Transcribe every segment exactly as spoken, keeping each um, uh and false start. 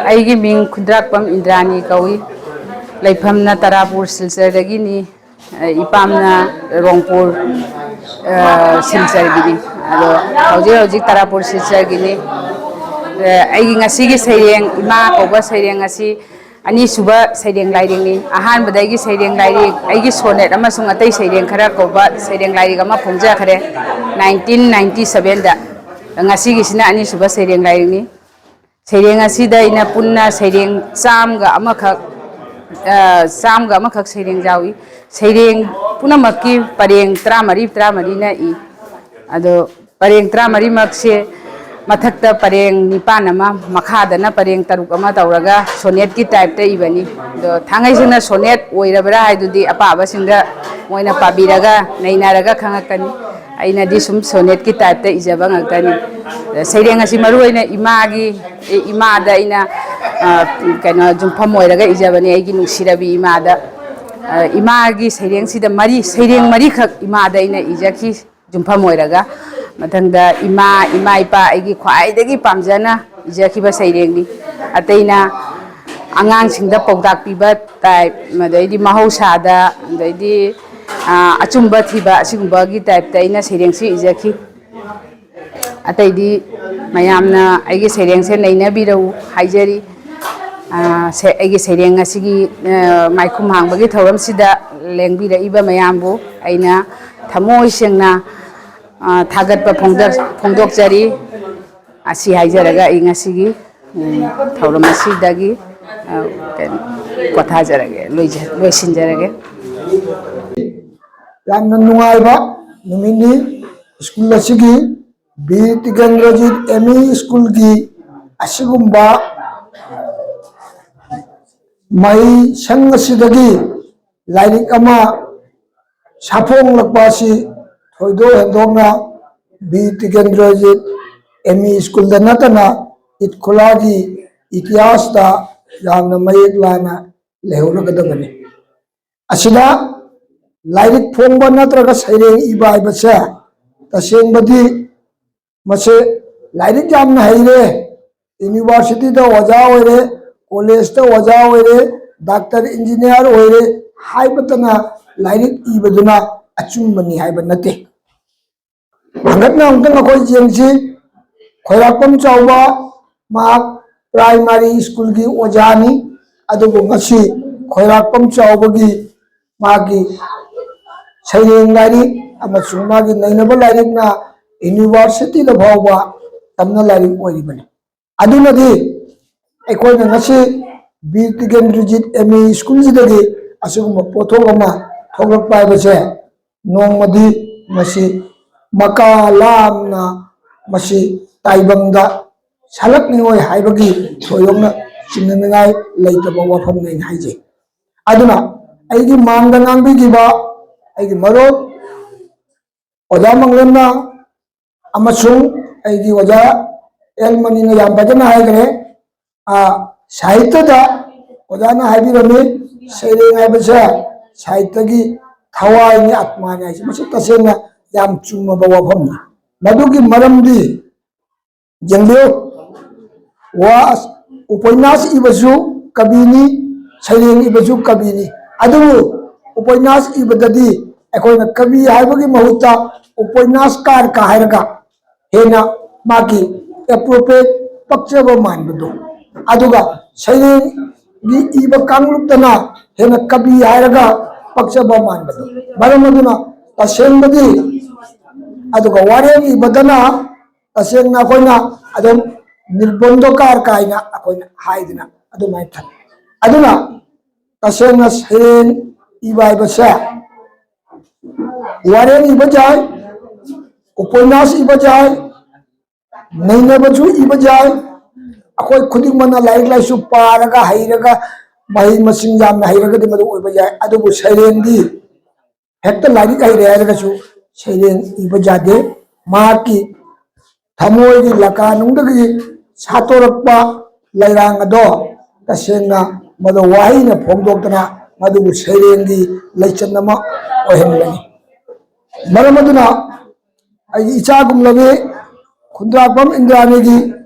ꯑꯩꯒꯤ ꯃꯤꯡ ꯈꯨꯟꯗ꯭ꯔꯥꯛꯄꯝ ꯏꯟꯗ꯭ꯔꯥꯅꯤ ꯀꯧꯏ꯫ ꯂꯩꯐꯝꯅ ꯇꯔꯥꯄꯨꯔ ꯁꯤꯜꯆꯔꯗꯒꯤꯅꯤ꯫ ꯑ, ꯏꯄꯥꯝꯅ ꯔꯣꯡꯄꯨꯔ, ꯑ, ꯁꯤꯜꯆꯔꯒꯤꯅꯤ꯫ ꯑꯗꯣ ꯍꯧꯖꯤꯛ ꯍꯧꯖꯤꯛ ꯇꯔꯥꯄꯨꯔ ꯁꯤꯜꯆꯔꯒꯤꯅꯤ꯫ ꯑ, ꯑꯩꯒꯤ ꯉꯁꯤꯒꯤ ꯁꯩꯔꯦꯡ, ꯏꯃꯥ ꯀꯧꯕ ꯁꯩꯔꯦꯡ ꯑꯁꯤ ꯑꯅꯤꯁꯨꯕ ꯁꯩꯔꯦꯡ ꯂꯥꯏꯔꯤꯛꯅꯤ꯫ ꯑꯍꯥꯟꯕꯗ ꯑꯩꯒꯤ ꯁꯩꯔꯦꯡ ꯂꯥꯏꯔꯤꯛ, ꯑꯩꯒꯤ ꯁꯣꯅꯦꯠ ꯑꯃꯁꯨꯡ ꯑꯇꯩ ꯁꯩꯔꯦꯡ ꯈꯔ ꯀꯧꯕ ꯁꯩꯔꯦꯡ ꯂꯥꯏꯔꯤꯛ ꯑꯃ ꯐꯣꯡꯖꯈ꯭ꯔꯦ, ꯅꯥꯏꯟꯇꯤꯟ ꯅꯥꯏꯟꯇꯤ ꯁꯚꯦꯟꯗ꯫ ꯉꯁꯤꯒꯤꯁꯤꯅ ꯑꯅꯤꯁꯨꯕ ꯁꯩꯔꯦꯡ ꯂꯥꯏꯔꯤꯛꯅꯤ꯫ ꯁꯩꯔꯦꯡ ꯑꯁꯤꯗ ꯑꯩꯅ ꯄꯨꯟꯅ ꯁꯩꯔꯦꯡ ꯆꯥꯝꯒ ꯑꯃꯈꯛ, ꯑ, ꯆꯥꯝꯒ ꯑꯃꯈꯛ ꯁꯩꯔꯦꯡ ꯌꯥꯎꯏ꯫ ꯁꯩꯔꯦꯡ ꯄꯨꯝꯅꯃꯛꯀꯤ ꯄꯔꯦꯡ ꯇꯔꯥꯃꯔꯤ, ꯇꯔꯥꯃꯔꯤꯅ ꯏ꯫ ꯑꯗꯣ ꯄꯔꯦꯡ ꯇꯔꯥꯃꯔꯤꯃꯛꯁꯦ ꯃꯊꯛꯇ ꯄꯔꯦꯡ ꯅꯤꯄꯥꯟ ꯑꯃ, ꯃꯈꯥꯗꯅ ꯄꯔꯦꯡ ꯇꯔꯨꯛ ꯑꯃ ꯇꯧꯔꯒ ꯁꯣꯅꯦꯠꯀꯤ ꯇꯥꯏꯞꯇ ꯏꯕꯅꯤ꯫ ꯑꯗꯣ ꯊꯥꯡꯉꯩ ꯁꯦꯡꯅ ꯁꯣꯅꯦꯠ ꯑꯣꯏꯔꯕ꯭ꯔꯥ ꯍꯥꯏꯗꯨꯗꯤ ꯑꯄꯥꯕꯁꯤꯡꯗ ꯃꯣꯏꯅ ꯄꯥꯕꯤꯔꯒ ꯅꯩꯅꯔꯒ ꯈꯪꯉꯛꯀꯅꯤ꯫ ꯑꯩꯅꯗꯤ ꯁꯨꯝ ꯁꯣꯅꯦꯠꯀꯤ ꯇꯥꯏꯞꯇ ꯏꯖꯕ ꯉꯥꯛꯇꯅꯤ꯫ ꯁꯩꯔꯦꯡ ꯑꯁꯤ ꯃꯔꯨ ꯑꯣꯏꯅ ꯏꯃꯥꯒꯤ, ꯏꯃꯥꯗ ꯑꯩꯅ, ꯑ, ꯀꯩꯅꯣ, ꯌꯨꯝꯐꯝ ꯑꯣꯏꯔꯒ ꯏꯖꯕꯅꯤ, ꯑꯩꯒꯤ ꯅꯨꯡꯁꯤꯔꯕꯤ ꯏꯃꯥꯗ꯫ ꯑ, ꯏꯃꯥꯒꯤ ꯁꯩꯔꯦꯡꯁꯤꯗ ꯃꯔꯤ, ꯁꯩꯔꯦꯡ ꯃꯔꯤꯈꯛ ꯏꯃꯥꯗ ꯑꯩꯅ ꯏꯖꯈꯤ꯫ ꯌꯨꯝꯐꯝ ꯑꯣꯏꯔꯒ꯫ ꯃꯊꯪꯗ ꯏꯃꯥ, ꯏꯃꯥ ꯏꯄꯥ, ꯑꯩꯒꯤ ꯈ꯭ꯋꯥꯏꯗꯒꯤ ꯄꯥꯝꯖꯅ ꯏꯖꯈꯤꯕ ꯁꯩꯔꯦꯡꯅꯤ꯫ ꯑꯇꯩꯅ ꯑꯉꯥꯡꯁꯤꯡꯗ ꯄꯥꯎꯇꯥꯛ ꯄꯤꯕ ꯇꯥꯏꯞ, ꯑꯗꯩꯗꯤ ꯃꯍꯧꯁꯥꯗ, ꯑꯗꯩꯗꯤ, ꯑ, ꯑꯆꯨꯝꯕ ꯊꯤꯕ, ꯑꯁꯤꯒꯨꯝꯕꯒꯤ ꯇꯥꯏꯞꯇ ꯑꯩꯅ ꯁꯩꯔꯦꯡꯁꯤ ꯏꯖꯈꯤ꯫ ꯑꯇꯩꯗꯤ ꯃꯌꯥꯝꯅ ꯑꯩꯒꯤ ꯁꯩꯔꯦꯡꯁꯦ ꯅꯩꯅꯕꯤꯔꯛꯎ ꯍꯥꯏꯖꯔꯤ꯫ ꯑ, ꯁꯦ-, ꯑꯩꯒꯤ ꯁꯩꯔꯦꯡ ꯑꯁꯤꯒꯤ, ꯑ, ꯃꯥꯏꯈꯨꯝ ꯍꯥꯡꯕꯒꯤ ꯊꯧꯔꯝꯁꯤꯗ ꯂꯦꯡꯕꯤꯔꯛꯏꯕ ꯃꯌꯥꯝꯕꯨ ꯑꯩꯅ ꯊꯃꯣꯏ ꯁꯦꯡꯅ, ꯑ, ꯊꯥꯒꯠꯄ ꯐꯣꯡꯗꯣꯛ-, ꯐꯣꯡꯗꯣꯛꯆꯔꯤ꯫ ꯑꯁꯤ ꯍꯥꯏꯖꯔꯒ ꯑꯩ ꯉꯁꯤꯒꯤ, ꯎꯝ, ꯊꯧꯔꯝ ꯑꯁꯤꯗꯒꯤ, ꯑ, ꯀꯩꯅꯣ, ꯄꯣꯊꯥꯖꯔꯒꯦ, ꯂꯣꯏꯖ-, ꯂꯣꯏꯁꯤꯟꯖꯔꯒꯦ꯫ ꯌꯥꯝꯅ ꯅꯨꯡꯉꯥꯏꯕ ꯅꯨꯃꯤꯠꯅꯤ꯫ ꯁ꯭ꯀꯨꯜ ꯑꯁꯤꯒꯤ ꯕꯤꯔ ꯇꯤꯀꯦꯟꯗ꯭ꯔꯖꯤꯠ ꯑꯦꯝ ꯏ ꯁ꯭ꯀꯨꯜꯒꯤ ꯑꯁꯤꯒꯨꯝꯕ ꯃꯍꯩ ꯁꯪ ꯑꯁꯤꯗꯒꯤ ꯂꯥꯏꯔꯤꯛ ꯑꯃ ꯁꯥꯐꯣꯡꯂꯛꯄ ꯑꯁꯤ ꯊꯣꯏꯗꯣꯛ ꯍꯦꯟꯗꯣꯛꯅ ꯕꯤꯔ ꯇꯤꯀꯦꯟꯗ꯭ꯔꯖꯤꯠ ꯑꯦꯝ ꯏ ꯁ꯭ꯀꯨꯜꯗ ꯅꯠꯇꯅ ꯏꯠ ꯈꯨꯂꯥꯒꯤ ꯏꯇꯤꯍꯥꯁꯇ ꯌꯥꯝꯅ ꯃꯌꯦꯛ ꯂꯥꯅ ꯂꯩꯍꯧꯔꯒꯗꯕꯅꯤ꯫ ꯑꯁꯤꯗ ꯂꯥꯏꯔꯤꯛ ꯐꯣꯡꯕ ꯅꯠꯇ꯭ꯔꯒ ꯁꯩꯔꯦꯡ ꯏꯕ ꯍꯥꯏꯕꯁꯦ ꯇꯁꯦꯡꯕꯗꯤ ꯃꯁꯦ ꯂꯥꯏꯔꯤꯛ ꯌꯥꯝꯅ ꯍꯩꯔꯦ, ꯌꯨꯅꯤꯚꯔꯁꯤꯇꯤꯗ ꯑꯣꯖꯥ ꯑꯣꯏꯔꯦ, ꯀꯣꯂꯦꯖꯇ ꯑꯣꯖꯥ ꯑꯣꯏꯔꯦ, ꯗꯥꯛꯇꯔ, ꯏꯟꯖꯤꯅꯤꯌꯥꯔ ꯑꯣꯏꯔꯦ ꯍꯥꯏꯕꯇꯅ ꯂꯥꯏꯔꯤꯛ ꯏꯕꯗꯨꯅ ꯑꯆꯨꯝꯕꯅꯤ ꯍꯥꯏꯕ ꯅꯠꯇꯦ꯫ ꯍꯟꯗꯛꯅ ꯑꯃꯨꯛꯇꯪ ꯑꯩꯈꯣꯏ ꯌꯦꯡꯁꯤ꯫ ꯈꯣꯏꯔꯥꯛꯄꯝ ꯆꯥꯎꯕ ꯃꯍꯥꯛ ꯄ꯭ꯔꯥꯏꯃꯥꯔꯤ ꯁ꯭ꯀꯨꯜꯒꯤ ꯑꯣꯖꯥꯅꯤ꯫ ꯑꯗꯨꯕꯨ ꯉꯁꯤ ꯈꯣꯏꯔꯥꯛꯄꯝ ꯆꯥꯎꯕꯒꯤ ꯃꯥꯒꯤ ꯁꯩꯔꯦꯡ ꯂꯥꯏꯔꯤꯛ ꯑꯃꯁꯨꯡ ꯃꯥꯒꯤ ꯅꯩꯅꯕ ꯂꯥꯏꯔꯤꯛꯅ ꯌꯨꯅꯤꯚꯔꯁꯤꯇꯤꯗ ꯐꯥꯎꯕ ꯇꯝꯅ ꯂꯥꯏꯔꯤꯛ ꯑꯣꯏꯔꯤꯕꯅꯤ꯫ ꯑꯗꯨꯅꯗꯤ ꯑꯩꯈꯣꯏꯅ ꯉꯁꯤ ꯕꯤꯔ ꯇꯤꯀꯦꯟꯗ꯭ꯔꯖꯤꯠ ꯑꯦꯝ ꯏ ꯁ꯭ꯀꯨꯜꯁꯤꯗꯒꯤ ꯑꯁꯤꯒꯨꯝꯕ ꯄꯣꯠꯊꯣꯛ ꯑꯃ ꯊꯣꯛꯂꯛꯄ ꯍꯥꯏꯕꯁꯦ ꯅꯣꯡꯃꯗꯤ ꯃꯁꯤ ꯃꯀꯥ ꯂꯥꯝꯅ ꯃꯁꯤ ꯇꯥꯏꯕꯪꯗ ꯁꯥꯂꯛꯅꯤꯡꯉꯣꯏ ꯍꯥꯏꯕꯒꯤ ꯊꯣꯏꯗꯣꯛꯅ ꯆꯤꯡꯅꯅꯤꯡꯉꯥꯏ ꯂꯩꯇꯕ ꯋꯥꯐꯝꯅꯤ ꯑꯩꯅ ꯍꯥꯏꯖꯩ꯫ ꯑꯗꯨꯅ ꯑꯩꯒꯤ ꯃꯥꯡꯗ ꯉꯥꯡꯕꯤꯈꯤꯕ ꯑꯩꯒꯤ ꯃꯔꯨꯞ ꯑꯣꯖꯥ ꯃꯪꯂꯦꯝꯅ ꯑꯃꯁꯨꯡ ꯑꯩꯒꯤ ꯑꯣꯖꯥ ꯑꯦꯜ ꯃꯅꯤꯅ ꯌꯥꯝ ꯐꯖꯅ ꯍꯥꯏꯈ꯭ꯔꯦ꯫ ꯑ, ꯁꯥꯍꯤꯇ꯭ꯌꯗ ꯑꯣꯖꯥꯅ ꯍꯥꯏꯕꯤꯔꯝꯃꯤ, ꯁꯩꯔꯦꯡ ꯍꯥꯏꯕꯁꯦ ꯁꯥꯍꯤꯇ꯭ꯌꯒꯤ ꯊꯋꯥꯏꯅꯤ, ꯑꯥꯇꯃꯥꯅꯤ ꯍꯥꯏꯁꯦ꯫ ꯃꯁꯤ ꯇꯁꯦꯡꯅ ꯌꯥꯝ ꯆꯨꯝꯃꯕ ꯋꯥꯐꯝꯅꯤ꯫ ꯃꯗꯨꯒꯤ ꯃꯔꯝꯗꯤ ꯌꯦꯡꯕꯤꯌꯨ, ꯋꯥ, ꯎꯄꯟꯌꯥꯁ ꯏꯕꯁꯨ ꯀꯕꯤꯅꯤ, ꯁꯩꯔꯦꯡ ꯏꯕꯁꯨ ꯀꯕꯤꯅꯤ꯫ ꯑꯗꯨꯕꯨ ꯎꯄꯟꯌꯥꯁ ꯏꯕꯗꯗꯤ ꯑꯩꯈꯣꯏꯅ ꯀꯕꯤ ꯍꯥꯏꯕꯒꯤ ꯃꯍꯨꯠꯇ ꯎꯄꯟꯌꯥꯁꯀꯥꯔꯀ ꯍꯥꯏꯔꯒ ꯍꯦꯟꯅ ꯃꯥꯒꯤ ꯑꯦꯄ꯭ꯔꯣꯄ꯭ꯔꯤꯌꯦꯠ ꯄꯛꯆꯕ ꯃꯥꯟꯕꯗꯣ, ꯑꯗꯨꯒ ꯁꯩꯔꯦꯡꯒꯤ ꯏꯕ ꯀꯥꯡꯂꯨꯞꯇꯅ ꯍꯦꯟꯅ ꯀꯕꯤ ꯍꯥꯏꯔꯒ ꯄꯛꯆꯕ ꯃꯥꯟꯕꯗꯣ꯫ ꯃꯔꯝ ꯑꯗꯨꯅ ꯇꯁꯦꯡꯕꯗꯤ, ꯑꯗꯨꯒ ꯋꯥꯔꯦꯡ ꯏꯕꯗꯅ ꯇꯁꯦꯡꯅ ꯑꯩꯈꯣꯏꯅ ꯑꯗꯨꯝ ꯅꯤꯔꯕꯟꯙꯀꯥꯔ ꯀꯥꯏꯅ ꯑꯩꯈꯣꯏꯅ ꯍꯥꯏꯗꯅ ꯑꯗꯨꯃꯥꯏꯅ ꯊꯝꯃꯤ꯫ ꯑꯗꯨꯅ ꯇꯁꯦꯡꯅ ꯁꯩꯔꯦꯡ ꯏꯕ ꯍꯥꯏꯕꯁꯦ ꯋꯥꯔꯦꯡ ꯏꯕ ꯌꯥꯏ, ꯎꯄꯟꯌꯥꯁ ꯏꯕ ꯌꯥꯏ, ꯅꯩꯅꯕꯁꯨ ꯏꯕ ꯌꯥꯏ꯫ ꯑꯩꯈꯣꯏ ꯈꯨꯗꯤꯡꯃꯛꯅ ꯂꯥꯏꯔꯤꯛ ꯂꯥꯏꯁꯨ ꯄꯥꯔꯒ ꯍꯩꯔꯒ ꯃꯍꯩ ꯃꯁꯤꯡ ꯌꯥꯝꯅ ꯍꯩꯔꯒꯗꯤ ꯃꯗꯨ ꯑꯣꯏꯕ ꯌꯥꯏ꯫ ꯑꯗꯨꯕꯨ ꯁꯩꯔꯦꯡꯗꯤ ꯍꯦꯛꯇ ꯂꯥꯏꯔꯤꯛ ꯍꯩꯔꯦ ꯍꯥꯏꯔꯒꯁꯨ ꯁꯩꯔꯦꯡ ꯏꯕ ꯌꯥꯗꯦ꯫ ꯃꯍꯥꯛꯀꯤ ꯊꯃꯣꯏꯒꯤ ꯂꯀꯥꯅꯨꯡꯗꯒꯤ ꯁꯥꯠꯇꯣꯔꯛꯄ ꯂꯩꯔꯥꯡ ꯑꯗꯣ ꯇꯁꯦꯡꯅ ꯃꯗꯨ ꯋꯥꯍꯩꯅ ꯐꯣꯡꯗꯣꯛꯇꯅ ꯃꯗꯨꯕꯨ ꯁꯩꯔꯦꯡꯒꯤ ꯂꯩꯆꯠ ꯑꯃ ꯑꯣꯏꯍꯟꯕꯅꯤ꯫ ꯃꯔꯝ ꯑꯗꯨꯅ ꯑꯩꯒꯤ ꯏꯆꯥꯒꯨꯝꯂꯕꯤ ꯈꯨꯟꯗ꯭ꯔꯥꯛꯄꯝ ꯏꯟꯗ꯭ꯔꯥꯅꯤꯒꯤ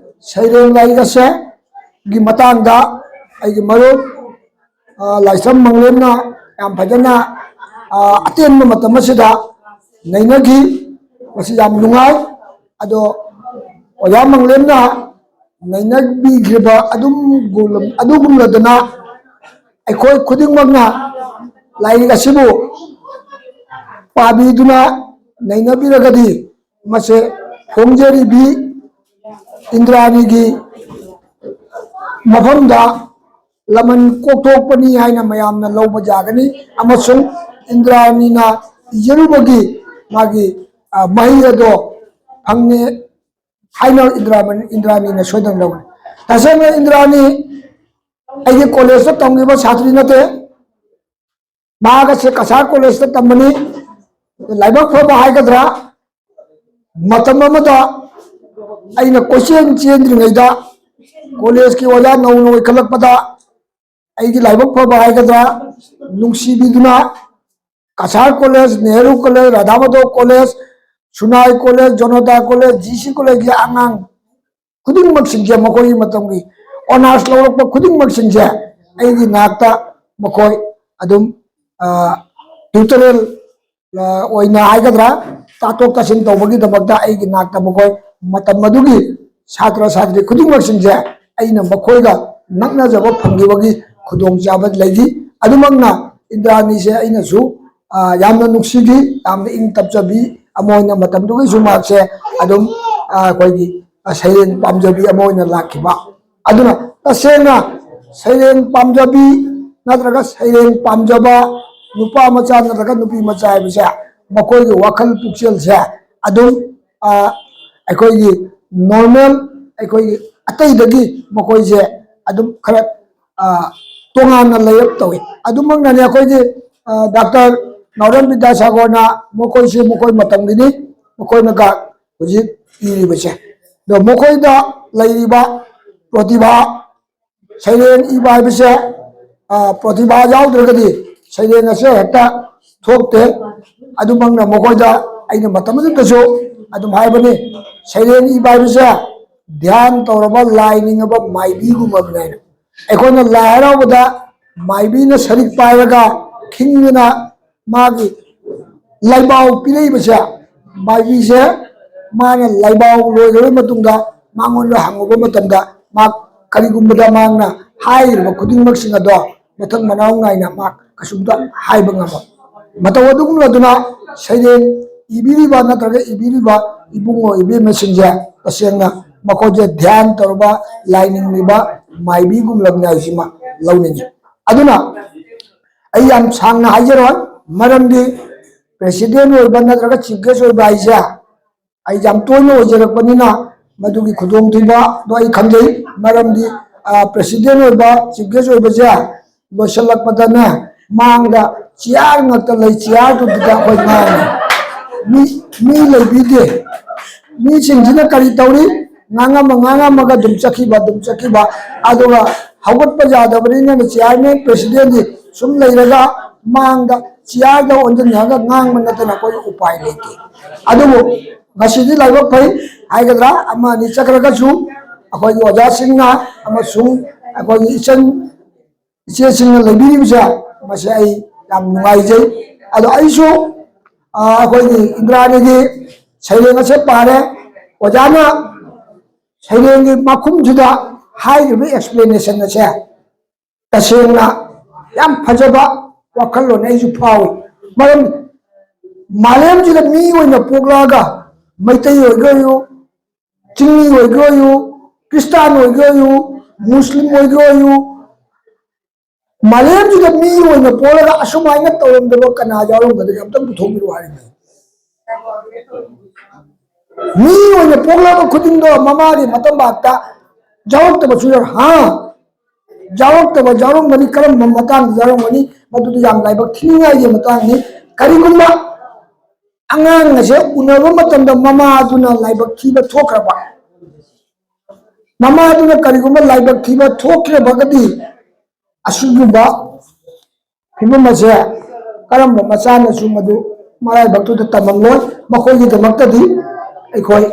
ꯁꯩꯔꯦꯡ ꯂꯥꯏꯔꯤꯛ ꯑꯁꯦꯒꯤ ꯃꯇꯥꯡꯗ ꯑꯩꯒꯤ ꯃꯔꯨꯞ, ꯑ, ꯂꯥꯏꯁ꯭ꯔꯝ ꯃꯪꯂꯦꯝꯅ ꯌꯥꯝ ꯐꯖꯅ, ꯑ, ꯑꯇꯦꯟꯕ ꯃꯇꯝ ꯑꯁꯤꯗ ꯅꯩꯅꯈꯤ꯫ ꯃꯁꯤ ꯌꯥꯝ ꯅꯨꯡꯉꯥꯏ꯫ ꯑꯗꯣ ꯑꯣꯖꯥ ꯃꯪꯂꯦꯝꯅ ꯅꯩꯅꯕꯤꯈ꯭ꯔꯤꯕ ꯑꯗꯨꯝ ꯒꯨꯝ-, ꯑꯗꯨꯒꯨꯝꯂꯗꯅ ꯑꯩꯈꯣꯏ ꯈꯨꯗꯤꯡꯃꯛꯅ ꯂꯥꯏꯔꯤꯛ ꯑꯁꯤꯕꯨ ꯄꯥꯕꯤꯗꯨꯅ ꯅꯩꯅꯕꯤꯔꯒꯗꯤ ꯃꯁꯦ ꯐꯣꯡꯖꯔꯤꯕꯤ ꯏꯟꯗ꯭ꯔꯥꯅꯤꯒꯤ ꯃꯐꯝꯗ ꯂꯃꯟ ꯀꯣꯛꯊꯣꯛꯄꯅꯤ ꯍꯥꯏꯅ ꯃꯌꯥꯝꯅ ꯂꯧꯕ ꯌꯥꯒꯅꯤ꯫ ꯑꯃꯁꯨꯡ ꯏꯟꯗ꯭ꯔꯥꯅꯤꯅ ꯏꯖꯔꯨꯕꯒꯤ ꯃꯥꯒꯤ, ꯑ, ꯃꯍꯩ ꯑꯗꯣ ꯐꯪꯉꯦ ꯍꯥꯏꯅ ꯏꯟꯗ꯭ꯔꯥꯃꯅꯤ-, ꯏꯟꯗ꯭ꯔꯥꯅꯤꯅ ꯁꯣꯏꯗꯅ ꯂꯧꯒꯅꯤ꯫ ꯇꯁꯦꯡꯅ ꯏꯟꯗ꯭ꯔꯥꯅꯤ ꯑꯩꯒꯤ ꯀꯣꯂꯦꯖꯇ ꯇꯝꯈꯤꯕ ꯁꯥꯇ꯭ꯔꯤ ꯅꯠꯇꯦ꯫ ꯃꯍꯥꯛ ꯑꯁꯤ ꯀꯁꯥꯔ ꯀꯣꯂꯦꯖꯇ ꯇꯝꯕꯅꯤ꯫ ꯂꯥꯏꯕꯛ ꯐꯕ ꯍꯥꯏꯒꯗ꯭ꯔꯥ, ꯃꯇꯝ ꯑꯃꯗ ꯑꯩꯅ ꯀꯣꯏꯆꯦꯟ ꯆꯦꯟꯗ꯭ꯔꯤꯉꯩꯗ ꯀꯣꯂꯦꯖꯀꯤ ꯑꯣꯖꯥ ꯅꯧꯅ ꯑꯣꯏꯈꯠꯂꯛꯄꯗ ꯑꯩꯒꯤ ꯂꯥꯏꯕꯛ ꯐꯕ ꯍꯥꯏꯒꯗ꯭ꯔꯥ, ꯅꯨꯡꯁꯤꯕꯤꯗꯨꯅ Cachar college, Nehru college, Radha Madhab college, Sonai college, Janata college, G C ꯀꯣꯂꯦꯖꯀꯤ ꯑꯉꯥꯡ ꯈꯨꯗꯤꯡꯃꯛꯁꯤꯡꯁꯦ, ꯃꯈꯣꯏꯒꯤ ꯃꯇꯝꯒꯤ ꯑꯣꯅꯔꯁ ꯂꯧꯔꯛꯄ ꯈꯨꯗꯤꯡꯃꯛꯁꯤꯡꯁꯦ ꯑꯩꯒꯤ ꯅꯥꯛꯇ ꯃꯈꯣꯏ ꯑꯗꯨꯝ, ꯑ, ꯇ꯭ꯌꯨꯇꯣꯔꯤꯌꯦꯜ, ꯑ, ꯑꯣꯏꯅ ꯍꯥꯏꯒꯗ꯭ꯔꯥ, ꯇꯥꯊꯣꯛ ꯇꯥꯁꯤꯟ ꯇꯧꯕꯒꯤꯗꯃꯛꯇ ꯑꯩꯒꯤ ꯅꯥꯛꯇ ꯃꯈꯣꯏ ꯃꯇꯝ ꯑꯗꯨꯒꯤ ꯁꯥꯇ꯭ꯔ ꯁꯥꯇ꯭ꯔꯤ ꯈꯨꯗꯤꯡꯃꯛꯁꯤꯡꯁꯦ ꯑꯩꯅ ꯃꯈꯣꯏꯒ ꯅꯛꯅꯖꯕ ꯐꯪꯈꯤꯕꯒꯤ ꯈꯨꯗꯣꯡꯆꯥꯕ ꯂꯩꯈꯤ꯫ ꯑꯗꯨꯃꯛꯅ ꯏꯟꯗ꯭ꯔꯥꯅꯤꯁꯦ ꯑꯩꯅꯁꯨ, ꯑ, ꯌꯥꯝꯅ ꯅꯨꯡꯁꯤꯈꯤ, ꯌꯥꯝꯅ ꯏꯪ ꯇꯞꯆꯕꯤ ꯑꯃ ꯑꯣꯏꯅ ꯃꯇꯝꯗꯨꯒꯤꯁꯨ ꯃꯍꯥꯛꯁꯦ ꯑꯗꯨꯝ, ꯑ, ꯑꯩꯈꯣꯏꯒꯤ, ꯑ, ꯁꯩꯔꯦꯡ ꯄꯥꯝꯖꯕꯤ ꯑꯃ ꯑꯣꯏꯅ ꯂꯥꯛꯈꯤꯕ꯫ ꯑꯗꯨꯅ ꯇꯁꯦꯡꯅ ꯁꯩꯔꯦꯡ ꯄꯥꯝꯖꯕꯤ ꯅꯠꯇ꯭ꯔꯒ ꯁꯩꯔꯦꯡ ꯄꯥꯝꯖꯕ ꯅꯨꯄꯥ ꯃꯆꯥ ꯅꯠꯇ꯭ꯔꯒ ꯅꯨꯄꯤ ꯃꯆꯥ ꯍꯥꯏꯕꯁꯦ ꯃꯈꯣꯏꯒꯤ ꯋꯥꯈꯜ ꯄꯨꯛꯆꯦꯜꯁꯦ ꯑꯗꯨꯝ, ꯑ, ꯑꯩꯈꯣꯏꯒꯤ ꯅꯣꯔꯃꯦꯜ, ꯑꯩꯈꯣꯏꯒꯤ ꯑꯇꯩꯗꯒꯤ ꯃꯈꯣꯏꯁꯦ ꯑꯗꯨꯝ ꯈꯔ, ꯑ, ꯇꯣꯉꯥꯟꯅ ꯂꯩꯔꯞ ꯇꯧꯏ꯫ ꯑꯗꯨꯃꯛꯅꯅꯦ ꯑꯩꯈꯣꯏꯒꯤ, ꯑ, ꯗꯥꯛꯇꯔ ꯅꯥꯎꯔꯦꯝ ꯕꯤꯗ꯭ꯌꯥꯁꯥꯒꯔꯅ ꯃꯈꯣꯏꯁꯤ ꯃꯈꯣꯏ ꯃꯇꯝꯒꯤꯅꯤ, ꯃꯈꯣꯏꯅꯒ ꯍꯧꯖꯤꯛ ꯏꯔꯤꯕꯁꯦ꯫ ꯑꯗꯣ ꯃꯈꯣꯏꯗ ꯂꯩꯔꯤꯕ ꯄ꯭ꯔꯣꯇꯤꯚꯥ, ꯁꯩꯔꯦꯡ ꯏꯕ ꯍꯥꯏꯕꯁꯦ, ꯑ, ꯄ꯭ꯔꯣꯇꯤꯚꯥ ꯌꯥꯎꯗ꯭ꯔꯒꯗꯤ ꯁꯩꯔꯦꯡ ꯑꯁꯦ ꯍꯦꯛꯇ ꯊꯣꯛꯇꯦ꯫ ꯑꯗꯨꯃꯛꯅ ꯃꯈꯣꯏꯗ ꯑꯩꯅ ꯃꯇꯝ ꯑꯗꯨꯗꯁꯨ ꯑꯗꯨꯝ ꯍꯥꯏꯕꯅꯤ, ꯁꯩꯔꯦꯡ ꯏꯕ ꯍꯥꯏꯕꯁꯦ ꯙ꯭ꯌꯥꯟ ꯇꯧꯔꯕ ꯂꯥꯏ ꯅꯤꯡꯉꯕ ꯃꯥꯏꯕꯤꯒꯨꯝꯕꯅꯦ ꯍꯥꯏꯅ꯫ ꯑꯩꯈꯣꯏꯅ ꯂꯥꯏ ꯍꯔꯥꯎꯕꯗ ꯃꯥꯏꯕꯤꯅ ꯁꯔꯤꯛ ꯄꯥꯏꯔꯒ ꯈꯤꯡꯗꯨꯅ ꯃꯥꯒꯤ ꯂꯥꯏꯕꯥꯎ ꯄꯤꯔꯛꯏꯕꯁꯦ, ꯃꯥꯏꯕꯤꯁꯦ ꯃꯥꯅ ꯂꯥꯏꯕꯥꯎ ꯂꯣꯏꯈ꯭ꯔꯕ ꯃꯇꯨꯡꯗ ꯃꯉꯣꯟꯗ ꯍꯪꯉꯨꯕ ꯃꯇꯝꯗ ꯃꯥ ꯀꯔꯤꯒꯨꯝꯕꯗ ꯃꯥꯅ ꯍꯥꯏꯔꯤꯕ ꯈꯨꯗꯤꯡꯃꯛꯁꯤꯡ ꯑꯗꯣ ꯃꯊꯪ ꯃꯅꯥꯎ ꯅꯥꯏꯅ ꯃꯥ ꯀꯩꯁꯨꯝꯇ ꯍꯥꯏꯕ ꯉꯝꯃꯣꯏ꯫ ꯃꯇꯧ ꯑꯗꯨꯒꯨꯝꯂꯗꯨꯅ ꯁꯩꯔꯦꯡ ꯏꯕꯤꯔꯤꯕ ꯅꯠꯇ꯭ꯔꯒ ꯏꯕꯤꯔꯤꯕ ꯏꯕꯨꯡꯉꯣ ꯏꯕꯦꯝꯃꯁꯤꯡꯁꯦ ꯇꯁꯦꯡꯅ ꯃꯈꯣꯏꯁꯦ ꯙ꯭ꯌꯥꯟ ꯇꯧꯔꯕ ꯂꯥꯏꯅꯤꯡꯂꯤꯕ ꯃꯥꯏꯕꯤꯒꯨꯝꯂꯕꯅꯤ ꯍꯥꯏꯁꯤꯃ ꯂꯧꯅꯤꯡꯉꯤ꯫ ꯑꯗꯨꯅ ꯑꯩ ꯌꯥꯝ ꯁꯥꯡꯅ ꯍꯥꯏꯖꯔꯣꯏ, ꯃꯔꯝꯗꯤ ꯄ꯭ꯔꯦꯁꯤꯗꯦꯟ ꯑꯣꯏꯕ ꯅꯠꯇ꯭ꯔꯒ ꯆꯤꯐ ꯒꯦꯁ ꯑꯣꯏꯕ ꯍꯥꯏꯁꯦ ꯑꯩ ꯌꯥꯝ ꯇꯣꯏꯅ ꯑꯣꯏꯖꯔꯛꯄꯅꯤꯅ ꯃꯗꯨꯒꯤ ꯈꯨꯗꯣꯡꯊꯤꯕꯗꯣ ꯑꯩ ꯈꯪꯖꯩ꯫ ꯃꯔꯝꯗꯤ ꯄ꯭ꯔꯦꯁꯤꯗꯦꯟ ꯑꯣꯏꯕ, ꯆꯤꯐ ꯒꯦꯁ ꯑꯣꯏꯕꯁꯦ ꯂꯣꯏꯁꯤꯜꯂꯛꯄꯗꯅꯦ ꯃꯥꯡꯗ ꯆꯤꯌꯥꯔ ꯉꯥꯛꯇ ꯂꯩ, ꯆꯤꯌꯥꯔꯗꯨꯗ ꯑꯩꯈꯣꯏ ꯉꯥꯡꯉꯤ꯫ ꯃꯤ ꯃꯤ ꯂꯩꯕꯤꯗꯦ꯫ ꯃꯤꯁꯤꯡꯁꯤꯅ ꯀꯔꯤ ꯇꯧꯔꯤ? ꯉꯥꯡꯉꯝꯃ ꯉꯥꯡꯉꯝꯃꯒ ꯑꯗꯨꯝ ꯆꯠꯈꯤꯕ, ꯑꯗꯨꯝ ꯆꯠꯈꯤꯕ꯫ ꯑꯗꯨꯒ ꯍꯧꯒꯠꯄ ꯌꯥꯗꯕꯅꯤꯅ ꯆꯤꯌꯥꯔꯃꯦꯟ ꯄ꯭ꯔꯦꯁꯤꯗꯦꯟꯗꯤ ꯁꯨꯝ ꯂꯩꯔꯒ ꯃꯥꯡꯗ ꯆꯤꯌꯥꯔꯗ ꯑꯣꯟꯁꯤꯟꯅꯔꯒ ꯉꯥꯡꯕ ꯅꯠꯇꯅ ꯑꯩꯈꯣꯏ ꯎꯄꯥꯏ ꯂꯩꯇꯦ꯫ ꯑꯗꯨꯕꯨ ꯉꯁꯤꯗꯤ ꯂꯥꯏꯕꯛ ꯐꯩ ꯍꯥꯏꯒꯗ꯭ꯔꯥ, ꯑꯃ ꯑꯅꯤ ꯆꯠꯈ꯭ꯔꯒꯁꯨ ꯑꯩꯈꯣꯏꯒꯤ ꯑꯣꯖꯥꯁꯤꯡꯅ ꯑꯃꯁꯨꯡ ꯑꯩꯈꯣꯏꯒꯤ ꯏꯆꯟ ꯏꯆꯦꯁꯤꯡꯅ ꯂꯩꯕꯤꯔꯤꯕꯁꯦ ꯃꯁꯤ ꯑꯩ ꯌꯥꯝ ꯅꯨꯡꯉꯥꯏꯖꯩ꯫ ꯑꯗꯣ ꯑꯩꯁꯨ ꯑꯩꯈꯣꯏꯒꯤ ꯏꯟꯗ꯭ꯔꯥꯅꯤꯒꯤ ꯁꯩꯔꯦꯡ ꯑꯁꯦ ꯄꯥꯔꯦ꯫ ꯑꯣꯖꯥꯅ ꯁꯩꯔꯦꯡꯒꯤ ꯃꯈꯨꯝꯁꯤꯗ ꯍꯥꯏꯔꯤꯕ ꯑꯦꯛꯁꯄ꯭ꯂꯦꯅꯦꯁꯟ ꯑꯁꯦ ꯇꯁꯦꯡꯅ ꯌꯥꯝ ꯐꯖꯕ ꯋꯥꯈꯜꯂꯣꯟ ꯑꯩꯁꯨ ꯐꯥꯎꯏ꯫ ꯃꯔꯝ ꯃꯥꯂꯦꯝꯁꯤꯗ ꯃꯤ ꯑꯣꯏꯅ ꯄꯣꯛꯂꯛꯑꯒ ꯃꯩꯇꯩ ꯑꯣꯏꯒꯦ ꯑꯣꯏꯌꯨ, ꯆꯤꯡꯃꯤ ꯑꯣꯏꯒꯦ ꯑꯣꯏꯌꯨ, ꯈ꯭ꯔꯤꯁꯇꯥꯟ ꯑꯣꯏꯒꯦ ꯑꯣꯏꯌꯨ, ꯃꯨꯁꯂꯤꯝ ꯑꯣꯏꯒꯦ ꯑꯣꯏꯌꯨ, ꯃꯥꯂꯦꯝꯁꯤꯗ ꯃꯤ ꯑꯣꯏꯅ ꯄꯣꯛꯂꯒ ꯑꯁꯨꯃꯥꯏꯅ ꯇꯧꯔꯝꯗꯕ ꯀꯅꯥ ꯌꯥꯎꯔꯝꯒꯗꯒꯦ? ꯑꯝꯇꯪ ꯄꯨꯊꯣꯛꯄꯤꯔꯛꯑꯣ ꯍꯥꯏꯔꯤꯅꯦ꯫ ꯃꯤ ꯑꯣꯏꯅ ꯄꯣꯛꯂꯕ ꯈꯨꯗꯤꯡꯗꯣ ꯃꯃꯥꯒꯤ ꯃꯇꯝ ꯌꯥꯎꯔꯛꯇꯕꯁꯨ ꯌꯥꯎꯔ ꯍꯥ ꯌꯥꯎꯔꯛꯇꯕ ꯌꯥꯎꯔꯝꯒꯅꯤ꯫ ꯀꯔꯝꯕ ꯃꯇꯥꯡꯗ ꯌꯥꯎꯔꯝꯒꯅꯤ? ꯃꯗꯨꯗꯤ ꯌꯥꯝ ꯂꯥꯏꯕꯛ ꯊꯤꯅꯤꯡꯉꯥꯏꯒꯤ ꯃꯇꯥꯡꯅꯤ꯫ ꯀꯔꯤꯒꯨꯝꯕ ꯑꯉꯥꯡ ꯑꯁꯦ ꯎꯅꯕ ꯃꯇꯝꯗ ꯃꯃꯥꯗꯨꯅ ꯂꯥꯏꯕꯛ ꯊꯤꯕ ꯊꯣꯛꯈ꯭ꯔꯕ, ꯃꯃꯥꯗꯨꯅ ꯀꯔꯤꯒꯨꯝꯕ ꯂꯥꯏꯕꯛ ꯊꯤꯕ ꯊꯣꯛꯈ꯭ꯔꯕꯒꯗꯤ ꯑꯁꯤꯒꯨꯝꯕ ꯐꯤꯕꯝ ꯑꯁꯦ ꯀꯔꯝꯕ ꯃꯆꯥꯅꯁꯨ ꯃꯗꯨ ꯃꯔꯥꯏꯕꯛꯇꯨꯗ ꯇꯝꯃꯝꯂꯣꯏ꯫ ꯃꯈꯣꯏꯒꯤꯗꯃꯛꯇꯗꯤ ꯑꯩꯈꯣꯏ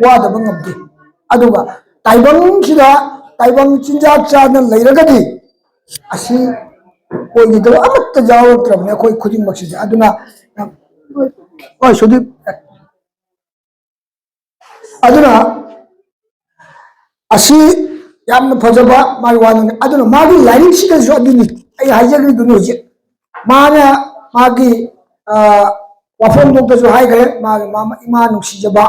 ꯋꯥꯗꯕ ꯉꯝꯗꯦ꯫ ꯑꯗꯨꯒ ꯇꯥꯏꯕꯪꯁꯤꯗ ꯇꯥꯏꯕꯪ ꯆꯤꯟꯖꯥꯛ ꯆꯥꯗꯅ ꯂꯩꯔꯒꯗꯤ ꯑꯁꯤ ꯑꯣꯏꯒꯗꯕ ꯑꯃꯠꯇ ꯌꯥꯎꯔꯛꯇ꯭ꯔꯕꯅꯤ ꯑꯩꯈꯣꯏ ꯈꯨꯗꯤꯡꯃꯛꯁꯤꯗꯤ꯫ ꯑꯗꯨꯅ ꯍꯣꯏ ꯁꯨꯗꯤꯞ, ꯑꯗꯨꯅ ꯑꯁꯤ ꯌꯥꯝꯅ ꯐꯖꯕ ꯃꯥꯒꯤ ꯋꯥꯅꯤ꯫ ꯑꯗꯨꯅ ꯃꯥꯒꯤ ꯂꯥꯏꯔꯤꯛꯁꯤꯗꯁꯨ ꯑꯗꯨꯅꯤ ꯑꯩ ꯍꯥꯏꯖꯈ꯭ꯔꯤꯗꯨꯅꯤ ꯍꯧꯖꯤꯛ꯫ ꯃꯥꯅ ꯃꯥꯒꯤ ꯋꯥꯐꯝꯊꯣꯛꯇꯁꯨ ꯍꯥꯏꯈ꯭ꯔꯦ, ꯃꯥꯒꯤ ꯃꯥ ꯏꯃꯥ ꯅꯨꯡꯁꯤꯖꯕ꯫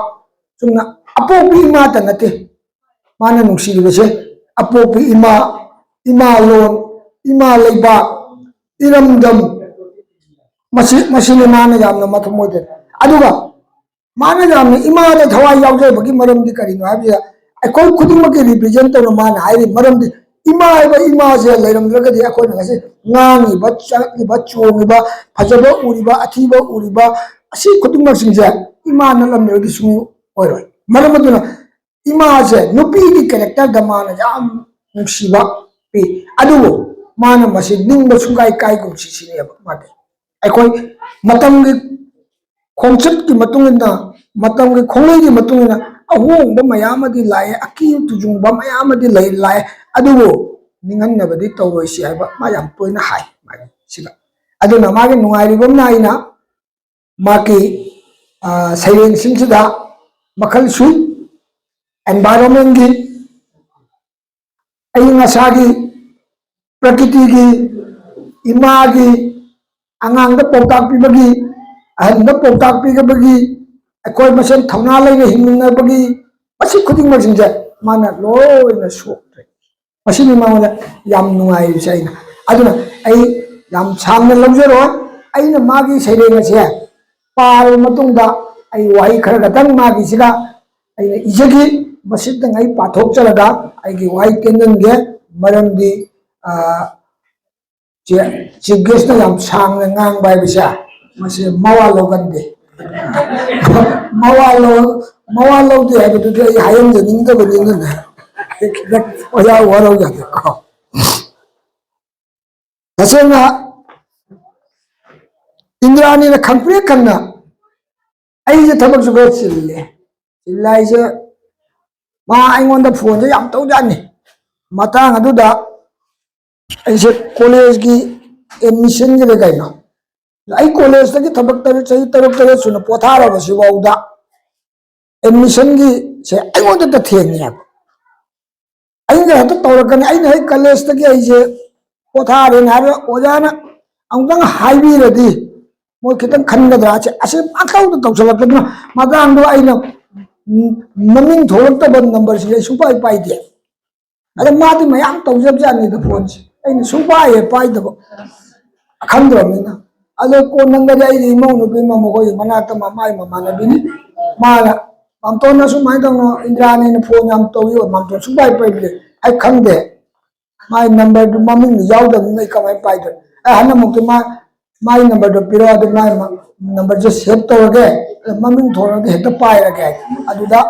ꯆꯨꯝꯅ ꯑꯄꯣꯛꯄꯤ ꯏꯃꯥꯇ ꯅꯠꯇꯦ ꯃꯥꯅ ꯅꯨꯡꯁꯤꯔꯤꯕꯁꯦ, ꯑꯄꯣꯛꯄꯤ ꯏꯃꯥ, ꯏꯃꯥ ꯂꯣꯟ, ꯏꯃꯥ ꯂꯩꯕꯥꯛ, ꯏꯔꯝꯗꯝ, ꯃꯁꯤ ꯃꯁꯤꯅꯤ ꯃꯥꯅ ꯌꯥꯝꯅ ꯃꯊꯃꯣꯏꯗ꯫ ꯑꯗꯨꯒ ꯃꯥꯅ ꯌꯥꯝꯅ ꯏꯃꯥꯗ ꯊꯋꯥꯏ ꯌꯥꯎꯖꯕꯒꯤ ꯃꯔꯝꯗꯤ ꯀꯔꯤꯅꯣ ꯍꯥꯏꯕꯁꯤꯗ, ꯑꯩꯈꯣꯏ ꯈꯨꯗꯤꯡꯃꯛꯀꯤ ꯔꯤꯄ꯭ꯔꯦꯖꯦꯟ ꯇꯧꯅ ꯃꯥꯅ ꯍꯥꯏꯔꯤ꯫ ꯃꯔꯝꯗꯤ ꯏꯃꯥ ꯍꯥꯏꯕ ꯏꯃꯥꯁꯦ ꯂꯩꯔꯝꯗ꯭ꯔꯒꯗꯤ ꯑꯩꯈꯣꯏꯅ ꯉꯁꯤ ꯉꯥꯡꯉꯤꯕ, ꯆꯠꯂꯤꯕ, ꯆꯣꯡꯉꯤꯕ, ꯐꯖꯕ ꯎꯔꯤꯕ, ꯑꯊꯤꯕ ꯎꯔꯤꯕ, ꯑꯁꯤ ꯈꯨꯗꯤꯡꯃꯛꯁꯤꯡꯁꯦ ꯏꯃꯥ ꯅꯠꯂꯝꯗ꯭ꯔꯒꯗꯤ ꯁꯨꯡ ꯑꯣꯏꯔꯣꯏ꯫ ꯃꯔꯝ ꯑꯗꯨꯅ ꯏꯃꯥꯁꯦ ꯅꯨꯄꯤꯒꯤ ꯀꯦꯔꯦꯛꯇꯔꯗ ꯃꯥꯅ ꯌꯥꯝ ꯅꯨꯡꯁꯤꯕ ꯄꯤ꯫ ꯑꯗꯨꯕꯨ ꯃꯥꯅ ꯃꯁꯤ ꯅꯤꯡꯕ ꯁꯨꯡꯀꯥꯏ ꯀꯥꯏꯒꯨꯝꯁꯤ ꯁꯤꯅꯦꯕ ꯃꯥꯗꯤ꯫ ꯑꯩꯈꯣꯏ ꯃꯇꯝꯒꯤ ꯈꯣꯡꯆꯠꯀꯤ ꯃꯇꯨꯡ ꯏꯟꯅ, ꯃꯇꯝꯒꯤ ꯈꯣꯡꯂꯩꯒꯤ ꯃꯇꯨꯡ ꯏꯟꯅ ꯑꯍꯣꯡꯕ ꯃꯌꯥꯝ ꯑꯃꯗꯤ ꯂꯥꯛꯑꯦ, ꯑꯀꯤ ꯇꯨꯖꯨꯡꯕ ꯃꯌꯥꯝ ꯑꯃꯗꯤ ꯂꯩ ꯂꯥꯛꯑꯦ꯫ ꯑꯗꯨꯕꯨ ꯅꯤꯡꯍꯟꯅꯕꯗꯤ ꯇꯧꯔꯣꯏꯁꯤ ꯍꯥꯏꯕ ꯃꯥ ꯌꯥꯝ ꯇꯣꯏꯅ ꯍꯥꯏ ꯃꯥꯒꯤ ꯁꯤꯗ꯫ ꯑꯗꯨꯅ ꯃꯥꯒꯤ ꯅꯨꯡꯉꯥꯏꯔꯤꯕ ꯑꯃꯅ ꯑꯩꯅ ꯃꯥꯒꯤ ꯁꯩꯔꯦꯡꯁꯤꯡꯁꯤꯗ ꯃꯈꯜ ꯁꯨꯏ꯫ ꯑꯦꯟꯚꯥꯏꯔꯣꯟꯃꯦꯟꯒꯤ, ꯑꯏꯪ ꯑꯁꯥꯒꯤ, ꯄ꯭ꯔꯀꯤꯇꯤꯒꯤ, ꯏꯃꯥꯒꯤ, ꯑꯉꯥꯡꯗ ꯄꯥꯎꯇꯥꯛ ꯄꯤꯕꯒꯤ, ꯑꯍꯟꯗ ꯄꯥꯎꯇꯥꯛ ꯄꯤꯅꯕꯒꯤ, ꯑꯩꯈꯣꯏ ꯃꯁꯦꯟ ꯊꯧꯅꯥ ꯂꯩꯅ ꯍꯤꯡꯃꯤꯟꯅꯕꯒꯤ, ꯃꯁꯤ ꯈꯨꯗꯤꯡꯃꯛꯁꯤꯡꯁꯦ ꯃꯥꯅ ꯂꯣꯏꯅ ꯁꯣꯛꯇ꯭ꯔꯦ꯫ ꯃꯁꯤꯅꯤ ꯃꯉꯣꯟꯗ ꯌꯥꯝ ꯅꯨꯡꯉꯥꯏꯔꯤꯁꯦ꯫ ꯑꯩꯅ ꯑꯗꯨꯅ ꯑꯩ ꯌꯥꯝ ꯁꯥꯡꯅ ꯂꯧꯖꯔꯣꯏ꯫ ꯑꯩꯅ ꯃꯥꯒꯤ ꯁꯩꯔꯦꯡ ꯑꯁꯦ ꯄꯥꯔꯕ ꯃꯇꯨꯡꯗ ꯑꯩ ꯋꯥꯍꯩ ꯈꯔ ꯈꯛꯇꯪ ꯃꯥꯒꯤꯁꯤꯒ ꯑꯩꯅ ꯏꯖꯈꯤ꯫ ꯃꯁꯤꯗꯪ ꯑꯩ ꯄꯥꯊꯣꯛꯆꯔꯒ ꯑꯩꯒꯤ ꯋꯥꯍꯩ ꯇꯦꯟꯖꯟꯒꯦ꯫ ꯃꯔꯝꯗꯤ ꯆꯤꯐ ꯒꯦꯁꯅ ꯌꯥꯝ ꯁꯥꯡꯅ ꯉꯥꯡꯕ ꯍꯥꯏꯕꯁꯦ ꯃꯁꯤ ꯃꯋꯥ ꯂꯧꯒꯟꯗꯦ꯫ ꯃꯋꯥ ꯂꯧ ꯃꯋꯥ ꯂꯧꯗꯦ ꯍꯥꯏꯕꯗꯨꯗꯤ ꯑꯩ ꯍꯥꯏꯍꯟꯖꯅꯤꯡꯗꯕꯅꯤꯅꯅꯦ, ꯑꯩ ꯈꯤꯇꯪ ꯋꯥꯔꯧ ꯋꯥꯔꯧ ꯌꯥꯗꯦꯀꯣ꯫ ꯇꯁꯦꯡꯅ ꯏꯟꯗ꯭ꯔꯥꯅꯤꯅ ꯈꯪꯄ꯭ꯔꯦꯛ ꯈꯪꯅ ꯑꯩꯁꯦ ꯊꯕꯛꯁꯨ ꯈꯔ ꯆꯤꯜꯂꯦ, ꯆꯤꯜꯂꯦ ꯍꯥꯏꯁꯦ ꯃꯥ ꯑꯩꯉꯣꯟꯗ ꯐꯣꯟꯁꯦ ꯌꯥꯝ ꯇꯧꯖꯥꯠꯅꯤ꯫ ꯃꯇꯥꯡ ꯑꯗꯨꯗ ꯑꯩꯁꯦ ꯀꯣꯂꯦꯖꯀꯤ ꯑꯦꯗꯃꯤꯁꯟꯒꯤꯗ ꯀꯩꯅꯣ, ꯑꯩ ꯀꯣꯂꯦꯖꯇꯒꯤ ꯊꯕꯛ ꯇꯔꯦꯠ, ꯆꯍꯤ ꯇꯔꯨꯛ ꯇꯔꯦꯠ ꯁꯨꯅ ꯄꯣꯊꯥꯔꯕꯁꯤꯐꯥꯎꯗ ꯑꯦꯗꯃꯤꯁꯟꯒꯤꯁꯦ ꯑꯩꯉꯣꯟꯗꯇ ꯊꯦꯡꯉꯦꯕ꯫ ꯑꯩꯅ ꯍꯦꯛꯇ ꯇꯧꯔꯛꯀꯅꯤ꯫ ꯑꯩꯅ ꯍꯦꯛ ꯀꯣꯂꯦꯖꯇꯒꯤ ꯑꯩꯁꯦ ꯄꯣꯊꯥꯔꯦꯅ ꯍꯥꯏꯕ ꯑꯣꯖꯥꯅ ꯑꯃꯨꯛꯇꯪ ꯍꯥꯏꯕꯤꯔꯗꯤ ꯃꯣꯏ ꯈꯤꯇꯪ ꯈꯟꯒꯗ꯭ꯔꯥ, ꯑꯁꯤ, ꯑꯁꯤ ꯄꯪꯇꯧꯗ ꯇꯧꯁꯜꯂꯛꯄꯗꯨꯅ ꯃꯇꯥꯡꯗꯣ ꯑꯩꯅ, ꯎꯝ, ꯃꯃꯤꯡ ꯊꯣꯛꯂꯛꯇꯕ ꯅꯝꯕꯔꯁꯤꯡꯁꯦ ꯑꯩ ꯁꯨꯡꯄꯥꯏ ꯄꯥꯏꯗꯦ꯫ ꯑꯗ ꯃꯥꯗꯤ ꯃꯌꯥꯝ ꯇꯧꯖꯕꯖꯥꯠꯅꯤꯗ ꯐꯣꯟꯁꯦ, ꯑꯩꯅ ꯁꯨꯡꯄꯥꯏ ꯍꯦꯛ ꯄꯥꯏꯗꯕ, ꯈꯪꯗ꯭ꯔꯕꯅꯤꯅ꯫ ꯑꯗꯣ ꯀꯣꯟꯅꯪꯒꯗꯤ ꯑꯩꯒꯤ ꯏꯃꯧ ꯅꯨꯄꯤ ꯑꯃ ꯃꯈꯣꯏꯒꯤ ꯃꯅꯥꯛꯇ ꯃꯃꯥꯏ ꯃꯃꯥꯟꯅꯕꯤꯅꯤ, ꯃꯥꯅ, "ꯃꯥꯝꯇꯣꯟꯅ ꯁꯨꯃꯥꯏꯅ ꯇꯧꯅꯣ, ꯏꯟꯗ꯭ꯔꯥꯅꯤꯅ ꯐꯣꯟ ꯌꯥꯝ ꯇꯧꯏ, ꯃꯥꯝꯇꯣꯟ ꯁꯨꯡꯄꯥꯏ ꯄꯥꯏꯕꯤꯗꯦ, ꯑꯩ ꯈꯪꯗꯦ, ꯃꯥꯏ ꯅꯝꯕꯔꯗꯨ ꯃꯃꯤꯡꯗꯨ ꯌꯥꯎꯗꯕꯅꯤꯅ ꯑꯩ ꯀꯃꯥꯏꯅ ꯄꯥꯏꯗꯣꯏꯅꯣ?" ꯑꯩ ꯍꯟꯗꯛꯃꯨꯛꯇꯤ ꯃꯥ, "ꯃꯥꯏ ꯅꯝꯕꯔꯗꯨ ꯄꯤꯔꯛꯑꯣ, ꯑꯗꯨ ꯃꯥꯏ ꯃ-, ꯅꯝꯕꯔꯁꯦ ꯁꯦꯚ ꯇꯧꯔꯒꯦ, ꯑꯗ ꯃꯃꯤꯡ ꯊꯣꯟꯂꯒ ꯍꯦꯛꯇ ꯄꯥꯏꯔꯒꯦ"꯫ ꯑꯗꯨꯗ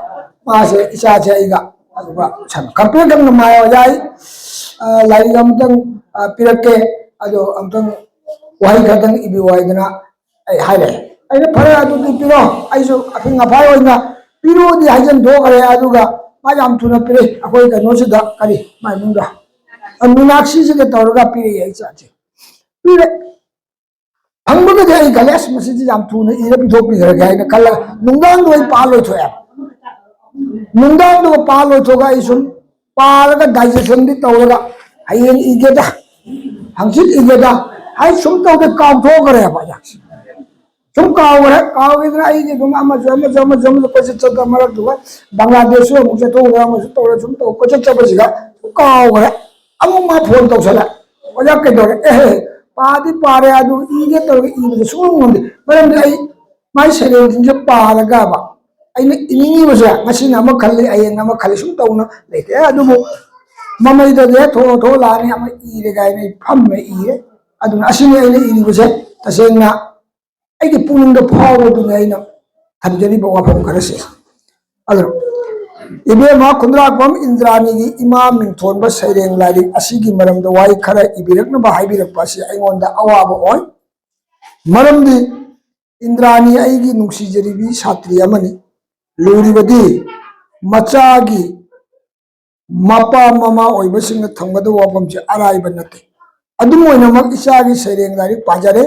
ꯃꯥꯁꯦ, ꯏꯆꯥꯁꯦ ꯑꯩꯒ ꯑꯗꯨꯒ ꯁꯥꯟꯅ-, ꯀꯝꯄ꯭ꯂꯦꯟ ꯀꯟꯅ ꯃꯥꯏ ꯑꯣꯖꯥ ꯑꯩ, ꯑ, ꯂꯥꯏꯔꯤꯛ ꯑꯃꯇꯪ, ꯑ, ꯄꯤꯔꯛꯀꯦ, ꯑꯗꯣ ꯑꯃꯇꯪ ꯋꯥꯍꯩ ꯈꯔꯇꯪ ꯏꯕꯤꯌꯨ ꯍꯥꯏꯗꯅ ꯑꯩ ꯍꯥꯏꯔꯛꯑꯦ꯫ ꯑꯩꯅ, "ꯐꯔꯦ, ꯑꯗꯨꯗꯤ ꯄꯤꯔꯣ, ꯑꯩꯁꯨ ꯑꯐꯤꯡ ꯑꯐꯥꯏ ꯑꯣꯏꯅ ꯄꯤꯔꯛꯑꯣꯗꯤ ꯍꯥꯏꯖꯟꯗꯣꯛꯈ꯭ꯔꯦ"꯫ ꯑꯗꯨꯒ ꯃꯥ ꯌꯥꯝ ꯊꯨꯅ ꯄꯤꯔꯛꯏ꯫ ꯑꯩꯈꯣꯏ ꯀꯩꯅꯣꯁꯤꯗ, ꯀꯔꯤ, ꯃꯥꯏ ꯃꯤꯡꯗꯣ, ꯑ, ꯃꯤꯅꯥꯛꯁꯤꯁꯤꯒ ꯇꯧꯔꯒ ꯄꯤꯔꯛꯑꯦ ꯑꯩ ꯆꯥꯠꯁꯦ꯫ ꯄꯤꯔꯦ꯫ ꯐꯪꯕꯒꯗꯤ ꯑꯩ ꯈꯜꯂꯦ, "ꯑꯁ, ꯃꯁꯤꯗꯤ ꯌꯥꯝ ꯊꯨꯅ ꯏꯔ ꯄꯤꯊꯣꯛꯄꯤꯈ꯭ꯔꯒꯦ" ꯍꯥꯏꯅ ꯈꯜꯂꯒ ꯅꯨꯡꯗꯥꯡꯗꯣ ꯑꯩ ꯄꯥ ꯂꯣꯏꯊꯣꯛꯑꯦ꯫ ꯅꯨꯡꯗꯥꯡꯗꯨꯒ ꯄꯥ ꯂꯣꯏꯊꯣꯛꯑꯒ ꯑꯩ ꯁꯨꯝ ꯄꯥꯔꯒ ꯗꯥꯏꯖꯦꯁꯟꯗꯤ ꯇꯧꯔꯒ ꯍꯌꯦꯡ ꯏꯒꯦꯗ, ꯍꯪꯆꯤꯠ ꯏꯒꯦꯗ ꯍꯥꯏ ꯁꯨꯝ ꯇꯧꯗ ꯀꯥꯎꯊꯣꯛꯈ꯭ꯔꯦꯕ ꯑꯩꯍꯥꯛꯁꯦ꯫ ꯁꯨꯝ ꯀꯥꯎꯈ꯭ꯔꯦ꯫ ꯀꯥꯎꯈꯤꯗꯅ ꯑꯩꯗꯤ ꯑꯗꯨꯝ ꯑꯃꯁꯨ, ꯑꯃꯁꯨ, ꯑꯃꯁꯨ, ꯑꯃꯁꯨ ꯀꯣꯏꯆꯠ ꯆꯠꯄ, ꯃꯔꯛꯇꯨꯒ ꯕꯪꯒ꯭ꯂꯥꯗꯦꯁꯁꯨ ꯑꯃꯨꯛ ꯆꯠꯊꯣꯛꯎꯔꯦ, ꯑꯃꯁꯨ ꯇꯧꯔꯦ, ꯁꯨꯝ ꯇꯧ, ꯀꯣꯏꯆꯠ ꯆꯠꯄꯁꯤꯗ ꯁꯨꯝ ꯀꯥꯎꯈ꯭ꯔꯦ꯫ ꯑꯃꯨꯛ ꯃꯥ ꯐꯣꯟ ꯇꯧꯁꯜꯂꯦ, "ꯑꯣꯖꯥ, ꯀꯩꯗꯧꯔꯦ?" "ꯑꯦꯍꯦ, ꯄꯥꯗꯤ ꯄꯥꯔꯦ, ꯑꯗꯨ ꯏꯒꯦ ꯇꯧꯔꯒ ꯏꯕꯁꯦ ꯁꯨꯡꯉꯝ ꯉꯝꯗꯦ꯫ ꯃꯔꯝꯗꯤ ꯑꯩ ꯃꯥꯏ ꯁꯩꯔꯦꯡꯁꯤꯡꯁꯦ ꯄꯥꯔꯒꯕ ꯑꯩꯅ ꯏꯅꯤꯡꯉꯤꯕꯁꯦ ꯉꯁꯤꯅ ꯑꯃ ꯈꯜꯂꯤ, ꯍꯌꯦꯡꯅ ꯑꯃ ꯈꯜꯂꯤ, ꯁꯨꯝ ꯇꯧꯅ ꯂꯩꯇꯦ꯫ ꯑꯗꯨꯕꯨ ꯃꯃꯩꯗꯗꯤ ꯍꯦꯛ ꯊꯣꯛꯂꯛ ꯊꯣꯛꯂꯛꯑꯅꯤ, ꯑꯃ ꯏꯔꯦ ꯀꯥꯏꯅ ꯑꯩ ꯐꯝꯃꯦ ꯏꯔꯦ꯫ ꯑꯗꯨꯅ ꯑꯁꯤꯅꯤ ꯑꯩꯅ ꯏꯔꯤꯕꯁꯦ꯫ ꯇꯁꯦꯡꯅ ꯑꯩꯒꯤ ꯄꯨꯛꯅꯤꯡꯗ ꯐꯥꯎꯕꯗꯨꯅꯤ ꯑꯩꯅ ꯊꯝꯖꯔꯤꯕ ꯋꯥꯐꯝ ꯈꯔꯁꯦ꯫ ꯑꯗꯨ ꯏꯕꯦꯝꯃ ꯈꯨꯟꯗ꯭ꯔꯥꯛꯄꯝ ꯏꯟꯗ꯭ꯔꯥꯅꯤꯒꯤ ꯏꯃꯥ ꯃꯤꯡꯊꯣꯟꯕ ꯁꯩꯔꯦꯡ ꯂꯥꯏꯔꯤꯛ ꯑꯁꯤꯒꯤ ꯃꯔꯝꯗ ꯋꯥꯍꯩ ꯈꯔ ꯏꯕꯤꯔꯛꯅꯕ ꯍꯥꯏꯕꯤꯔꯛꯄ ꯑꯁꯤ ꯑꯩꯉꯣꯟꯗ ꯑꯋꯥꯕ ꯑꯣꯏ꯫ ꯃꯔꯝꯗꯤ ꯏꯟꯗ꯭ꯔꯥꯅꯤ ꯑꯩꯒꯤ ꯅꯨꯡꯁꯤꯖꯔꯤꯕꯤ ꯁꯥꯇ꯭ꯔꯤ ꯑꯃꯅꯤ꯫ ꯂꯨꯔꯤꯕꯗꯤ ꯃꯆꯥꯒꯤ ꯃꯄꯥ ꯃꯃꯥ ꯑꯣꯏꯕꯁꯤꯡꯅ ꯊꯝꯒꯗꯕ ꯋꯥꯐꯝꯁꯦ ꯑꯔꯥꯏꯕ ꯅꯠꯇꯦ꯫ ꯑꯗꯨꯝ ꯑꯣꯏꯅꯃꯛ, ꯏꯆꯥꯒꯤ ꯁꯩꯔꯦꯡ ꯂꯥꯏꯔꯤꯛ ꯄꯥꯖꯔꯦ꯫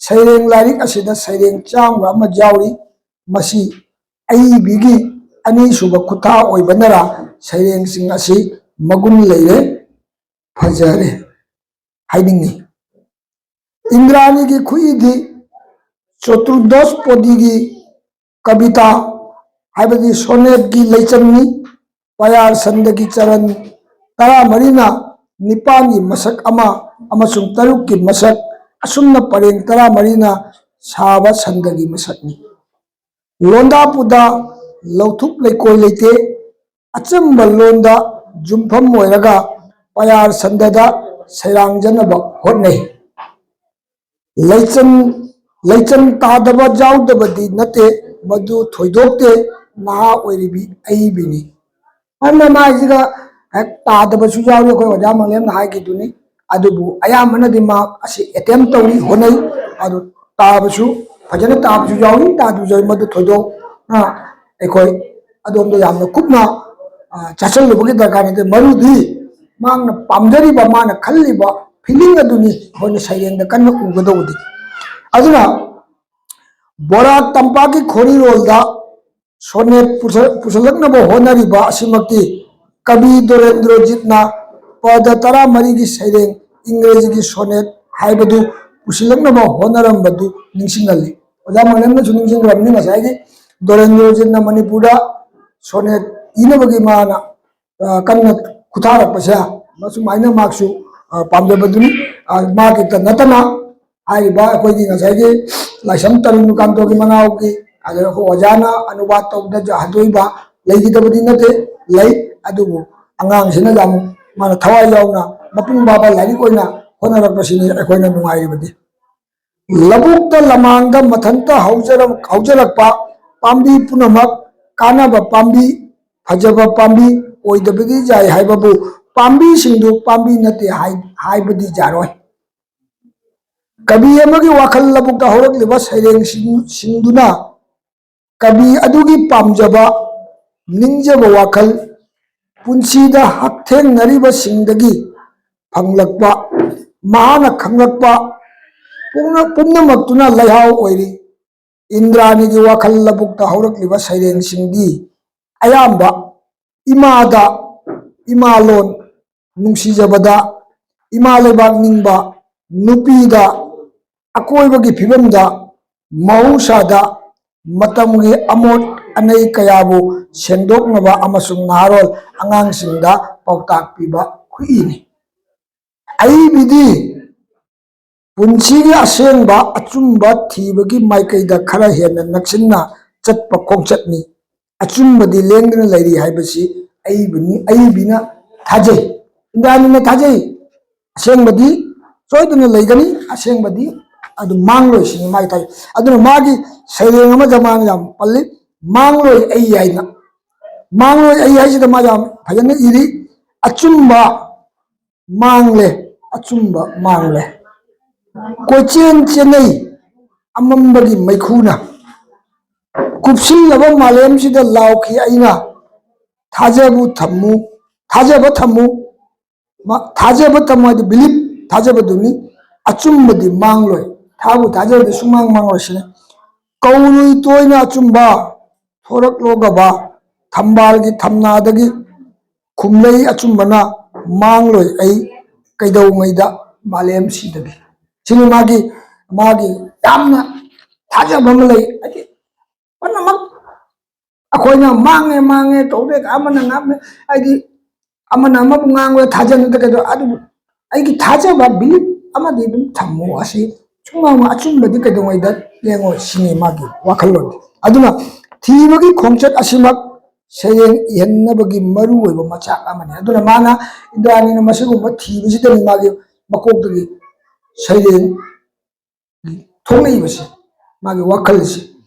ꯁꯩꯔꯦꯡ ꯂꯥꯏꯔꯤꯛ ꯑꯁꯤꯗ ꯁꯩꯔꯦꯡ ꯆꯥꯝꯃꯒ ꯑꯃ ꯌꯥꯎꯔꯤ꯫ ꯃꯁꯤ ꯑꯏꯕꯤꯒꯤ ꯑꯅꯤꯁꯨꯕ ꯈꯨꯠꯊꯥ ꯑꯣꯏꯕꯅꯔꯥ, ꯁꯩꯔꯦꯡꯁꯤꯡ ꯑꯁꯤ ꯃꯒꯨꯟ ꯂꯩꯔꯦ, ꯐꯖꯔꯦ ꯍꯥꯏꯅꯤꯡꯉꯤ꯫ ꯏꯟꯗ꯭ꯔꯥꯅꯤꯒꯤ ꯈꯨꯏꯗꯤ ꯆꯇꯨꯔꯗꯁ ꯄꯣꯗꯤꯒꯤ ꯀꯕꯤꯇꯥ, ꯍꯥꯏꯕꯗꯤ ꯁꯣꯅꯦꯠꯀꯤ ꯂꯩꯆꯟꯅꯤ꯫ ꯄꯌꯥꯔ ꯁꯟꯗꯒꯤ ꯆꯔꯟ ꯇꯔꯥꯃꯔꯤꯅ ꯅꯤꯄꯥꯟꯒꯤ ꯃꯁꯛ ꯑꯃ ꯑꯃꯁꯨꯡ ꯇꯔꯨꯛꯀꯤ ꯃꯁꯛ, ꯑꯁꯨꯝꯅ ꯄꯔꯦꯡ ꯇꯔꯥꯃꯔꯤꯅ ꯁꯥꯕ ꯁꯟꯗꯒꯤ ꯃꯁꯛꯅꯤ꯫ ꯂꯣꯟꯗꯥ ꯄꯨꯗꯥ ꯂꯧꯊꯨꯞ ꯂꯩꯀꯣꯏ ꯂꯩꯇꯦ꯫ ꯑꯆꯝꯕ ꯂꯣꯟꯗ ꯌꯨꯝꯐꯝ ꯑꯣꯏꯔꯒ ꯄꯌꯥꯔ ꯁꯟꯗꯗ ꯁꯩꯔꯥꯡꯖꯅꯕ ꯍꯣꯠꯅꯩ꯫ ꯂꯩꯆꯟ, ꯂꯩꯆꯟ ꯇꯥꯗꯕ ꯌꯥꯎꯗꯕꯗꯤ ꯅꯠꯇꯦ, ꯃꯗꯨ ꯊꯣꯏꯗꯣꯛꯇꯦ ꯅꯍꯥ ꯑꯣꯏꯔꯤꯕꯤ ꯑꯏꯕꯤꯅꯤ꯫ ꯑꯗꯨꯅ ꯃꯥꯏꯁꯤꯗ ꯍꯦꯛ ꯇꯥꯗꯕꯁꯨ ꯌꯥꯎꯔꯤ, ꯑꯩꯈꯣꯏ ꯑꯣꯖꯥ ꯃꯪꯂꯦꯝꯅ ꯍꯥꯏꯈꯤꯗꯨꯅꯤ꯫ ꯑꯗꯨꯕꯨ ꯑꯌꯥꯝꯕꯅꯗꯤ ꯃꯥ ꯑꯁꯤ attempt ꯇꯧꯔꯤ, ꯍꯣꯠꯅꯩ꯫ ꯑꯗꯨ ꯇꯥꯕꯁꯨ, ꯐꯖꯅ ꯇꯥꯕꯁꯨ ꯌꯥꯎꯏ, ꯇꯥꯗꯕꯁꯨ ꯌꯥꯎꯏ꯫ ꯃꯗꯨ ꯊꯣꯏꯗꯣꯛꯅ ꯑꯩꯈꯣꯏ ꯑꯗꯣꯝꯗ ꯌꯥꯝꯅ ꯀꯨꯞꯅ, ꯑ, ꯆꯥꯁꯤꯜꯂꯨꯕꯒꯤ ꯗꯔꯀꯥꯔ ꯅꯠꯇꯦ꯫ ꯃꯔꯨꯗꯤ ꯃꯥꯅ ꯄꯥꯝꯖꯔꯤꯕ, ꯃꯥꯅ ꯈꯜꯂꯤꯕ feeling ꯑꯗꯨꯅꯤ ꯑꯩꯈꯣꯏꯅ ꯁꯩꯔꯦꯡꯗ ꯀꯟꯅ ꯎꯒꯗꯧꯕꯗꯤ꯫ ꯑꯗꯨꯅ ꯕꯣꯔꯥ ꯇꯝꯄꯥꯛꯀꯤ ꯈꯣꯔꯤꯔꯣꯜꯗ ꯁꯣꯅꯦꯠ ꯄꯨꯁꯜ-, ꯄꯨꯁꯜꯂꯛꯅꯕ ꯍꯣꯠꯅꯔꯤꯕ ꯑꯁꯤꯃꯛꯇꯤ ꯀꯕꯤ ꯗꯣꯔꯦꯟꯗ꯭ꯔꯣꯖꯤꯠꯅ ꯄꯗ ꯇꯔꯥꯃꯔꯤꯒꯤ ꯁꯩꯔꯦꯡ, ꯏꯪꯒ꯭ꯔꯦꯖꯤꯒꯤ ꯁꯣꯅꯦꯠ ꯍꯥꯏꯕꯗꯨ ꯄꯨꯁꯤꯜꯂꯛꯅꯕ ꯍꯣꯠꯅꯔꯝꯕꯗꯨ ꯅꯤꯡꯁꯤꯡꯍꯜꯂꯤ꯫ ꯑꯣꯖꯥ ꯃꯪꯂꯦꯝꯅꯁꯨ ꯅꯤꯡꯁꯤꯡꯈ꯭ꯔꯕꯅꯤ, ꯉꯁꯥꯏꯒꯤ ꯗꯣꯔꯦꯟꯗ꯭ꯔꯣꯖꯤꯠꯅ ꯃꯅꯤꯄꯨꯔꯗ ꯁꯣꯅꯦꯠ ꯏꯅꯕꯒꯤ ꯃꯥꯅ, ꯑ, ꯀꯟꯅ ꯈꯨꯊꯥꯔꯛꯄꯁꯦ, ꯃꯁꯨꯃꯥꯏꯅ ꯃꯍꯥꯛꯁꯨ, ꯑ, ꯄꯥꯝꯖꯕꯗꯨꯅꯤ꯫ ꯑ, ꯃꯍꯥꯛꯈꯛꯇ ꯅꯠꯇꯅ ꯍꯥꯏꯔꯤꯕ ꯑꯩꯈꯣꯏꯒꯤ ꯉꯁꯥꯏꯒꯤ ꯂꯥꯏꯁ꯭ꯔꯝ ꯇꯔꯨꯅꯤꯀꯥꯟꯇꯒꯤ ꯃꯅꯥꯎꯒꯤ, ꯑꯗ ꯑꯩꯈꯣꯏ ꯑꯣꯖꯥꯅ ꯑꯅꯨꯕꯥꯗ ꯇꯧꯕꯗ ꯍꯟꯗꯣꯛꯏꯕ ꯂꯩꯈꯤꯗꯕꯗꯤ ꯅꯠꯇꯦ, ꯂꯩ꯫ ꯑꯗꯨꯕꯨ ꯑꯉꯥꯡꯁꯤꯅ ꯌꯥꯝ ꯃꯥꯅ ꯊꯋꯥꯏ ꯌꯥꯎꯅ ꯃꯄꯨꯡ ꯐꯥꯕ ꯂꯥꯏꯔꯤꯛ ꯑꯣꯏꯅ ꯍꯣꯠꯅꯔꯛꯄꯁꯤꯅꯤ ꯑꯩꯈꯣꯏꯅ ꯅꯨꯡꯉꯥꯏꯔꯤꯕꯗꯤ꯫ ꯂꯧꯕꯨꯛꯇ ꯂꯃꯥꯡꯗ ꯃꯊꯟꯇ ꯍꯧꯖꯔꯛ-, ꯍꯧꯖꯔꯛꯄ ꯄꯥꯝꯕꯤ ꯄꯨꯝꯅꯃꯛ ꯀꯥꯟꯅꯕ ꯄꯥꯝꯕꯤ, ꯐꯖꯕ ꯄꯥꯝꯕꯤ ꯑꯣꯏꯗꯕꯗꯤ ꯌꯥꯏ ꯍꯥꯏꯕꯕꯨ ꯄꯥꯝꯕꯤꯁꯤꯡꯗꯨ ꯄꯥꯝꯕꯤ ꯅꯠꯇꯦ ꯍꯥꯏ-, ꯍꯥꯏꯕꯗꯤ ꯌꯥꯔꯣꯏ꯫ ꯀꯕꯤ ꯑꯃꯒꯤ ꯋꯥꯈꯜ ꯂꯧꯕꯨꯛꯇ ꯍꯧꯔꯛꯂꯤꯕ ꯁꯩꯔꯦꯡꯁꯤꯡ-, ꯁꯤꯡꯗꯨꯅ ꯀꯕꯤ ꯑꯗꯨꯒꯤ ꯄꯥꯝꯖꯕ ꯅꯤꯡꯖꯕ ꯋꯥꯈꯜ, ꯄꯨꯟꯁꯤꯗ ꯍꯛꯊꯦꯡꯅꯔꯤꯕꯁꯤꯡꯗꯒꯤ ꯐꯪꯂꯛꯄ, ꯃꯍꯥꯛꯅ ꯈꯪꯂꯛꯄ ꯄꯨꯝꯅ-, ꯄꯨꯝꯅꯃꯛꯇꯨꯅ ꯂꯩꯍꯥꯎ ꯑꯣꯏꯔꯤ꯫ ꯏꯟꯗ꯭ꯔꯥꯅꯤꯒꯤ ꯋꯥꯈꯜ ꯂꯧꯕꯨꯛꯇ ꯍꯧꯔꯛꯂꯤꯕ ꯁꯩꯔꯦꯡꯁꯤꯡꯗꯤ ꯑꯌꯥꯝꯕ ꯏꯃꯥꯗ, ꯏꯃꯥꯂꯣꯟ ꯅꯨꯡꯁꯤꯖꯕꯗ, ꯏꯃꯥ ꯂꯩꯕꯥꯛ ꯅꯤꯡꯕ, ꯅꯨꯄꯤꯗ, ꯑꯀꯣꯏꯕꯒꯤ ꯐꯤꯕꯝꯗ, ꯃꯍꯧꯁꯥꯗ, ꯃꯇꯝꯒꯤ ꯑꯃꯣꯠ ꯑꯅꯩ ꯀꯌꯥꯕꯨ ꯁꯦꯡꯗꯣꯛꯅꯕ ꯑꯃꯁꯨꯡ ꯅꯍꯥꯔꯣꯜ ꯑꯉꯥꯡꯁꯤꯡꯗ ꯄꯥꯎꯇꯥꯛ ꯄꯤꯕ ꯈꯨꯠꯏꯅꯤ꯫ ꯑꯏꯕꯤꯗꯤ ꯄꯨꯟꯁꯤꯒꯤ ꯑꯁꯦꯡꯕ ꯑꯆꯨꯝꯕ ꯊꯤꯕꯒꯤ ꯃꯥꯏꯀꯩꯗ ꯈꯔ ꯍꯦꯟꯅ ꯅꯛꯁꯤꯟꯅ ꯆꯠꯄ ꯈꯣꯡꯆꯠꯅꯤ꯫ ꯑꯆꯨꯝꯕꯗꯤ ꯂꯦꯡꯗꯅ ꯂꯩꯔꯤ ꯍꯥꯏꯕꯁꯤ ꯑꯏꯕꯅꯤ, ꯑꯏꯕꯤꯅ ꯊꯥꯖꯩ, ꯏꯟꯗ꯭ꯔꯥꯅꯤꯅ ꯊꯥꯖꯩ꯫ ꯑꯁꯦꯡꯕꯗꯤ ꯁꯣꯏꯗꯅ ꯂꯩꯒꯅꯤ, ꯑꯁꯦꯡꯕꯗꯤ ꯑꯗꯨ ꯃꯥꯡꯂꯣꯏ ꯁꯤꯅꯤ ꯃꯥꯒꯤ ꯊꯥꯖꯩ꯫ ꯑꯗꯨꯅ ꯃꯥꯒꯤ ꯁꯩꯔꯦꯡ ꯑꯃꯗ ꯃꯥꯅ ꯌꯥꯝ ꯄꯜꯂꯤ, "ꯃꯥꯡꯂꯣꯏ ꯑꯩ" ꯍꯥꯏꯅ꯫ "ꯃꯥꯡꯂꯣꯏ ꯑꯩ" ꯍꯥꯏꯁꯤꯗ ꯃꯥ ꯌꯥꯝ ꯐꯖꯅ ꯏꯔꯤ, "ꯑꯆꯨꯝꯕ ꯃꯥꯡꯂꯦ, ꯑꯆꯨꯝꯕ ꯃꯥꯡꯂꯦ꯫ ꯀꯣꯏꯆꯦꯟ ꯆꯦꯟꯅꯩ ꯑꯃꯝꯕꯒꯤ ꯃꯩꯈꯨꯅ꯫ ꯀꯨꯞꯁꯤꯜꯂꯕ ꯃꯥꯂꯦꯝꯁꯤꯗ ꯂꯥꯎꯈꯤ ꯑꯩꯅ, ꯊꯥꯖꯕꯨ ꯊꯝꯃꯨ, ꯊꯥꯖꯕ ꯊꯝꯃꯨ, ꯃ-, ꯊꯥꯖꯕ ꯊꯝꯃꯨ" ꯍꯥꯏꯗꯤ belief, ꯊꯥꯖꯕꯗꯨꯅꯤ꯫ "ꯑꯆꯨꯝꯕꯗꯤ ꯃꯥꯡꯂꯣꯏ, ꯊꯥꯕꯨ ꯊꯥꯖꯔꯗꯤ ꯁꯨꯡꯃꯥꯡ ꯃꯥꯡꯂꯣꯏ" ꯁꯤꯅꯤ꯫ "ꯀꯧꯔꯨꯏ ꯇꯣꯏꯅ ꯑꯆꯨꯝꯕ, ꯊꯣꯔꯛꯂꯣꯒꯕ, ꯊꯝꯕꯥꯜꯒꯤ ꯊꯝꯅꯥꯗꯒꯤ ꯈꯨꯝꯂꯩ ꯑꯆꯨꯝꯕꯅ, ꯃꯥꯡꯂꯣꯏ ꯑꯩ ꯀꯩꯗꯧꯉꯩꯗ ꯃꯥꯂꯦꯝꯁꯤꯗꯒꯤ"꯫ ꯁꯤꯅꯤ ꯃꯥꯒꯤ, ꯃꯥꯒꯤ ꯌꯥꯝꯅ ꯊꯥꯖꯕ ꯑꯃ ꯂꯩ꯫ ꯍꯥꯏꯗꯤ ꯄꯨꯝꯅꯃꯛ ꯑꯩꯈꯣꯏꯅ "ꯃꯥꯡꯉꯦ, ꯃꯥꯡꯉꯦ" ꯇꯧꯗꯦ, ꯑꯃꯅ ꯉꯥꯡꯉꯦ, ꯍꯥꯏꯗꯤ ꯑꯃꯅ ꯑꯃꯕꯨ ꯉꯥꯡꯕꯗ ꯊꯥꯖꯅꯗ ꯀꯩꯗꯧ, ꯑꯗꯨꯕꯨ "ꯑꯩꯒꯤ ꯊꯥꯖꯕ, belief ꯑꯃꯗꯤ ꯑꯗꯨꯝ ꯊꯝꯃꯨ" ꯑꯁꯤ ꯁꯨꯝ ꯉꯥꯡꯕ, ꯑꯆꯨꯝꯕꯗꯤ ꯀꯩꯗꯧꯉꯩꯗ ꯂꯦꯡꯉꯣꯏ ꯁꯤꯅꯤ ꯃꯥꯒꯤ ꯋꯥꯈꯜꯂꯣꯟ꯫ ꯑꯗꯨꯅ ꯊꯤꯕꯒꯤ ꯈꯣꯡꯆꯠ ꯑꯁꯤꯃꯛ ꯁꯩꯔꯦꯡ ꯏꯍꯟꯅꯕꯒꯤ ꯃꯔꯨꯑꯣꯏꯕ ꯃꯆꯥꯛ ꯑꯃꯅꯤ꯫ ꯑꯗꯨꯅ ꯃꯥꯅ, ꯏꯟꯗ꯭ꯔꯥꯅꯤꯅ ꯃꯁꯤꯒꯨꯝꯕ ꯊꯤꯕꯁꯤꯗꯅꯤ ꯃꯥꯒꯤ ꯃꯀꯣꯛꯇꯒꯤ ꯁꯩꯔꯦꯡ ꯊꯣꯛꯂꯛꯏꯕꯁꯤ, ꯃꯥꯒꯤ ꯋꯥꯈꯜꯁꯤ꯫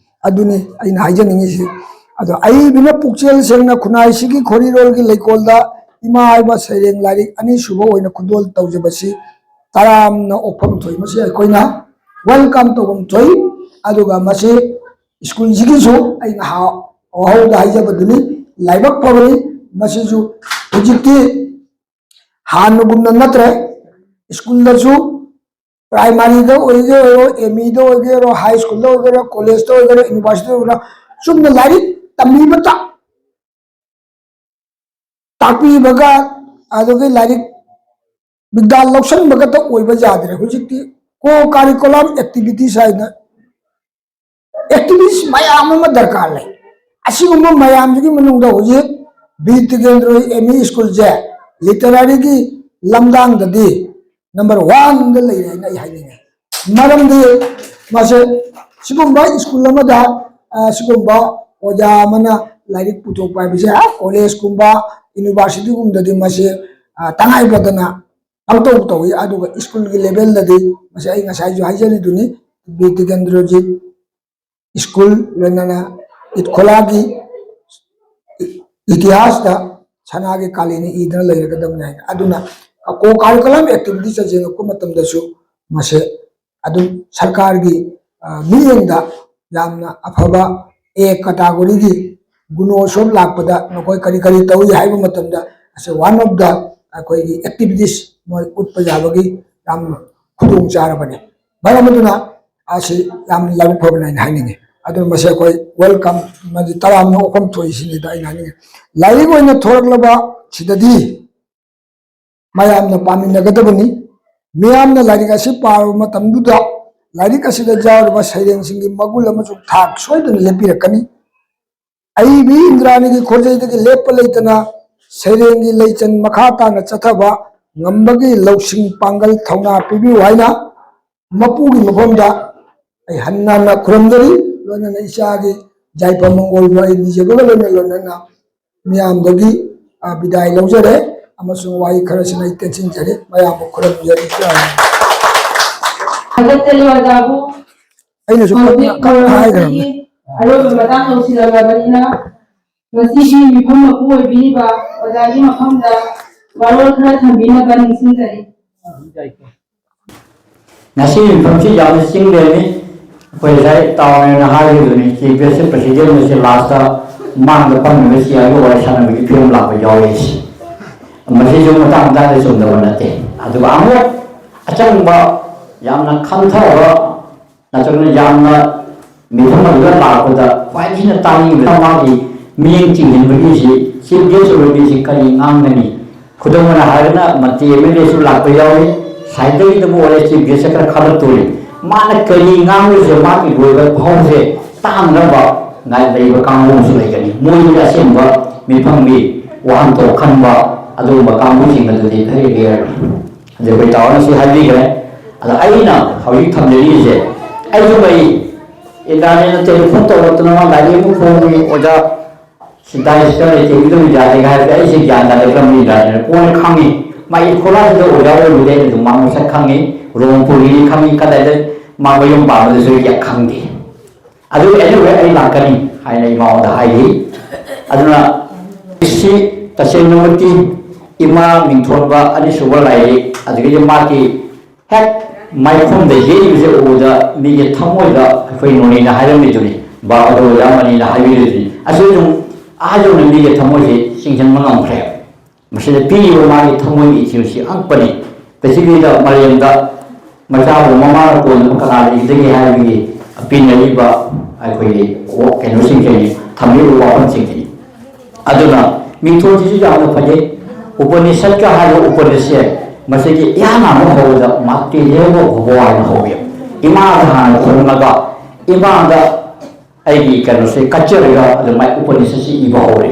ꯑꯗꯨꯅꯤ ꯑꯩꯅ ꯍꯥꯏꯖꯅꯤꯡꯉꯤꯁꯤ꯫ ꯑꯗꯣ ꯑꯏꯕꯤꯅ ꯄꯨꯛꯆꯦꯜ ꯁꯦꯡꯅ ꯈꯨꯟꯅꯥꯏꯁꯤꯒꯤ ꯈꯣꯔꯤꯔꯣꯜꯒꯤ ꯂꯩꯀꯣꯜꯗ ꯏꯃꯥ ꯍꯥꯏꯕ ꯁꯩꯔꯦꯡ ꯂꯥꯏꯔꯤꯛ ꯑꯅꯤꯁꯨꯕ ꯑꯣꯏꯅ ꯈꯨꯗꯣꯜ ꯇꯧꯖꯕꯁꯤ ꯇꯔꯥꯝꯅ ꯑꯣꯛꯐꯝ ꯊꯣꯛꯏ꯫ ꯃꯁꯤ ꯑꯩꯈꯣꯏꯅ welcome ꯇꯧꯐꯝ ꯊꯣꯛꯏ꯫ ꯑꯗꯨꯒ ꯃꯁꯤ ꯁ꯭ꯀꯨꯜꯁꯤꯒꯤꯁꯨ ꯑꯩꯅ ꯍꯥ-, ꯋꯥꯍꯧꯗ ꯍꯥꯏꯖꯕꯗꯨꯅꯤ, ꯂꯥꯏꯕꯛ ꯐꯕꯅꯤ꯫ ꯃꯁꯤꯁꯨ ꯍꯧꯖꯤꯛꯇꯤ ꯍꯥꯟꯅꯒꯨꯝꯅ ꯅꯠꯇ꯭ꯔꯦ꯫ ꯁ꯭ꯀꯨꯜꯗꯁꯨ, ꯄ꯭ꯔꯥꯏꯃꯥꯔꯤꯗ ꯑꯣꯏꯒꯦ ꯑꯣꯏꯔꯣ, ꯑꯦꯝ ꯏꯗ ꯑꯣꯏꯒꯦ ꯑꯣꯏꯔꯣ, ꯍꯥꯏ ꯁ꯭ꯀꯨꯜꯗ ꯑꯣꯏꯒꯦꯔꯥ, ꯀꯣꯂꯦꯖꯇ ꯑꯣꯏꯒꯦꯔꯥ, ꯌꯨꯅꯤꯚꯔꯁꯤꯇꯤꯗ ꯑꯣꯏꯒꯦꯔꯥ, ꯆꯨꯝꯅ ꯂꯥꯏꯔꯤꯛ ꯇꯝꯕꯤꯕꯇ, ꯇꯥꯛꯄꯤꯕꯒ, ꯑꯗꯨꯒꯤ ꯂꯥꯏꯔꯤꯛ ꯕꯤꯗ꯭ꯌꯥ ꯂꯧꯁꯟꯕ ꯈꯛꯇ ꯑꯣꯏꯕ ꯌꯥꯗ꯭ꯔꯦ꯫ ꯍꯧꯖꯤꯛꯇꯤ ꯀꯣ ꯀꯥꯔꯤꯀꯨꯂꯝ ꯑꯦꯛꯇꯤꯚꯤꯇꯤꯁ ꯍꯥꯏꯅ ꯑꯦꯛꯇꯤꯚꯤꯇꯤꯁ ꯃꯌꯥꯝ ꯑꯃ ꯗꯔꯀꯥꯔ ꯂꯩ꯫ ꯑꯁꯤꯒꯨꯝꯕ ꯃꯌꯥꯝꯁꯤꯒꯤ ꯃꯅꯨꯡꯗ ꯍꯧꯖꯤꯛ ꯕꯤꯔ ꯇꯤꯀꯦꯟꯗ꯭ꯔ ꯑꯦꯝ ꯏ ꯁ꯭ꯀꯨꯜꯁꯦ ꯂꯤꯇꯔꯦꯔꯤꯒꯤ ꯂꯝꯗꯥꯡꯗꯗꯤ ꯅꯝꯕꯔ ꯋꯥꯟꯗ ꯂꯩꯔꯦ ꯍꯥꯏꯅ ꯑꯩ ꯍꯥꯏꯅꯤꯡꯉꯤ꯫ ꯃꯔꯝꯗꯤ ꯃꯁꯦ ꯁꯤꯒꯨꯝꯕ ꯁ꯭ꯀꯨꯜ ꯑꯃꯗ, ꯑ, ꯁꯤꯒꯨꯝꯕ ꯑꯣꯖꯥ ꯑꯃꯅ ꯂꯥꯏꯔꯤꯛ ꯄꯨꯊꯣꯛꯄ ꯍꯥꯏꯕꯁꯦ, ꯑ, ꯀꯣꯂꯦꯖꯀꯨꯝꯕ, ꯌꯨꯅꯤꯚꯔꯁꯤꯇꯤꯒꯨꯝꯕꯗꯗꯤ ꯃꯁꯤ, ꯑ, ꯇꯉꯥꯏ ꯐꯗꯅ ꯄꯪꯇꯧ ꯇꯧꯏ꯫ ꯑꯗꯨꯒ ꯁ꯭ꯀꯨꯜꯒꯤ ꯂꯦꯚꯦꯜꯗꯗꯤ ꯃꯁꯤ ꯑꯩ ꯉꯁꯥꯏꯁꯨ ꯍꯥꯏꯖꯔꯤꯗꯨꯅꯤ, ꯕꯤꯔ ꯇꯤꯀꯦꯟꯗ꯭ꯔꯖꯤꯠ ꯁ꯭ꯀꯨꯜ, ꯂꯣꯏꯅꯅ ꯏꯠꯈꯣꯂꯥꯒꯤ ꯏ-, ꯏꯇꯤꯍꯥꯁꯇ ꯁꯅꯥꯒꯤ ꯀꯥꯂꯦꯟꯅ ꯏꯗꯨꯅ ꯂꯩꯔꯒꯗꯕꯅꯤ ꯍꯥꯏꯅ꯫ ꯑꯗꯨꯅ ꯀꯣ ꯀꯥꯔꯤꯀꯨꯂꯝ ꯑꯦꯛꯇꯤꯚꯤꯇꯤꯁ ꯌꯦꯡꯉꯛꯄ ꯃꯇꯝꯗꯁꯨ ꯃꯁꯦ ꯑꯗꯨꯝ ꯁꯔꯀꯥꯔꯒꯤ, ꯑ, ꯃꯤꯠꯌꯦꯡꯗ ꯌꯥꯝꯅ ꯑꯐꯕ ꯑꯦ ꯀꯦꯇꯥꯒꯣꯔꯤꯒꯤ ꯒꯨꯅꯣ ꯁꯣꯞ ꯂꯥꯛꯄꯗ ꯃꯈꯣꯏ ꯀꯔꯤ ꯀꯔꯤ ꯇꯧꯏ ꯍꯥꯏꯕ ꯃꯇꯝꯗ, ꯑꯁꯤ one of the ꯑꯩꯈꯣꯏꯒꯤ ꯑꯦꯛꯇꯤꯚꯤꯇꯤꯁ ꯃꯣꯏ ꯎꯠꯄ ꯌꯥꯕꯒꯤ ꯌꯥꯝꯅ ꯈꯨꯗꯣꯡ ꯆꯥꯔꯕꯅꯤ꯫ ꯃꯔꯝ ꯑꯗꯨꯅ ꯑꯁꯤ ꯌꯥꯝꯅ ꯂꯥꯏꯕꯛ ꯐꯕꯅꯤ ꯍꯥꯏꯅ ꯍꯥꯏꯅꯤꯡꯉꯤ꯫ ꯑꯗꯨꯅ ꯃꯁꯤ ꯑꯩꯈꯣꯏ ꯋꯦꯜꯀꯝ, ꯃꯗꯤ ꯇꯔꯥꯝꯅ ꯑꯣꯛꯐꯝ ꯊꯣꯛꯏ ꯁꯤꯅꯤꯗ ꯑꯩꯅ ꯍꯥꯏꯅꯤꯡꯉꯤ꯫ ꯂꯥꯏꯔꯤꯛ ꯑꯣꯏꯅ ꯊꯣꯔꯛꯂꯕ ꯁꯤꯗꯗꯤ ꯃꯌꯥꯝꯅ ꯄꯥꯃꯤꯟꯅꯒꯗꯕꯅꯤ꯫ ꯃꯤꯌꯥꯝꯅ ꯂꯥꯏꯔꯤꯛ ꯑꯁꯤ ꯄꯥꯔꯕ ꯃꯇꯝꯗꯨꯗ ꯂꯥꯏꯔꯤꯛ ꯑꯁꯤꯗ ꯌꯥꯎꯔꯤꯕ ꯁꯩꯔꯦꯡꯁꯤꯡꯒꯤ ꯃꯒꯨꯟ ꯑꯃꯁꯨꯡ ꯊꯥꯛ ꯁꯣꯏꯗꯅ ꯂꯦꯞꯄꯤꯔꯛꯀꯅꯤ꯫ ꯑꯏꯕꯤ ꯏꯟꯗ꯭ꯔꯥꯅꯤꯒꯤ ꯈꯣꯟꯖꯦꯜꯗꯒꯤ ꯂꯦꯞꯄ ꯂꯩꯇꯅ ꯁꯩꯔꯦꯡꯒꯤ ꯂꯩꯆꯟ ꯃꯈꯥ ꯇꯥꯅ ꯆꯠꯊꯕ ꯉꯝꯕꯒꯤ ꯂꯧꯁꯤꯡ, ꯄꯥꯡꯒꯜ, ꯊꯧꯅꯥ ꯄꯤꯕꯤꯌꯨ ꯍꯥꯏꯅ ꯃꯄꯨꯒꯤ ꯃꯐꯝꯗ ꯑꯩ ꯍꯟꯅ ꯍꯟꯅ ꯈꯨꯔꯨꯝꯖꯔꯤ꯫ ꯂꯣꯏꯅꯅ ꯏꯆꯥꯒꯤ ꯌꯥꯏꯐ ꯃꯪꯒꯣꯜꯕꯨ ꯑꯩ ꯅꯤꯖꯕꯒ ꯂꯣꯏꯅ ꯂꯣꯏꯅꯅ ꯃꯤꯌꯥꯝꯗꯒꯤ, ꯑ, ꯕꯤꯗꯥꯏ ꯂꯧꯖꯔꯦ ꯑꯃꯁꯨꯡ ꯋꯥꯍꯩ ꯈꯔꯁꯤꯅ ꯑꯩ ꯇꯦꯟꯁꯤꯟꯖꯔꯦ꯫ ꯃꯌꯥꯝꯕꯨ ꯈꯨꯔꯨꯝꯖꯔꯤ꯫ ꯊꯥꯒꯠꯆꯔꯤ ꯑꯣꯖꯥꯕꯨ꯫ ꯑꯩꯅꯁꯨ ꯍꯧꯖꯤꯛ ꯀꯟꯅ ꯍꯥꯏꯈ꯭ꯔꯕꯅꯤ꯫ ꯑꯔꯣꯏꯕ ꯃꯇꯥꯡ ꯌꯧꯁꯤꯜꯂꯛꯂꯕꯅꯤꯅ, ꯉꯁꯤꯒꯤ ꯃꯤꯐꯝ ꯃꯄꯨ ꯑꯣꯏꯕꯤꯔꯤꯕ ꯑꯣꯖꯥꯒꯤ ꯃꯐꯝꯗ ꯋꯥꯔꯣꯜ ꯈꯔ ꯊꯝꯕꯤꯅꯕ ꯅꯤꯡꯁꯤꯡꯖꯔꯤ꯫ ꯉꯁꯤ ꯃꯤꯐꯝꯁꯤ ꯌꯥꯝꯅ ꯆꯤꯡ ꯂꯦꯝꯃꯤ꯫ ꯑꯩꯈꯣꯏ ꯉꯁꯥꯏ ꯇꯥꯎꯅ ꯍꯥꯏꯈꯤꯕꯅꯤ, ꯆꯤꯐ ꯒꯦꯁ ꯄ꯭ꯔꯁꯤꯗꯦꯟ ꯑꯁꯤ ꯂꯥꯁꯇ ꯃꯥꯡꯗ ꯐꯝꯃꯤꯕ ꯁꯤ ꯑꯥꯏ ꯑꯣ ꯋꯥꯔꯤ ꯁꯥꯟꯅꯕꯒꯤ ꯐꯤꯕꯝ ꯂꯥꯛꯄ ꯌꯥꯎꯔꯤ꯫ ꯃꯁꯤꯁꯨ ꯃꯇꯥꯡ ꯃꯇꯥꯡꯗ ꯆꯨꯝꯗꯕ ꯅꯠꯇꯦ꯫ ꯑꯗꯨꯒ ꯑꯃꯨꯛ ꯑꯆꯪꯕ, ꯌꯥꯝꯅ ꯈꯟꯊꯔꯕ ꯅꯠꯇ꯭ꯔꯒꯅ ꯌꯥꯝꯅ ꯃꯤꯐꯝ ꯑꯗꯨꯗ ꯂꯥꯛꯄꯗ ꯈ꯭ꯋꯥꯏꯗꯒꯤ ꯍꯦꯟꯅ ꯇꯥꯅꯤꯡꯕ ꯃꯥꯒꯤ ꯃꯤꯠꯌꯦꯡ ꯆꯤꯡꯁꯤꯟꯕꯒꯤꯁꯤ ꯆꯤꯐ ꯒꯦꯁ ꯑꯣꯏꯕꯒꯤꯁꯤ ꯀꯔꯤ ꯉꯥꯡꯒꯅꯤ? ꯈꯨꯗꯝ ꯑꯣꯏꯅ ꯍꯥꯏꯔꯒꯅ ꯃꯟꯇ꯭ꯔꯤ ꯑꯦꯝ ꯑꯦꯜ ꯑꯦꯁꯨ ꯂꯥꯛꯄ ꯌꯥꯎꯏ, ꯁꯥꯏꯠꯇꯒꯤꯗꯕꯨ ꯑꯣꯏꯔꯦ ꯆꯤꯐ ꯒꯦꯁ ꯈꯔ ꯈꯜꯂꯛꯇꯣꯔꯤ꯫ ꯃꯥꯅ ꯀꯔꯤ ꯉꯥꯡꯂꯤꯁꯦ ꯃꯥꯒꯤ ꯂꯣꯏꯕ ꯐꯥꯎꯁꯦ ꯇꯥꯅꯅꯕ ꯉꯥꯏ ꯂꯩꯕ ꯀꯥꯡꯕꯨ ꯑꯃꯁꯨ ꯂꯩꯒꯅꯤ꯫ ꯃꯣꯏꯗꯤ ꯑꯁꯦꯡꯕ ꯃꯤꯐꯝꯒꯤ ꯋꯥꯍꯟꯊꯣꯛ ꯈꯟꯕ ꯑꯗꯨꯒꯨꯝꯕ ꯀꯥꯡꯕꯨꯁꯤꯡ ꯑꯗꯨꯗꯤ ꯈꯔ ꯔꯦꯌꯔꯅꯤ꯫ ꯑꯗꯨ ꯑꯩꯈꯣꯏ ꯇꯥꯎꯅ ꯁꯤ ꯍꯥꯏꯕꯤꯈ꯭ꯔꯦ꯫ ꯑꯗ ꯑꯩꯅ ꯍꯧꯖꯤꯛ ꯊꯝꯖꯔꯤꯁꯦ, ꯑꯩꯁꯨ ꯂꯩ, ꯏꯟꯗ꯭ꯔꯥꯅꯤꯅ ꯇꯦꯂꯤꯐꯣꯟ ꯇꯧꯔꯛꯇꯅ ꯃꯥ ꯂꯥꯏꯔꯤꯛ ꯑꯃ ꯐꯣꯡꯉꯤ, "ꯑꯣꯖꯥ, ꯁꯤ ꯗꯥꯏꯁꯇ ꯂꯩꯇꯦ, ꯏꯗꯧ ꯌꯥꯗꯦ" ꯍꯥꯏꯕꯗꯤ ꯑꯩꯁꯦ ꯒ꯭ꯌꯥꯟ ꯇꯥꯗꯦ, ꯀꯔꯝꯕ ꯏꯟꯗ꯭ꯔꯥꯅꯤꯅ ꯀꯣꯟꯅ ꯈꯪꯉꯤ꯫ ꯃꯥ ꯏꯈꯣꯂꯥꯁꯤꯗ ꯑꯣꯖꯥ ꯑꯣꯏꯔꯨꯔꯦ, ꯑꯗꯨꯝ ꯃꯥ ꯃꯁꯛ ꯈꯪꯉꯤ, ꯔꯣꯡꯄꯨꯔꯒꯤꯅꯤ ꯈꯪꯉꯤ, ꯀꯗꯥꯏꯗ ꯃꯥ ꯃꯌꯨꯝ ꯄꯥꯟꯕꯗꯁꯨ ꯑꯩ ꯀꯌꯥ ꯈꯪꯗꯦ꯫ ꯑꯗꯨ anyway ꯑꯩ ꯂꯥꯛꯀꯅꯤ ꯍꯥꯏꯅ ꯏꯃꯥꯉꯣꯟꯗ ꯍꯥꯏꯈꯤ꯫ ꯑꯗꯨꯅ ꯁꯤ ꯇꯁꯦꯡꯅꯃꯛꯇꯤ ꯏꯃꯥ ꯃꯤꯡꯊꯣꯟꯕ ꯑꯅꯤꯁꯨꯕ ꯂꯥꯏꯔꯤꯛ, ꯑꯗꯒꯤꯗꯤ ꯃꯥꯒꯤ ꯍꯦꯛ ꯃꯥꯏꯈꯣꯡꯗ ꯌꯦꯛꯏꯕꯁꯦ ꯎꯕꯗ ꯃꯤꯒꯤ ꯊꯃꯣꯏꯗ ꯑꯩꯈꯣꯏ ꯅꯣꯅꯤꯅ ꯍꯥꯏꯔꯝꯃꯤꯗꯨꯅꯤ, ꯕꯥꯕꯗ ꯑꯣꯖꯥ ꯃꯅꯤꯅ ꯍꯥꯏꯕꯤꯔꯤꯗꯨꯅꯤ, ꯑꯁꯤ ꯑꯗꯨꯝ ꯑꯥ ꯌꯧꯅ ꯃꯤꯒꯤ ꯊꯃꯣꯏꯁꯦ ꯆꯤꯡꯁꯤꯟꯕ ꯉꯝꯈ꯭ꯔꯦ꯫ ꯃꯁꯤꯗ ꯄꯤꯔꯤꯕ ꯃꯥꯒꯤ ꯊꯃꯣꯏꯒꯤ ꯏꯊꯤꯜꯁꯤ ꯑꯉꯛꯄꯅꯤ꯫ ꯄ꯭ꯔꯤꯊꯤꯕꯤꯗ, ꯃꯥꯂꯦꯝꯗ ꯃꯆꯥꯕꯨ ꯃꯃꯥꯅ ꯀꯣꯟꯅꯕ ꯀꯅꯥ ꯂꯩꯒꯗꯒꯦ ꯍꯥꯏꯕꯒꯤ ꯄꯤꯅꯔꯤꯕ ꯑꯩꯈꯣꯏꯒꯤ ꯀꯩꯅꯣꯁꯤꯡꯁꯤꯅꯤ, ꯊꯝꯂꯤꯕ ꯋꯥꯐꯝꯁꯤꯡꯁꯤꯅꯤ꯫ ꯑꯗꯨꯅ ꯃꯤꯡꯊꯣꯜꯁꯤꯁꯨ ꯌꯥꯝꯅ ꯐꯖꯩ꯫ ꯎꯄꯅꯤꯁꯠꯀ ꯍꯥꯏꯕ ꯎꯄꯅꯤꯁꯠꯁꯦ ꯃꯁꯤꯒꯤ ꯏꯍꯥꯟ ꯍꯥꯟꯕ ꯍꯧꯕꯗ ꯃꯥꯇ꯭ꯔꯤꯗꯦꯕ ꯚꯣꯕꯣ ꯍꯥꯏꯅ ꯍꯧꯋꯦ꯫ ꯏꯃꯥꯗ ꯍꯥꯟꯅ ꯈꯨꯔꯨꯝꯃꯒ ꯏꯃꯥꯗ ꯑꯩꯒꯤ ꯀꯩꯅꯣꯁꯦ ꯀꯠꯆꯔꯒ ꯑꯗꯨꯃꯥꯏꯅ ꯎꯄꯅꯤꯁꯠꯁꯤ ꯏꯕ ꯍꯧꯔꯦ꯫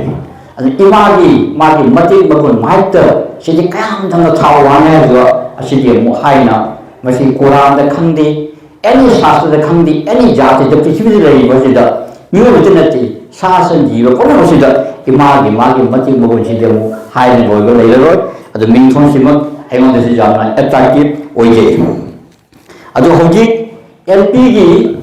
ꯑꯗꯨ ꯏꯃꯥꯒꯤ ꯃꯥꯒꯤ ꯃꯇꯦꯡ ꯃꯒꯨꯟ ꯃꯍꯛꯇ ꯁꯤꯗꯤ ꯀꯌꯥꯝ ꯊꯪꯅ ꯊꯥꯎ ꯋꯥꯅꯤ ꯍꯥꯏꯕꯗꯣ ꯑꯁꯤꯗꯤ ꯑꯃꯨꯛ ꯍꯥꯏꯅ ꯃꯁꯤ ꯀꯨꯔꯥꯟꯗ ꯈꯪꯗꯦ, ꯑꯦꯅꯤ ꯁꯥꯁꯇ꯭ꯔꯗ ꯈꯪꯗꯦ, ꯑꯦꯅꯤ ꯖꯥꯇꯤꯗ ꯄ꯭ꯔꯤꯊꯤꯕꯤꯗ ꯂꯩꯔꯤꯕꯁꯤꯗ ꯃꯤꯑꯣꯏꯕꯗ ꯅꯠꯇꯦ, ꯁꯥ ꯁꯟ ꯖꯤꯕ ꯄꯨꯝꯅꯃꯛꯁꯤꯗ ꯏꯃꯥꯒꯤ ꯃꯥꯒꯤ ꯃꯇꯦꯡ ꯃꯒꯨꯟꯁꯤꯗꯤ ꯑꯃꯨꯛ ꯍꯥꯏꯅ ꯂꯣꯏꯕ ꯂꯩꯔꯔꯣꯏ꯫ ꯑꯗꯨ ꯃꯤꯡꯊꯣꯟꯁꯤꯃꯛ ꯑꯩꯉꯣꯟꯗꯁꯨ ꯌꯥꯝꯅ ꯑꯦꯇ꯭ꯔꯦꯛꯇꯤꯞ ꯑꯣꯏꯖꯩ꯫ ꯑꯗꯣ ꯍꯧꯖꯤꯛ ꯑꯦꯜ ꯄꯤꯒꯤ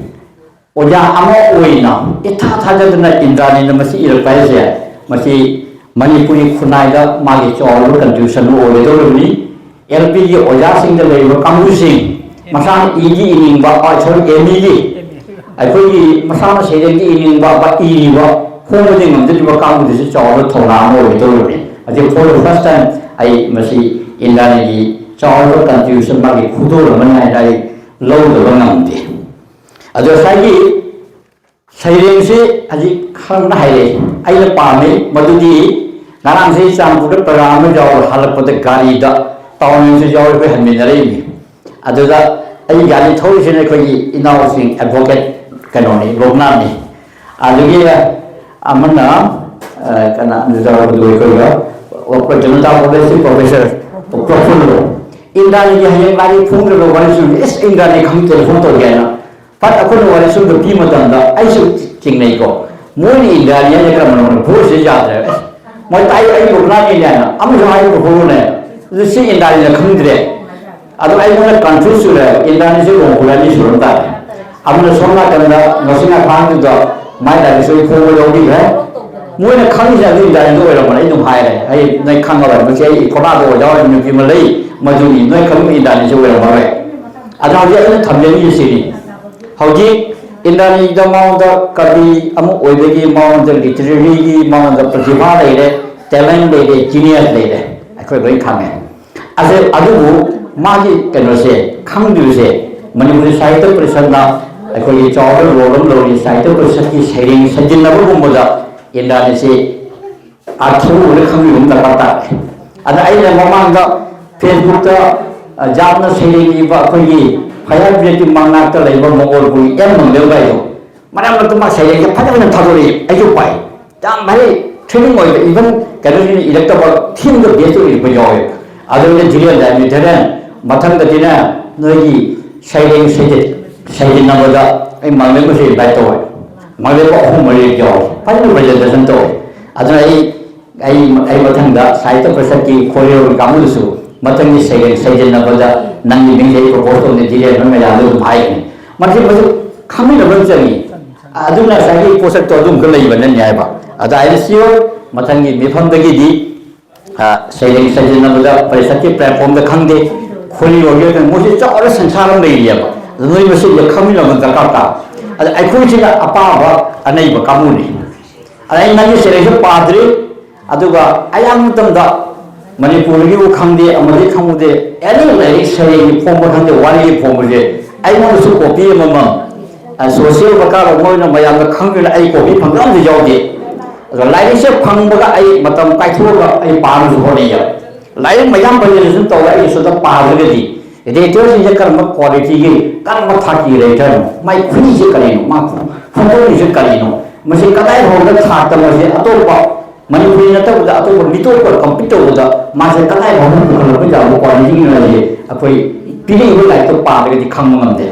ꯑꯣꯖꯥ ꯑꯃ ꯑꯣꯏꯅ ꯏꯊꯥ ꯊꯥꯖꯗꯅ ꯏꯟꯗ꯭ꯔꯥꯅꯤꯅ ꯃꯁꯤ ꯏꯔꯛꯄ ꯍꯥꯏꯁꯦ, ꯃꯁꯤ ꯃꯅꯤꯄꯨꯔꯤ ꯈꯨꯟꯅꯥꯏꯗ ꯃꯥꯒꯤ ꯆꯥꯎꯔꯕ ꯀꯟꯇ꯭ꯔꯤꯕ꯭ꯌꯨꯁꯟ ꯑꯃ ꯑꯣꯏꯒꯗꯧꯔꯤꯕꯅꯤ꯫ ꯑꯦꯜ ꯄꯤꯒꯤ ꯑꯣꯖꯥꯁꯤꯡꯗ ꯂꯩꯔꯤꯕ ꯀꯥꯡꯕꯨꯁꯤꯡ, ꯃꯁꯥꯅ ꯏꯗꯤ ꯏꯅꯤꯡꯕ, ꯑ, ꯁꯣꯔꯤ, ꯑꯦꯝ ꯏꯒꯤ, ꯑꯩꯈꯣꯏꯒꯤ ꯃꯁꯥꯅ ꯁꯩꯔꯦꯡꯗꯤ ꯏꯅꯤꯡꯕ, ꯕ-, ꯏꯔꯤꯕ ꯐꯣꯡꯕꯗꯤ ꯉꯝꯖꯗ꯭ꯔꯤꯕ ꯀꯥꯡꯕꯨꯗꯨꯁꯨ ꯆꯥꯎꯔꯕ ꯊꯧꯅꯥ ꯑꯃ ꯑꯣꯏꯒꯗꯧꯔꯤꯕꯅꯤ꯫ ꯑꯗꯨ for the first time ꯑꯩ ꯃꯁꯤ ꯏꯟꯗꯤꯌꯥꯒꯤ ꯆꯥꯎꯔꯕ contribution, ꯃꯥꯒꯤ ꯈꯨꯗꯣꯜ ꯑꯃꯅꯤ ꯍꯥꯏꯅ ꯑꯩ ꯂꯧꯗꯕ ꯉꯝꯗꯦ꯫ ꯑꯗꯣ ꯉꯁꯥꯏꯒꯤ ꯁꯩꯔꯦꯡꯁꯤ ꯍꯧꯖꯤꯛ ꯈꯔꯅ ꯍꯥꯏꯔꯛꯏ, ꯑꯩꯅ ꯄꯥꯝꯃꯤ ꯃꯗꯨꯗꯤ ꯉꯔꯥꯡꯁꯦ ꯆꯥꯟꯄꯨꯔꯗ ꯄ꯭ꯔꯣꯒ꯭ꯔꯥꯝ ꯑꯃ ꯌꯥꯎꯔ ꯍꯜꯂꯛꯄꯗ ꯒꯥꯔꯤꯗ ꯇꯥꯎꯟ ꯃꯦꯟꯁꯨ ꯌꯥꯎꯔꯤ, ꯑꯩꯈꯣꯏ ꯍꯟꯃꯤꯟꯅꯔꯛꯏꯅꯤ꯫ ꯑꯗꯨꯗ ꯑꯩ ꯒꯥꯔꯤ ꯊꯧꯔꯤꯁꯤꯅ ꯑꯩꯈꯣꯏꯒꯤ ꯏꯅꯥꯎꯁꯤꯡ ꯑꯦꯗꯚꯣꯀꯦꯠ ꯀꯩꯅꯣꯅꯤ, ꯂꯣꯛꯅꯥꯅꯤ꯫ ꯑꯗꯨꯒꯤ ꯑꯃꯅ, ꯑ, ꯀꯅꯥ, ꯑꯗꯨꯗ ꯑꯩꯈꯣꯏꯒ ꯖꯅꯇꯥ ꯀꯣꯂꯦꯖꯀꯤ ꯄ꯭ꯔꯣꯐꯦꯁꯔ ꯄ꯭ꯔꯐꯨꯜꯂꯣ꯫ ꯏꯟꯗ꯭ꯔꯥꯅꯤꯒꯤ ꯍꯌꯦꯡ ꯂꯥꯏꯔꯤꯛ ꯐꯣꯡꯗ꯭ꯔꯒ ꯋꯥꯔꯤ ꯁꯨꯔꯤ, ꯏꯁ, ꯏꯟꯗ꯭ꯔꯥꯅꯤ ꯈꯪꯗꯦ, ꯐꯣꯟ ꯇꯧꯒꯦ ꯍꯥꯏꯅ꯫ ꯐꯠ ꯑꯩꯈꯣꯏꯅ ꯋꯥꯔꯤ ꯁꯨꯝꯕ ꯄꯤ ꯃꯇꯝꯗ ꯑꯩꯁꯨ ꯆꯤꯡꯅꯩꯀꯣ꯫ ꯃꯣꯏꯅ ꯏꯟꯗ꯭ꯔꯥꯅꯤ ꯍꯥꯏꯅ ꯀꯔꯝꯕꯅꯣ? ꯚꯣꯏꯁꯁꯦ ꯌꯥꯗ꯭ꯔꯦ꯫ ꯑꯁ, ꯃꯣꯏ ꯇꯥꯏ, ꯑꯩ ꯂꯣꯛꯅꯥꯅꯤ ꯍꯥꯏꯅ ꯑꯃꯁꯨ ꯍꯥꯏꯕ ꯐꯣꯡꯉꯨꯅꯦ꯫ ꯑꯗꯨ ꯁꯤ ꯏꯟꯗ꯭ꯔꯥꯅꯤꯅ ꯈꯪꯗ꯭ꯔꯦ꯫ ꯑꯗꯣ ꯑꯩꯉꯣꯟꯗ ꯀꯟꯐ꯭ꯌꯨꯁ ꯁꯨꯔꯦ, ꯏꯟꯗ꯭ꯔꯥꯅꯤꯁꯦ ꯂꯨꯍꯣꯡ ꯈꯨꯂꯥꯏ ꯑꯅꯤ ꯁꯨꯔꯝ ꯇꯥꯔꯦ꯫ ꯑꯃꯅ ꯁꯣꯝ ꯅꯥꯀꯟꯗ ꯉꯁꯤ ꯉꯈꯥꯡꯗꯨꯗ ꯃꯥꯏ ꯂꯥꯏꯔꯤꯛꯁꯨ ꯑꯩ ꯐꯣꯡꯕ ꯌꯥꯎꯕꯤꯈ꯭ꯔꯦ꯫ ꯃꯣꯏꯅ ꯈꯪꯉꯤꯁꯦ ꯑꯗꯨ ꯏꯟꯗ꯭ꯔꯥꯅꯤꯗꯣ ꯑꯣꯏꯔꯝꯃꯅꯤ, ꯑꯩ ꯑꯗꯨꯝ ꯍꯥꯏꯔꯦ꯫ ꯑꯩ ꯅꯣꯏ ꯈꯪꯉꯔꯣꯏ, ꯃꯁꯤ ꯑꯩ ꯈꯣꯔꯥꯗ ꯑꯣꯖꯥ ꯑꯣꯏꯕ ꯅꯨꯄꯤ ꯑꯃ ꯂꯩ, ꯃꯗꯨꯅꯤ, ꯅꯣꯏ ꯈꯪꯕ ꯏꯟꯗ꯭ꯔꯥꯅꯤꯁꯦ ꯑꯣꯏꯔꯝꯃꯔꯣꯏ꯫ ꯑꯗꯣ ꯍꯧꯖꯤꯛ ꯑꯩꯅ ꯊꯝꯖꯅꯤꯡꯉꯤꯁꯤꯅꯤ, ꯍꯧꯖꯤꯛ ꯏꯟꯗ꯭ꯔꯥꯅꯤꯗ ꯃꯉꯣꯟꯗ ꯀꯕꯤ ꯑꯃ ꯑꯣꯏꯕꯒꯤ ꯃꯉꯣꯟꯗ ꯂꯤꯇꯔꯦꯔꯤꯒꯤ ꯃꯉꯣꯟꯗ ꯄ꯭ꯔꯇꯤꯚꯥ ꯂꯩꯔꯦ, ꯇꯦꯂꯦꯟ ꯂꯩꯔꯦ, ꯖꯤꯅꯤꯌꯁ ꯂꯩꯔꯦ, ꯑꯩꯈꯣꯏ ꯂꯣꯏ ꯈꯪꯉꯦ꯫ ꯑꯗꯨ, ꯑꯗꯨꯕꯨ ꯃꯥꯒꯤ ꯀꯩꯅꯣꯁꯦ ꯈꯪꯗ꯭ꯔꯤꯕꯁꯦ, ꯃꯅꯤꯄꯨꯔꯤ ꯁꯥꯍꯤꯇ꯭ꯌ ꯄꯔꯤꯁꯠꯅ ꯑꯩꯈꯣꯏꯒꯤ ꯆꯥꯎꯔꯕ ꯔꯣꯜ ꯑꯃ ꯂꯧꯔꯤ, ꯁꯥꯍꯤꯇ꯭ꯌ ꯄꯔꯤꯁꯠꯀꯤ ꯁꯩꯔꯦꯡ ꯁꯩꯖꯤꯟꯅꯕꯒꯨꯝꯕꯗ ꯏꯟꯗ꯭ꯔꯥꯅꯤꯁꯤ ꯑꯥꯔꯊ ꯎꯕꯗ ꯈꯪꯕꯤꯕ ꯑꯃ ꯗꯔꯀꯥꯔ ꯇꯥꯔꯦ꯫ ꯑꯗ ꯑꯩꯅ ꯃꯃꯥꯡꯗ ꯐꯦꯁꯕꯨꯛꯇ, ꯑ, ꯖꯥꯝꯅ ꯁꯩꯔꯦꯡ ꯏꯕ ꯑꯩꯈꯣꯏꯒꯤ ꯐꯌꯥꯔ ꯕ꯭ꯔꯤꯒꯦꯗꯀꯤ ꯃꯅꯥꯛꯇ ꯂꯩꯕ ꯃꯣꯒꯣꯜꯄꯨꯔꯒꯤ ꯑꯦꯝ ꯃꯪꯒꯜ ꯍꯥꯏꯗꯣ, ꯃꯔꯛ ꯃꯔꯛꯇ ꯃꯥ ꯁꯩꯔꯦꯡꯁꯦ ꯐꯖ ꯐꯖꯅ ꯊꯥꯗꯣꯔꯛꯏ, ꯑꯩꯁꯨ ꯄꯥꯏ꯫ ꯌꯥꯝ ꯍꯥꯏꯗꯤ ꯊ꯭ꯔꯤꯂꯤꯡ ꯑꯣꯏꯕ, ꯏꯚꯟ ꯀꯩꯅꯣꯁꯤꯡꯅ ꯏꯔꯛꯇꯕ ꯊꯤꯝꯗ ꯕꯦꯁ ꯑꯣꯏꯔꯛꯄ ꯌꯥꯎꯋꯦ꯫ ꯑꯗꯨꯅ ꯙꯤꯔꯦꯟꯗ ꯍꯥꯏꯕꯅꯤ, "ꯙꯤꯔꯦꯟ, ꯃꯊꯪꯗꯗꯤꯅꯦ ꯅꯣꯏꯒꯤ ꯁꯩꯔꯦꯡ ꯁꯩꯖꯤꯟ, ꯁꯩꯖꯤꯟꯅꯕꯗ ꯑꯩ ꯃꯥꯡꯂꯦꯝꯕꯁꯨ ꯏꯟꯚꯥꯏꯠ ꯇꯧꯋꯦ꯫ ꯃꯥꯡꯂꯦꯝꯕ ꯑꯍꯨꯝ ꯃꯔꯤ ꯌꯥꯎꯋꯦ, ꯐꯖꯅ ꯄ꯭ꯔꯖꯦꯟꯇꯦꯁꯟ ꯇꯧꯋꯦ꯫ ꯑꯗꯨꯅ ꯑꯩ, ꯑꯩ, ꯑꯩ ꯃꯊꯪꯗ ꯁꯥꯍꯤꯇ꯭ꯌ ꯄꯔꯤꯁꯠꯀꯤ ꯈꯣꯔꯤꯌꯣꯒꯤ ꯀꯥꯡꯕꯨꯗꯁꯨ ꯃꯊꯪꯒꯤ ꯁꯩꯔꯦꯡ ꯁꯩꯖꯤꯟꯅꯕꯗ ꯅꯪꯒꯤ ꯃꯤꯡꯁꯦ ꯑꯩ ꯄ꯭ꯔꯣꯄꯣꯁ ꯇꯧꯅꯤ, ꯙꯤꯔꯦꯟ, ꯅꯣꯏ ꯃꯌꯥꯝꯗ ꯑꯗꯨꯝ ꯍꯥꯏꯒꯅꯤ"꯫ ꯃꯁꯤ, ꯃꯁꯤ ꯈꯪꯃꯤꯟꯅꯕ ꯑꯃ ꯆꯪꯉꯤ꯫ ꯑꯗꯨꯅ ꯉꯁꯥꯏꯒꯤ ꯄꯣꯠꯁꯛꯇꯣ ꯑꯗꯨꯝ ꯈꯔ ꯂꯩꯕꯅꯅꯤ ꯍꯥꯏꯕ꯫ ꯑꯗ ꯑꯩꯅ ꯁꯤꯌꯣꯔ ꯃꯊꯪꯒꯤ ꯃꯤꯐꯝꯗꯒꯤꯗꯤ, ꯑ, ꯁꯩꯔꯦꯡ ꯁꯩꯖꯤꯟꯅꯕꯗ ꯄꯔꯤꯁꯠꯀꯤ ꯄ꯭ꯂꯦꯠꯐꯣꯝꯗ ꯈꯪꯗꯦ, ꯈꯣꯔꯤ ꯑꯣꯏꯒꯦꯔꯥ ꯈꯪꯗꯦ, ꯃꯣꯏꯁꯤ ꯆꯥꯎꯔ ꯁꯪꯁꯥꯔ ꯑꯃ ꯂꯩꯔꯤꯑꯕ꯫ ꯑꯗ ꯅꯣꯏ ꯃꯁꯤꯗ ꯈꯪꯃꯤꯟꯅꯕ ꯗꯔꯀꯥꯔ ꯇꯥꯕ꯫ ꯑꯗ ꯑꯩꯈꯣꯏꯁꯤꯅ ꯑꯄꯥꯕ ꯑꯅꯩꯕ ꯀꯥꯡꯕꯨꯅꯤ꯫ ꯑꯗ ꯑꯩ ꯅꯪꯒꯤ ꯁꯦꯂꯦꯛꯁꯟ ꯄꯥꯗ꯭ꯔꯤ꯫ ꯑꯗꯨꯒ ꯑꯌꯥꯝꯕ ꯃꯇꯝꯗ ꯃꯅꯤꯄꯨꯔꯒꯤꯕꯨ ꯈꯪꯗꯦ, ꯑꯃꯗꯤ ꯈꯪꯗꯦ, ꯑꯦꯅꯤ ꯂꯥꯏꯔꯤꯛ ꯁꯩꯔꯦꯡꯒꯤ ꯐꯣꯡꯕ ꯈꯪꯗꯦ, ꯋꯥꯔꯤꯒꯤ ꯐꯣꯡꯕꯁꯦ ꯑꯩꯉꯣꯟꯗꯁꯨ ꯀꯣꯄꯤ ꯑꯃꯃꯝ, ꯁꯣꯁꯤꯌꯦꯜ ꯗꯔꯀꯥꯔ ꯑꯃ ꯑꯣꯏꯅ ꯃꯌꯥꯝꯅ ꯈꯪꯗ꯭ꯔꯤꯅ ꯑꯩ ꯀꯣꯄꯤ ꯐꯪꯕ ꯑꯝꯇ ꯌꯥꯎꯗꯦ꯫ ꯑꯗꯣ ꯂꯥꯏꯔꯤꯛꯁꯦ ꯐꯪꯕꯒ ꯑꯩ ꯃꯇꯝ ꯀꯥꯏꯊꯣꯛꯑꯒ ꯑꯩ ꯄꯥꯅꯕꯁꯨ ꯍꯣꯠꯅꯩꯌꯦꯕ꯫ ꯂꯥꯏꯔꯤꯛ ꯃꯌꯥꯝ ꯄ꯭ꯔꯖꯦꯟꯇꯦꯁꯟ ꯇꯧꯔꯒ ꯑꯩ ꯁꯤꯗ ꯄꯥꯗ꯭ꯔꯒꯗꯤ ꯔꯦꯇꯔꯁꯤꯡꯁꯦ ꯀꯔꯝꯕ ꯀ꯭ꯋꯥꯂꯤꯇꯤꯒꯤ, ꯀꯔꯝꯕ ꯊꯥꯛꯀꯤ ꯔꯦꯇꯔꯅꯣ, ꯃꯥꯏ ꯈꯨꯍꯤꯁꯦ ꯀꯔꯤꯅꯣ, ꯃꯥ ꯐꯣꯡꯗꯣꯛꯂꯤꯁꯦ ꯀꯔꯤꯅꯣ, ꯃꯁꯤ ꯀꯗꯥꯏ ꯐꯥꯎꯕꯗ ꯊꯥꯛꯇ ꯃꯁꯤ ꯑꯇꯣꯞꯄ ꯃꯅꯤꯄꯨꯔꯤ ꯅꯠꯇꯕꯗ ꯑꯇꯣꯞꯄ ꯃꯤꯇꯣꯞꯀ ꯀꯝꯄꯤꯠ ꯇꯧꯕꯗ ꯃꯥꯁꯦ ꯀꯗꯥꯏ ꯐꯥꯎꯕ ꯄꯨꯈꯠꯂꯛꯄ ꯌꯥꯕ ꯀ꯭ꯋꯥꯂꯤꯇꯤꯅꯣ ꯍꯥꯏꯁꯦ ꯑꯩꯈꯣꯏ ꯄꯤꯔꯛꯏꯕ ꯂꯥꯏꯔꯤꯛꯇꯣ ꯄꯥꯗ꯭ꯔꯒꯗꯤ ꯈꯪꯕ ꯉꯝꯗꯦ꯫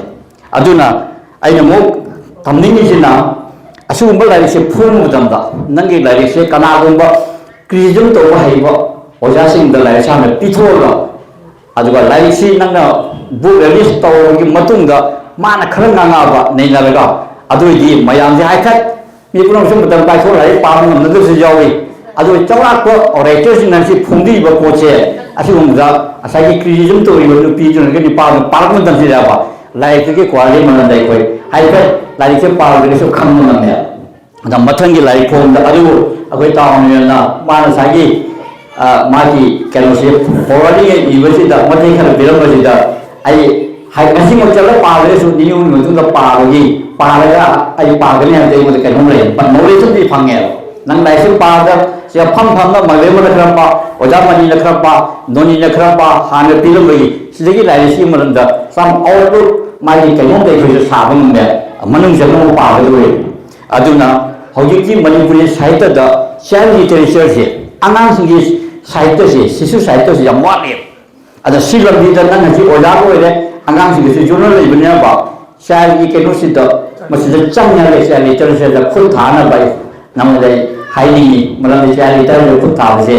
ꯑꯗꯨꯅ ꯑꯩꯅ ꯑꯃꯨꯛ ꯇꯝꯅꯤꯡꯉꯤꯁꯤꯅ ꯑꯁꯤꯒꯨꯝꯕ ꯂꯥꯏꯔꯤꯛꯁꯦ ꯐꯣꯡꯕ ꯃꯇꯝꯗ ꯅꯪꯒꯤ ꯂꯥꯏꯔꯤꯛꯁꯦ ꯀꯅꯥꯒꯨꯝꯕ ꯀ꯭ꯔꯤꯇꯤꯁꯤꯖꯝ ꯇꯧꯕ ꯍꯩꯕ ꯑꯣꯖꯥꯁꯤꯡꯗ ꯂꯥꯏꯔꯤꯛꯁꯦ ꯍꯥꯟꯅ ꯄꯤꯊꯣꯛꯑꯒ ꯑꯗꯨꯒ ꯂꯥꯏꯔꯤꯛꯁꯤ ꯅꯪꯅ ꯕꯨꯛ ꯔꯤꯂꯤꯁ ꯇꯧꯔꯕꯒꯤ ꯃꯇꯨꯡꯗ ꯃꯥꯅ ꯈꯔ ꯉꯥꯡꯉꯛꯑꯕ ꯅꯩꯅꯔꯒ ꯑꯗꯨꯑꯣꯏꯗꯤ ꯃꯌꯥꯝꯁꯦ ꯍꯥꯏꯐꯦꯠ ꯃꯤ ꯄꯨꯝꯅꯃꯛꯁꯨ ꯃꯇꯝ ꯀꯥꯏꯊꯣꯛꯑ ꯂꯥꯏꯔꯤꯛ ꯄꯥꯕ ꯉꯝꯅꯗꯕꯁꯨ ꯌꯥꯎꯏ꯫ ꯑꯗꯨꯒ ꯆꯥꯎꯔꯥꯛꯄ ꯔꯥꯏꯇꯔꯁꯤꯡꯅ ꯁꯤ ꯐꯣꯡꯕꯤꯔꯤꯕ ꯄꯣꯠꯁꯦ ꯑꯁꯤꯒꯨꯝꯕꯗ ꯉꯁꯥꯏꯒꯤ ꯀ꯭ꯔꯤꯇꯤꯁꯤꯖꯝ ꯇꯧꯔꯤꯕ ꯅꯨꯄꯤꯗꯨꯅ ꯅꯨꯄꯥꯗꯨꯅ ꯄꯥꯔꯛꯄ ꯃꯇꯝꯁꯤꯗꯕ ꯂꯥꯏꯔꯤꯛꯇꯨꯒꯤ ꯀ꯭ꯋꯥꯂꯤꯇꯤ ꯃꯔꯝꯗ ꯑꯩꯈꯣꯏ ꯍꯥꯏꯐꯦꯠ ꯂꯥꯏꯔꯤꯛꯁꯦ ꯄꯥꯔꯨꯔꯒꯁꯨ ꯈꯪꯕ ꯉꯝꯃꯦ꯫ ꯑꯗ ꯃꯊꯪꯒꯤ ꯂꯥꯏꯔꯤꯛ ꯐꯣꯡꯕꯗ ꯑꯗꯨꯕꯨ ꯑꯩꯈꯣꯏ ꯇꯥꯎꯟ ꯃꯦꯌꯔꯅ ꯃꯥꯅ ꯉꯁꯥꯏꯒꯤ ꯑ, ꯃꯥꯒꯤ ꯀꯩꯅꯣꯁꯦ ꯐꯣꯔꯋꯥꯔꯗꯤꯡ ꯏꯕꯁꯤꯗ ꯃꯇꯦꯛ ꯈꯔ ꯄꯤꯔꯝꯕꯁꯤꯗ ꯑꯩ ꯍꯥꯏ ꯉꯁꯤꯃꯛ ꯆꯠꯂ ꯄꯥꯗ꯭ꯔꯒꯁꯨ ꯅꯤꯅꯤ ꯍꯨꯝꯅꯤ ꯃꯇꯨꯡꯗ ꯄꯥꯕꯒꯤ ꯄꯥꯔꯒ ꯑꯩ ꯄꯥꯒꯅꯤ ꯍꯥꯏꯕꯗꯤ ꯑꯩꯉꯣꯟꯗ ꯀꯩꯅꯣꯝ ꯂꯩ, ꯅꯣꯂꯦꯖ ꯑꯃꯗꯤ ꯐꯪꯉꯦꯕ꯫ ꯅꯪ ꯂꯥꯏꯔꯤꯛꯁꯤ ꯄꯥꯕꯗ ꯁꯤꯗ ꯐꯝ ꯐꯝꯅ ꯃꯥꯂꯦꯝꯕꯅ ꯈꯔ ꯄꯥ, ꯑꯣꯖꯥ ꯃꯅꯤꯅ ꯈꯔ ꯄꯥ, ꯅꯣꯅꯤꯅ ꯈꯔ ꯄꯥ, ꯍꯥꯟꯅ ꯄꯤꯔꯝꯕꯒꯤ ꯁꯤꯗꯒꯤ ꯂꯥꯏꯔꯤꯛꯁꯤꯒꯤ ꯃꯔꯝꯗ some outlook ꯃꯥꯒꯤ ꯀꯩꯅꯣꯝ ꯀꯩ ꯑꯩꯈꯣꯏꯁꯨ ꯁꯥꯕ ꯉꯝꯃꯦ, ꯃꯅꯨꯡ ꯆꯪꯅ ꯑꯃꯨꯛ ꯄꯥꯒꯗꯧꯔꯦ꯫ ꯑꯗꯨꯅ ꯍꯧꯖꯤꯛꯇꯤ ꯃꯅꯤꯄꯨꯔꯤ ꯁꯥꯍꯤꯇ꯭ꯌꯗ ꯆꯥꯏꯜ ꯂꯤꯇꯔꯦꯆꯔꯁꯦ, ꯑꯉꯥꯡꯁꯤꯡꯒꯤ ꯁꯥꯍꯤꯇ꯭ꯌꯁꯦ, ꯁꯤꯁꯨ ꯁꯥꯍꯤꯇ꯭ꯌꯁꯦ ꯌꯥꯝ ꯋꯥꯠꯂꯦ꯫ ꯑꯗ ꯁꯤ ꯂꯝꯕꯤꯗ ꯅꯪ ꯍꯧꯖꯤꯛ ꯑꯣꯖꯥ ꯑꯣꯏꯔꯦ, ꯑꯉꯥꯡꯁꯤꯡꯒꯤꯁꯨ ꯖꯣꯔꯅꯦꯜ ꯂꯩꯕꯅꯤꯅꯕ, ꯆꯥꯏꯜꯒꯤ ꯀꯩꯅꯣꯁꯤꯗ ꯃꯁꯤꯗ ꯆꯪꯉꯒ ꯆꯥꯏꯜ ꯂꯤꯇꯔꯦꯆꯔꯗ ꯈꯨꯠ ꯊꯥꯅꯕ ꯑꯩ ꯅꯉꯣꯟꯗ ꯑꯩ ꯍꯥꯏꯅꯤꯡꯉꯤ꯫ ꯃꯔꯝꯗꯤ ꯆꯥꯏꯜ ꯂꯤꯇꯔꯦꯆꯔꯗ ꯈꯨꯠ ꯊꯥꯕꯁꯦ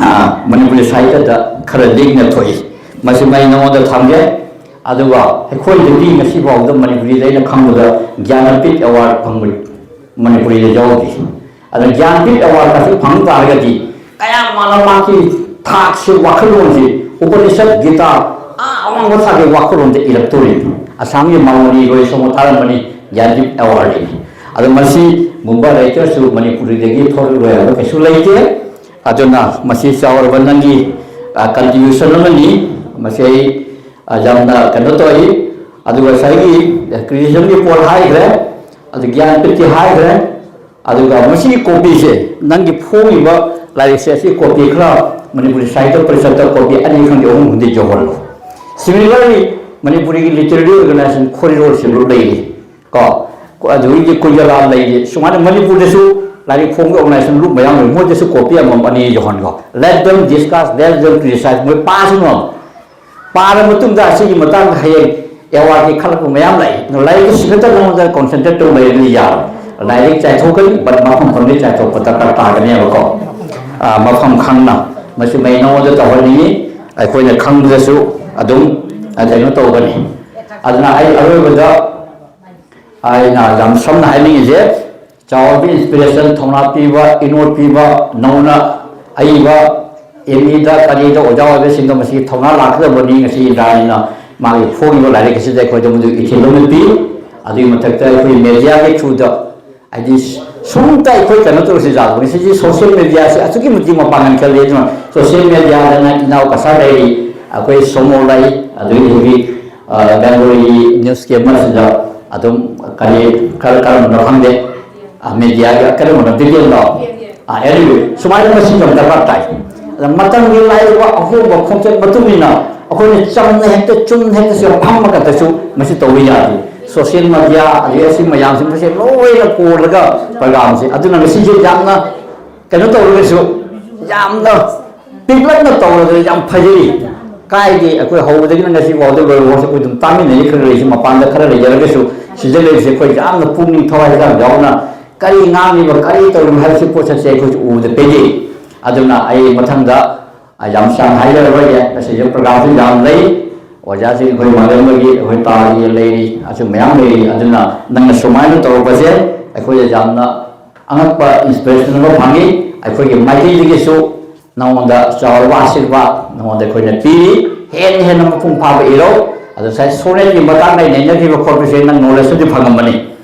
ꯑꯥ, ꯃꯅꯤꯄꯨꯔꯤ ꯁꯥꯍꯤꯇ꯭ꯌꯗ ꯈꯔ ꯂꯤꯛꯅ ꯊꯣꯛꯏ꯫ ꯃꯁꯤ ꯑꯩ ꯅꯉꯣꯟꯗ ꯊꯝꯒꯦ꯫ ꯑꯗꯨꯒ ꯑꯩꯈꯣꯏꯗꯗꯤ ꯉꯁꯤ ꯐꯥꯎꯕꯗ ꯃꯅꯤꯄꯨꯔꯤꯗ ꯑꯩꯅ ꯈꯪꯕꯗ ꯒ꯭ꯌꯥꯅꯄꯤꯊ ꯑꯦꯋꯥꯔꯗ ꯐꯪꯕ ꯃꯅꯤꯄꯨꯔꯤꯗ ꯌꯥꯎꯗꯦ꯫ ꯑꯗꯨꯅ ꯒ꯭ꯌꯥꯅꯄꯤꯊ ꯑꯦꯋꯥꯔꯗ ꯑꯁꯤ ꯐꯪ ꯇꯥꯔꯒꯗꯤ ꯀꯌꯥꯝ ꯃꯥꯅ ꯃꯥꯒꯤ ꯊꯥꯛꯁꯤ, ꯋꯥꯈꯜꯂꯣꯟꯁꯤ ꯎꯄꯅꯤꯁꯠ, ꯒꯤꯇꯥ, ꯑꯥ, ꯑꯋꯥꯡꯕ ꯊꯥꯛꯀꯤ ꯋꯥꯈꯜꯂꯣꯟꯗ ꯏꯔꯛꯇꯣꯔꯤꯕꯅꯤ꯫ ꯑꯁꯥꯝꯒꯤ ꯃꯥꯂꯣꯅꯤ ꯍꯣꯏ ꯁꯣꯃꯣ ꯊꯥꯔꯝꯕꯅꯤ ꯒ꯭ꯌꯥꯅꯄꯤꯊ ꯑꯦꯋꯥꯔꯗꯅꯤ꯫ ꯑꯗꯣ ꯃꯁꯤꯒꯨꯝꯕ ꯔꯥꯏꯇꯔꯁꯨ ꯃꯅꯤꯄꯨꯔꯤꯗꯒꯤ ꯊꯣꯛꯂꯛꯂꯣꯏ ꯍꯥꯏꯕ ꯀꯩꯁꯨ ꯂꯩꯇꯦ꯫ ꯑꯗꯨꯅ ꯃꯁꯤ ꯆꯥꯎꯔꯕ ꯅꯪꯒꯤ ꯀꯟꯇ꯭ꯔꯤꯕ꯭ꯌꯨꯁꯟ ꯑꯃꯅꯤ꯫ ꯃꯁꯤ ꯑꯩ ꯌꯥꯝꯅ ꯀꯩꯅꯣ ꯇꯧꯏ꯫ ꯑꯗꯨꯒ ꯉꯁꯥꯏꯒꯤ ꯀ꯭ꯔꯤꯇꯤꯁꯤꯖꯝꯒꯤ ꯄꯣꯠ ꯍꯥꯏꯈ꯭ꯔꯦ, ꯑꯗꯨ ꯒ꯭ꯌꯥꯟ ꯄꯤꯊꯤ ꯍꯥꯏꯈ꯭ꯔꯦ꯫ ꯑꯗꯨꯒ ꯃꯁꯤꯒꯤ ꯀꯣꯄꯤꯁꯦ, ꯅꯪꯒꯤ ꯐꯣꯡꯉꯤꯕ ꯂꯥꯏꯔꯤꯛꯁꯦ, ꯑꯁꯤ ꯀꯣꯄꯤ ꯈꯔ ꯃꯅꯤꯄꯨꯔꯤ ꯁꯥꯍꯤꯇ꯭ꯌ ꯄꯔꯤꯁꯠꯇ ꯀꯣꯄꯤ ꯑꯅꯤ ꯈꯪꯗꯦ, ꯑꯍꯨꯝ ꯈꯪꯗꯦ ꯌꯧꯍꯜꯂꯣ꯫ Similarly, ꯃꯅꯤꯄꯨꯔꯤꯒꯤ ꯂꯤꯇꯔꯦꯔꯤ ꯑꯣꯔꯒꯅꯥꯏꯖꯦꯁꯟ ꯈꯣꯔꯤꯔꯣꯜ ꯁꯤꯕꯨ ꯂꯩꯔꯤ ꯀꯣ, ꯑꯗꯨꯗꯒꯤ ꯀꯨꯏꯖꯂꯥ ꯂꯩꯔꯤ꯫ ꯁꯨꯃꯥꯏꯅ ꯃꯅꯤꯄꯨꯔꯗꯁꯨ ꯂꯥꯏꯔꯤꯛ ꯐꯣꯡꯕ ꯑꯣꯔꯒꯅꯥꯏꯖꯦꯁꯟ ꯒ꯭ꯔꯨꯞ ꯃꯌꯥꯝ ꯂꯩ, ꯃꯣꯏꯗꯁꯨ ꯀꯣꯄꯤ ꯑꯃꯃꯝ ꯑꯅꯤ ꯌꯧꯍꯟꯈꯣ꯫ Let them discuss, let them criticize, ꯃꯣꯏ ꯄꯥꯁꯅꯨ꯫ ꯄꯥꯔ ꯃꯇꯨꯡꯗ ꯑꯁꯤꯒꯤ ꯃꯇꯥꯡꯗ ꯍꯌꯦꯡ ꯑꯦꯋꯥꯔꯗꯀꯤ ꯈꯜꯂꯛꯄ ꯃꯌꯥꯝ ꯂꯩ꯫ ꯂꯥꯏꯔꯤꯛ ꯑꯁꯤ ꯈꯛꯇ ꯅꯉꯣꯟꯗ ꯀꯣꯟꯁꯦꯟꯇ꯭ꯔꯦꯠ ꯇꯧ ꯂꯩꯔꯗꯤ ꯌꯥꯔꯣꯏ꯫ ꯂꯥꯏꯔꯤꯛ ꯆꯥꯏꯊꯣꯛꯀꯅꯤ, but ꯃꯐꯝ ꯈꯪꯗꯦ ꯆꯥꯏꯊꯣꯛꯄ ꯗꯔꯀꯥꯔ ꯇꯥꯒꯅꯦꯕꯀꯣ꯫ ꯑꯥ, ꯃꯐꯝ ꯈꯪꯅ ꯃꯁꯤ ꯃꯩ ꯅꯉꯣꯟꯗ ꯇꯧꯍꯟꯅꯤꯡꯉꯤ꯫ ꯑꯩꯈꯣꯏꯅ ꯈꯪꯕꯗꯁꯨ ꯑꯗꯨꯝ, ꯑ, ꯀꯩꯅꯣ ꯇꯧꯒꯅꯤ꯫ ꯑꯗꯨꯅ ꯑꯩ ꯑꯔꯣꯏꯕꯗ ꯑꯩꯅ ꯌꯥꯝ ꯁꯝꯅ ꯍꯥꯏꯅꯤꯡꯉꯤꯁꯦ, ꯆꯥꯎꯔꯕ ꯏꯟꯁꯄꯤꯔꯦꯁꯟ, ꯊꯧꯅꯥ ꯄꯤꯕ, ꯏꯅꯣꯠ ꯄꯤꯕ, ꯅꯧꯅ ꯑꯏꯕ, ꯑꯦꯝ ꯏꯗ ꯀꯔꯤꯗ ꯑꯣꯖꯥ ꯑꯣꯏꯕꯁꯤꯡꯗ ꯃꯁꯤꯒꯤ ꯊꯧꯅꯥ ꯂꯥꯛꯀꯗꯕꯅꯤ꯫ ꯉꯁꯤ ꯏꯟꯗ꯭ꯔꯥꯅꯤꯅ ꯃꯥꯒꯤ ꯐꯣꯡꯉꯤꯕ ꯂꯥꯏꯔꯤꯛ ꯑꯁꯤꯗ ꯑꯩꯈꯣꯏꯗ ꯃꯗꯨ ꯏꯊꯤꯜ ꯑꯃ ꯄꯤ꯫ ꯑꯗꯨꯒꯤ ꯃꯊꯛꯇ ꯑꯩꯈꯣꯏ ꯃꯦꯗꯤꯌꯥꯒꯤ ꯊ꯭ꯔꯨꯗ, ꯍꯥꯏꯗꯤ, ꯁꯨꯝꯇ ꯑꯩꯈꯣꯏ ꯀꯩꯅꯣ ꯇꯧꯔꯁꯤ ꯖꯥꯠꯂꯣ? ꯉꯁꯤꯁꯤ ꯁꯣꯁꯤꯌꯦꯜ ꯃꯦꯗꯤꯌꯥꯁꯤ ꯑꯁꯨꯛꯀꯤ ꯃꯇꯤꯛ ꯃꯄꯥꯡꯒꯜ ꯀꯜꯂꯤ꯫ ꯑꯗꯨꯅ ꯁꯣꯁꯤꯌꯦꯜ ꯃꯦꯗꯤꯌꯥꯗꯅ ꯏꯅꯥꯎ ꯀꯁꯥꯔ ꯂꯩꯔꯤ, ꯑꯩꯈꯣꯏ ꯁꯣꯃꯣ ꯂꯩ, ꯑꯗꯨꯗꯒꯤ ꯍꯧꯖꯤꯛ, ꯑ, ꯕꯦꯡꯒꯂꯣꯔꯒꯤ ꯅ꯭ꯌꯨꯁ ꯀꯦꯝ ꯑꯁꯤꯗ ꯑꯗꯨꯝ ꯀꯔꯤ, ꯀꯔ-, ꯀꯔꯝꯕꯅꯣ ꯈꯪꯗꯦ, ꯑ, ꯃꯦꯗꯤꯌꯥꯒꯤ ꯀꯔꯝꯕꯅꯣ ꯕꯤꯄꯤꯑꯦꯜꯗꯣ? ꯑ, anyway, ꯁꯨꯃꯥꯏꯅ ꯃꯁꯤ ꯌꯥꯝ ꯗꯔꯀꯥꯔ ꯇꯥꯏ꯫ ꯑꯗ ꯃꯇꯝꯒꯤ ꯂꯥꯛꯏꯕ ꯑꯍꯣꯡꯕ ꯈꯣꯡꯆꯠ ꯃꯇꯨꯡ ꯏꯟꯅ ꯑꯩꯈꯣꯏꯅ ꯆꯝꯅ ꯍꯦꯛꯇ ꯆꯨꯝꯅ ꯍꯦꯛꯇ ꯁꯤꯗ ꯐꯝꯃꯒꯇꯁꯨ ꯃꯁꯤ ꯇꯧꯕ ꯌꯥꯗꯦ꯫ ꯁꯣꯁꯤꯌꯦꯜ ꯃꯦꯗꯤꯌꯥ ꯑꯗꯒꯤ ꯑꯁꯤ ꯃꯌꯥꯝꯁꯤ ꯃꯁꯤ ꯂꯣꯏꯅ ꯀꯣꯜꯂꯒ ꯄ꯭ꯔꯣꯒ꯭ꯔꯥꯝꯁꯦ꯫ ꯑꯗꯨꯅ ꯉꯁꯤꯁꯦ ꯌꯥꯝꯅ ꯀꯩꯅꯣ ꯇꯧꯔꯒꯁꯨ ꯌꯥꯝꯅ ꯄꯤꯛꯂꯞꯅ ꯇꯧꯔꯒ ꯌꯥꯝ ꯐꯖꯩ꯫ ꯀꯥꯏꯗꯦ, ꯑꯩꯈꯣꯏ ꯍꯧꯕꯗꯒꯤꯅ ꯉꯁꯤ ꯐꯥꯎꯗ ꯂꯣꯏꯕ ꯐꯥꯎꯁꯦ ꯑꯩꯈꯣꯏ ꯑꯗꯨꯝ ꯇꯥꯃꯤꯟꯅꯔꯤ꯫ ꯈꯔ ꯂꯩꯔꯤꯁꯦ ꯃꯄꯥꯟꯗ ꯈꯔ ꯂꯩꯖꯔꯒꯁꯨ ꯁꯤꯗ ꯂꯩꯔꯤꯁꯦ ꯑꯩꯈꯣꯏ ꯌꯥꯝꯅ ꯄꯨꯛꯅꯤꯡ ꯊꯋꯥꯏ ꯍꯛꯆꯥꯡ ꯌꯥꯎꯅ ꯀꯔꯤ ꯉꯥꯡꯂꯤꯕ, ꯀꯔꯤ ꯇꯧꯔꯤꯕ ꯍꯥꯏꯕꯁꯤ ꯄꯣꯠꯁꯛꯁꯦ ꯑꯩꯈꯣꯏꯁꯨ ꯎꯕꯗ ꯄꯦꯟꯖꯩ꯫ ꯑꯗꯨꯅ ꯑꯩ ꯃꯊꯪꯗ ꯑꯩ ꯌꯥꯝ ꯁꯥꯡꯅ ꯍꯥꯏꯖꯔꯔꯣꯏꯒꯦ꯫ ꯉꯁꯤꯁꯦ ꯄ꯭ꯔꯣꯒ꯭ꯔꯥꯝꯁꯨ ꯌꯥꯝ ꯂꯩ꯫ ꯑꯣꯖꯥꯁꯤꯡ ꯑꯩꯈꯣꯏ ꯃꯥꯂꯦꯝꯕꯒꯤ ꯑꯩꯈꯣꯏ ꯇꯥꯒꯤ ꯂꯩꯔꯤ, ꯑꯁꯨꯝ ꯃꯌꯥꯝ ꯂꯩꯔꯤ꯫ ꯑꯗꯨꯅ ꯅꯪꯅ ꯁꯨꯃꯥꯏꯅ ꯇꯧꯔꯛꯄꯁꯦ ꯑꯩꯈꯣꯏꯗ ꯌꯥꯝꯅ ꯑꯉꯛꯄ ꯏꯟꯁꯄꯤꯔꯦꯁꯟ ꯑꯃ ꯐꯪꯉꯤ꯫ ꯑꯩꯈꯣꯏꯒꯤ ꯃꯥꯏꯀꯩꯗꯒꯤꯁꯨ ꯅꯉꯣꯟꯗ ꯆꯥꯎꯔꯕ ꯑꯥꯁꯤꯔꯕꯥꯗ ꯅꯉꯣꯟꯗ ꯑꯩꯈꯣꯏꯅ ꯄꯤꯔꯤ꯫ ꯍꯦꯟꯅ ꯍꯦꯟꯅ ꯃꯄꯨꯡ ꯐꯥꯕ ꯏꯔꯧ꯫ ꯑꯗꯣ ꯉꯁꯥꯏ ꯁꯣꯅꯦꯠꯀꯤ ꯃꯇꯥꯡꯗ ꯑꯩ ꯅꯩꯅꯈꯤꯕ ꯈꯣꯠꯄꯁꯦ ꯅꯪ ꯅꯣꯂꯦꯖ ꯑꯃꯗꯤ ꯐꯪꯉꯝꯃꯅꯤ꯫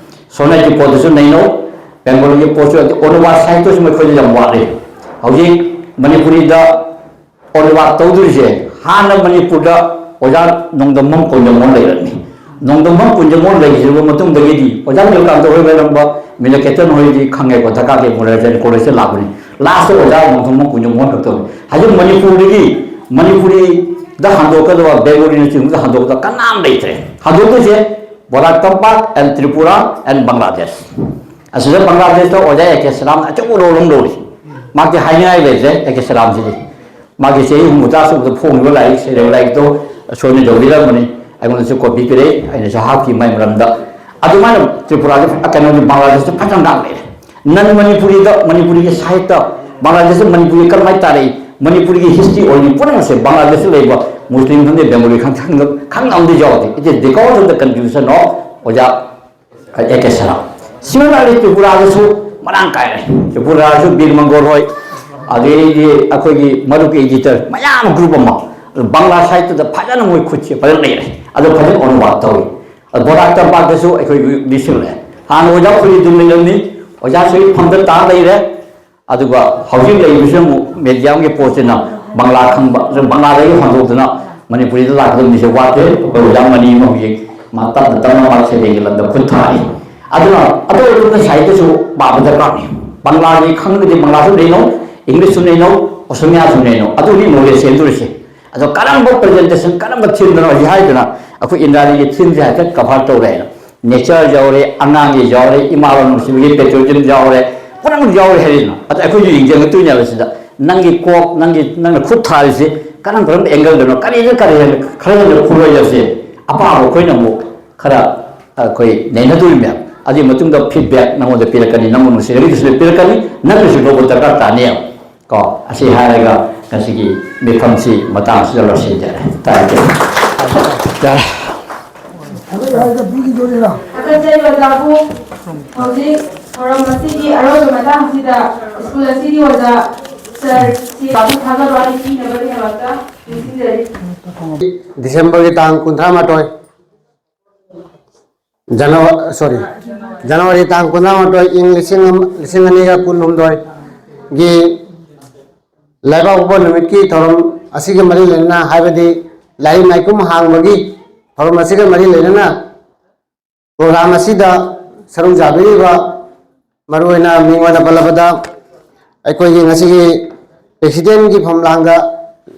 ꯁꯣꯅꯦꯠꯀꯤ ꯄꯣꯠꯇꯁꯨ ꯅꯩꯅꯧ, ꯕꯦꯡꯒꯣꯂꯤꯒꯤ ꯄꯣꯠꯁꯨ, ꯑꯗꯩ ꯑꯣꯅꯨꯕꯥꯗ ꯁꯥꯍꯤꯇ꯭ꯌꯁꯨ ꯃꯈꯣꯏꯗ ꯌꯥꯝ ꯋꯥꯠꯂꯤ꯫ ꯍꯧꯖꯤꯛ ꯃꯅꯤꯄꯨꯔꯤꯗ ꯑꯣꯅꯨꯕꯥꯗ ꯇꯧꯗꯣꯔꯤꯁꯦ, ꯍꯥꯟꯅ ꯃꯅꯤꯄꯨꯔꯗ ꯑꯣꯖꯥ ꯅꯣꯡꯗꯝꯕꯝ ꯀꯨꯟꯖꯃꯣꯍꯟ ꯂꯩꯔꯝꯃꯤ꯫ ꯅꯣꯡꯗꯝꯕꯝ ꯀꯨꯟꯖꯃꯣꯍꯟ ꯂꯩꯈꯤꯗ꯭ꯔꯕ ꯃꯇꯨꯡꯗꯒꯤꯗꯤ ꯑꯣꯖꯥ ꯅꯤꯜꯀꯥꯟꯇ ꯍꯣꯏ ꯂꯩꯔꯝꯕ, ꯃꯤꯅꯀꯦꯇꯟ ꯍꯣꯏꯗꯤ ꯈꯪꯉꯦꯀꯣ, ꯗꯔꯀꯥꯔ ꯂꯩ, ꯃꯣꯔꯦ ꯀꯣꯂꯦꯖꯇ ꯂꯥꯛꯄꯅꯤ꯫ ꯂꯥꯁꯇ ꯑꯣꯖꯥ ꯅꯣꯡꯗꯝꯕꯝ ꯀꯨꯟꯖꯃꯣꯍꯟ ꯈꯛꯇꯅꯤ꯫ ꯍꯧꯖꯤꯛ ꯃꯅꯤꯄꯨꯔꯗꯒꯤ, ꯃꯅꯤꯄꯨꯔꯤꯗ ꯍꯟꯗꯣꯛꯀꯗꯕ, ꯕꯦꯡꯒꯣꯂꯤꯅꯆꯤꯡꯕꯗ ꯍꯟꯗꯣꯛꯀꯗꯕ ꯀꯅꯥꯝ ꯂꯩꯇ꯭ꯔꯦ꯫ ꯍꯟꯗꯣꯛꯇꯣꯏꯁꯦ ꯕꯣꯔꯥꯛ ꯇꯝꯄꯥꯛ and Tripura and Bangladesh꯫ ꯑꯁꯤꯗ ꯕꯪꯒ꯭ꯂꯥꯗꯦꯁꯇ ꯑꯣꯖꯥ ꯑꯦ ꯀꯦ ꯁꯂꯥꯝꯅ ꯑꯆꯧꯕ ꯔꯣꯜ ꯑꯃ ꯂꯧꯔꯤ꯫ ꯃꯍꯥꯛꯇꯤ ꯍꯥꯏꯅꯤꯡꯉꯥꯏ ꯂꯩꯇ꯭ꯔꯦ, ꯑꯦ ꯀꯦ ꯁꯂꯥꯝꯁꯤꯗꯤ꯫ ꯃꯥꯒꯤ ꯆꯍꯤ ꯍꯨꯝꯐꯨꯇꯔꯥ ꯁꯨꯕꯗ ꯐꯣꯡꯉꯤꯕ ꯂꯥꯏꯔꯤꯛ, ꯁꯩꯔꯦꯡ ꯂꯥꯏꯔꯤꯛꯇꯣ ꯁꯣꯏꯅ ꯌꯧꯕꯤꯔꯝꯕꯅꯤ꯫ ꯑꯩꯉꯣꯟꯗꯁꯨ ꯀꯣꯄꯤ ꯄꯤꯔꯛꯏ, ꯑꯩꯅꯁꯨ ꯍꯥꯞꯈꯤ ꯃꯥꯏ ꯃꯔꯝꯗ꯫ ꯑꯗꯨꯃꯥꯏꯅ ꯇ꯭ꯔꯤꯄꯨꯔꯥꯗ, ꯀꯩꯅꯣꯗꯤ, ꯕꯪꯒ꯭ꯂꯥꯗꯦꯁꯇ ꯐꯖꯅ ꯉꯥꯡ ꯂꯩꯔꯦ꯫ ꯅꯟ ꯃꯅꯤꯄꯨꯔꯤꯗ, ꯃꯅꯤꯄꯨꯔꯤꯒꯤ ꯁꯥꯍꯤꯇ꯭ꯌ, ꯕꯪꯒ꯭ꯂꯥꯗꯦꯁꯇ ꯃꯅꯤꯄꯨꯔꯤ ꯀꯔꯝꯍꯥꯏꯅ ꯇꯥꯔꯛꯏ, ꯃꯅꯤꯄꯨꯔꯤꯒꯤ ꯍꯤꯁꯇ꯭ꯔꯤ ꯑꯣꯏꯅꯤ ꯄꯨꯝꯅꯃꯛꯁꯦ ꯕꯪꯒ꯭ꯂꯥꯗꯦꯁꯇ ꯂꯩꯕ ꯃꯨꯁꯂꯤꯝ ꯈꯪꯗꯦ, ꯕꯦꯡꯒꯣꯂꯤ ꯈꯪꯗꯦ, ꯈꯪꯗꯕ ꯑꯝꯇ ꯌꯥꯎꯗꯦ꯫ It is because of the contribution of ꯑꯣꯖꯥ ꯑꯦ ꯀꯦ ꯁꯂꯥꯝ꯫ Similarly ꯇ꯭ꯔꯤꯄꯨꯔꯥꯗꯁꯨ ꯃꯔꯥꯡ ꯀꯥꯏꯔꯦ꯫ ꯇ꯭ꯔꯤꯄꯨꯔꯥꯗꯁꯨ ꯕꯤꯔ ꯃꯪꯒꯣꯜ ꯍꯣꯏ, ꯑꯗꯩꯗꯤ ꯑꯩꯈꯣꯏꯒꯤ ꯃꯔꯨꯞꯀꯤ editor ꯃꯌꯥꯝ group ꯑꯃ, ꯕꯪꯒ꯭ꯂꯥ ꯁꯥꯍꯤꯇ꯭ꯌꯗ ꯐꯖꯅ ꯃꯣꯏ ꯈꯨꯠꯁꯦ ꯐꯖꯅ ꯂꯩꯔꯦ꯫ ꯑꯗꯣ ꯐꯖꯅ ꯑꯣꯅꯨꯕꯥꯗ ꯇꯧꯏ꯫ ꯑꯗꯣ ꯕꯣꯔꯥꯛ ꯇꯝꯄꯥꯛꯇꯁꯨ ꯑꯩꯈꯣꯏ ꯂꯤꯁꯤꯜꯂꯦ꯫ ꯍꯥꯟꯅ ꯑꯣꯖꯥ ꯐꯨꯔꯤꯗꯨꯝ ꯂꯩꯔꯝꯃꯤ, ꯑꯣꯖꯥ ꯁꯣꯏ ꯐꯝꯗ ꯇꯥ ꯂꯩꯔꯦ꯫ ꯑꯗꯨꯒ ꯍꯧꯖꯤꯛ ꯂꯩꯔꯤꯕꯁꯤꯅ ꯑꯃꯨꯛ ꯃꯦꯗꯤꯌꯝꯒꯤ ꯄꯣꯠꯁꯤꯅ ꯕꯪꯒ꯭ꯂꯥ ꯈꯪꯕ, ꯑꯗꯨ ꯕꯪꯒ꯭ꯂꯥꯗꯒꯤ ꯍꯟꯗꯣꯛꯇꯨꯅ ꯃꯅꯤꯄꯨꯔꯤꯗ ꯂꯥꯛꯀꯗꯕ ꯃꯤꯁꯦ ꯋꯥꯠꯇꯦ꯫ ꯑꯩꯈꯣꯏ ꯑꯣꯖꯥ ꯃꯅꯤ ꯑꯃ ꯍꯧꯖꯤꯛ ꯃꯥ ꯇꯞꯅ ꯇꯞꯅ ꯃꯥ ꯁꯩꯔꯦꯡꯒꯤ ꯂꯝꯗ ꯈꯨꯠ ꯊꯥꯔꯤ꯫ ꯑꯗꯨꯅ ꯑꯇꯣꯞ ꯑꯇꯣꯞꯄ ꯁꯥꯍꯤꯇ꯭ꯌꯁꯨ ꯄꯥꯕ ꯗꯔꯀꯥꯔꯅꯤ꯫ ꯕꯪꯒ꯭ꯂꯥꯒꯤ ꯈꯪꯉꯒꯗꯤ ꯕꯪꯒ꯭ꯂꯥꯁꯨ ꯅꯩꯅꯧ, ꯏꯪꯂꯤꯁꯁꯨ ꯅꯩꯅꯧ, ꯑꯣꯁꯃꯤꯌꯥꯁꯨ ꯅꯩꯅꯧ꯫ ꯑꯗꯨꯅꯤ knowledge ꯁꯦꯝꯗꯣꯔꯤꯁꯦ꯫ ꯑꯗꯣ ꯀꯔꯝꯕ presentation, ꯀꯔꯝꯕ themeꯗꯅꯣ ꯍꯧꯖꯤꯛ ꯍꯥꯏꯗꯨꯅ ꯑꯩꯈꯣꯏ ꯏꯟꯗꯤꯌꯥꯒꯤ themeꯁꯦ ꯍꯥꯏꯐꯦꯠ cover ꯇꯧꯔꯦ ꯍꯥꯏꯅ꯫ Nature ꯌꯥꯎꯔꯦ, ꯑꯉꯥꯡꯒꯤ ꯌꯥꯎꯔꯦ, ꯏꯃꯥ ꯂꯣꯟ ꯅꯨꯡꯁꯤꯕꯒꯤ patriotism ꯌꯥꯎꯔꯦ, ꯄꯨꯝꯅꯃꯛ ꯌꯥꯎꯔꯦ ꯍꯥꯏꯔꯤꯅ꯫ ꯑꯗ ꯑꯩꯈꯣꯏꯁꯨ ꯌꯦꯡꯖꯒꯗꯣꯏꯅꯦꯕ ꯁꯤꯗ꯫ ꯅꯪꯒꯤ ꯀꯣꯛ, ꯅꯪꯒꯤ, ꯅꯪꯅ ꯈꯨꯠ ꯊꯥꯔꯤꯁꯦ ꯀꯔꯝ ꯀꯔꯝꯕ angleꯗꯅꯣ, ꯀꯔꯤꯗ ꯀꯔꯤ ꯍꯦꯟꯅ ꯈꯔ ꯍꯦꯟꯅ ꯈꯨꯠꯂꯣꯏꯗꯕꯁꯦ ꯑꯄꯥꯕ ꯑꯩꯈꯣꯏꯅ ꯑꯃꯨꯛ ꯈꯔ ꯑꯩꯈꯣꯏ ꯅꯩꯅꯗꯣꯔꯤꯕ ꯃꯌꯥꯝ꯫ ꯑꯗꯨꯒꯤ ꯃꯇꯨꯡꯗ feedback ꯅꯪꯉꯣꯟꯗ ꯄꯤꯔꯛꯀꯅꯤ, ꯅꯪꯕꯨ ꯅꯨꯡꯁꯤꯔꯒꯗꯤꯁꯨ ꯄꯤꯔꯛꯀꯅꯤ, ꯅꯪꯅꯁꯨ ꯂꯧꯕ ꯗꯔꯀꯥꯔ ꯇꯥꯅꯦꯕ꯫ ꯀꯣ, ꯑꯁꯤ ꯍꯥꯏꯔꯒ ꯉꯁꯤꯒꯤ ꯃꯤꯐꯝꯁꯤ ꯃꯇꯥꯡꯁꯤꯗ ꯂꯣꯏꯁꯤꯟꯖꯔꯦ꯫ Thank you꯫ ꯌꯥꯔꯦ꯫ ꯊꯥꯒꯠꯆꯔꯤꯕ ꯑꯣꯖꯥꯕꯨ ꯍꯧꯖꯤꯛ ꯊꯧꯔꯝ ꯑꯁꯤꯒꯤ ꯑꯔꯣꯏꯕ ꯃꯇꯥꯡ ꯑꯁꯤꯗ ꯁ꯭ꯀꯨꯜ ꯑꯁꯤꯒꯤ ꯑꯣꯖꯥ ꯁꯔ ꯁꯤ ꯕꯥꯕꯨ ꯊꯥꯒꯠ ꯋꯥꯍꯩ ꯄꯤꯅꯕꯒꯤꯗꯃꯛꯇ ꯅꯤꯡꯁꯤꯡꯖꯔꯤ꯫ ꯗꯤꯁꯦꯝꯕꯔꯒꯤ ꯇꯥꯡ ꯀꯨꯟꯊ꯭ꯔꯥ ꯃꯥꯊꯣꯏ꯫ ꯖꯅꯋꯥ ꯁꯣꯔꯤ ꯖꯅꯋꯥꯔꯤ ꯇꯥꯡ ꯀꯨꯟꯊ꯭ꯔꯥꯃꯥꯊꯣꯏ, ꯏꯪ ꯂꯤꯁꯤꯡ ꯑꯃ ꯂꯤꯁꯤꯡ ꯑꯅꯤꯒ ꯀꯨꯟꯍꯨꯝꯗꯣꯏꯒꯤ ꯂꯩꯕꯥꯛꯄꯣꯛꯄ ꯅꯨꯃꯤꯠꯀꯤ ꯊꯧꯔꯝ ꯑꯁꯤꯒ ꯃꯔꯤ ꯂꯩꯅꯅ, ꯍꯥꯏꯕꯗꯤ ꯂꯥꯏꯔꯤꯛ ꯃꯥꯏꯀꯨꯝ ꯍꯥꯡꯕꯒꯤ ꯊꯧꯔꯝ ꯑꯁꯤꯒ ꯃꯔꯤ ꯂꯩꯅꯅ, ꯄ꯭ꯔꯣꯒ꯭ꯔꯥꯝ ꯑꯁꯤꯗ ꯁꯔꯨꯛ ꯌꯥꯕꯤꯔꯤꯕ, ꯃꯔꯨꯑꯣꯏꯅ ꯃꯤꯡ ꯑꯣꯏꯅ ꯄꯜꯂꯕꯗ, ꯑꯩꯈꯣꯏꯒꯤ ꯉꯁꯤꯒꯤ ꯄ꯭ꯔꯦꯁꯤꯗꯦꯟꯒꯤ ꯐꯝꯂꯥꯡꯗ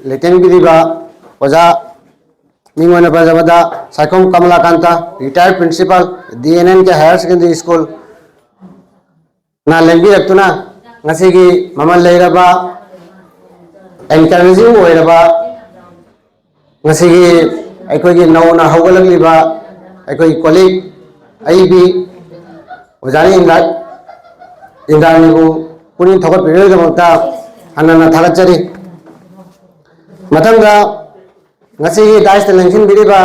ꯂꯦꯡꯕꯤꯔꯤꯕ ꯑꯣꯖꯥ, ꯃꯤꯡ ꯑꯣꯏꯅ ꯄꯜꯂꯕꯗ Saikhom Kamalakanta, retired principal, D N N K higher secondary school, ꯅ ꯂꯦꯡꯕꯤꯔꯛꯇꯨꯅ ꯉꯁꯤꯒꯤ ꯃꯃꯜ ꯂꯩꯔꯕ, ꯑꯦꯟꯀꯔꯦꯖꯤꯡ ꯑꯣꯏꯔꯕ, ꯉꯁꯤꯒꯤ ꯑꯩꯈꯣꯏꯒꯤ ꯅꯧꯅ ꯍꯧꯒꯠꯂꯛꯂꯤꯕ ꯑꯩꯈꯣꯏ ꯀꯣꯂꯤꯛ ꯑꯏꯕꯤ ꯑꯣꯖꯥ ꯏꯟꯗ꯭ꯔꯥ, ꯏꯟꯗ꯭ꯔꯥꯅꯤꯕꯨ ꯄꯨꯛꯅꯤꯡ ꯊꯧꯒꯠꯄꯤꯕꯒꯤꯗꯃꯛꯇ ꯍꯟꯅ ꯍꯟꯅ ꯊꯥꯒꯠꯆꯔꯤ꯫ ꯃꯊꯪꯗ ꯉꯁꯤꯒꯤ ꯗꯥꯏꯁꯇ ꯂꯦꯡꯁꯤꯟꯕꯤꯔꯤꯕ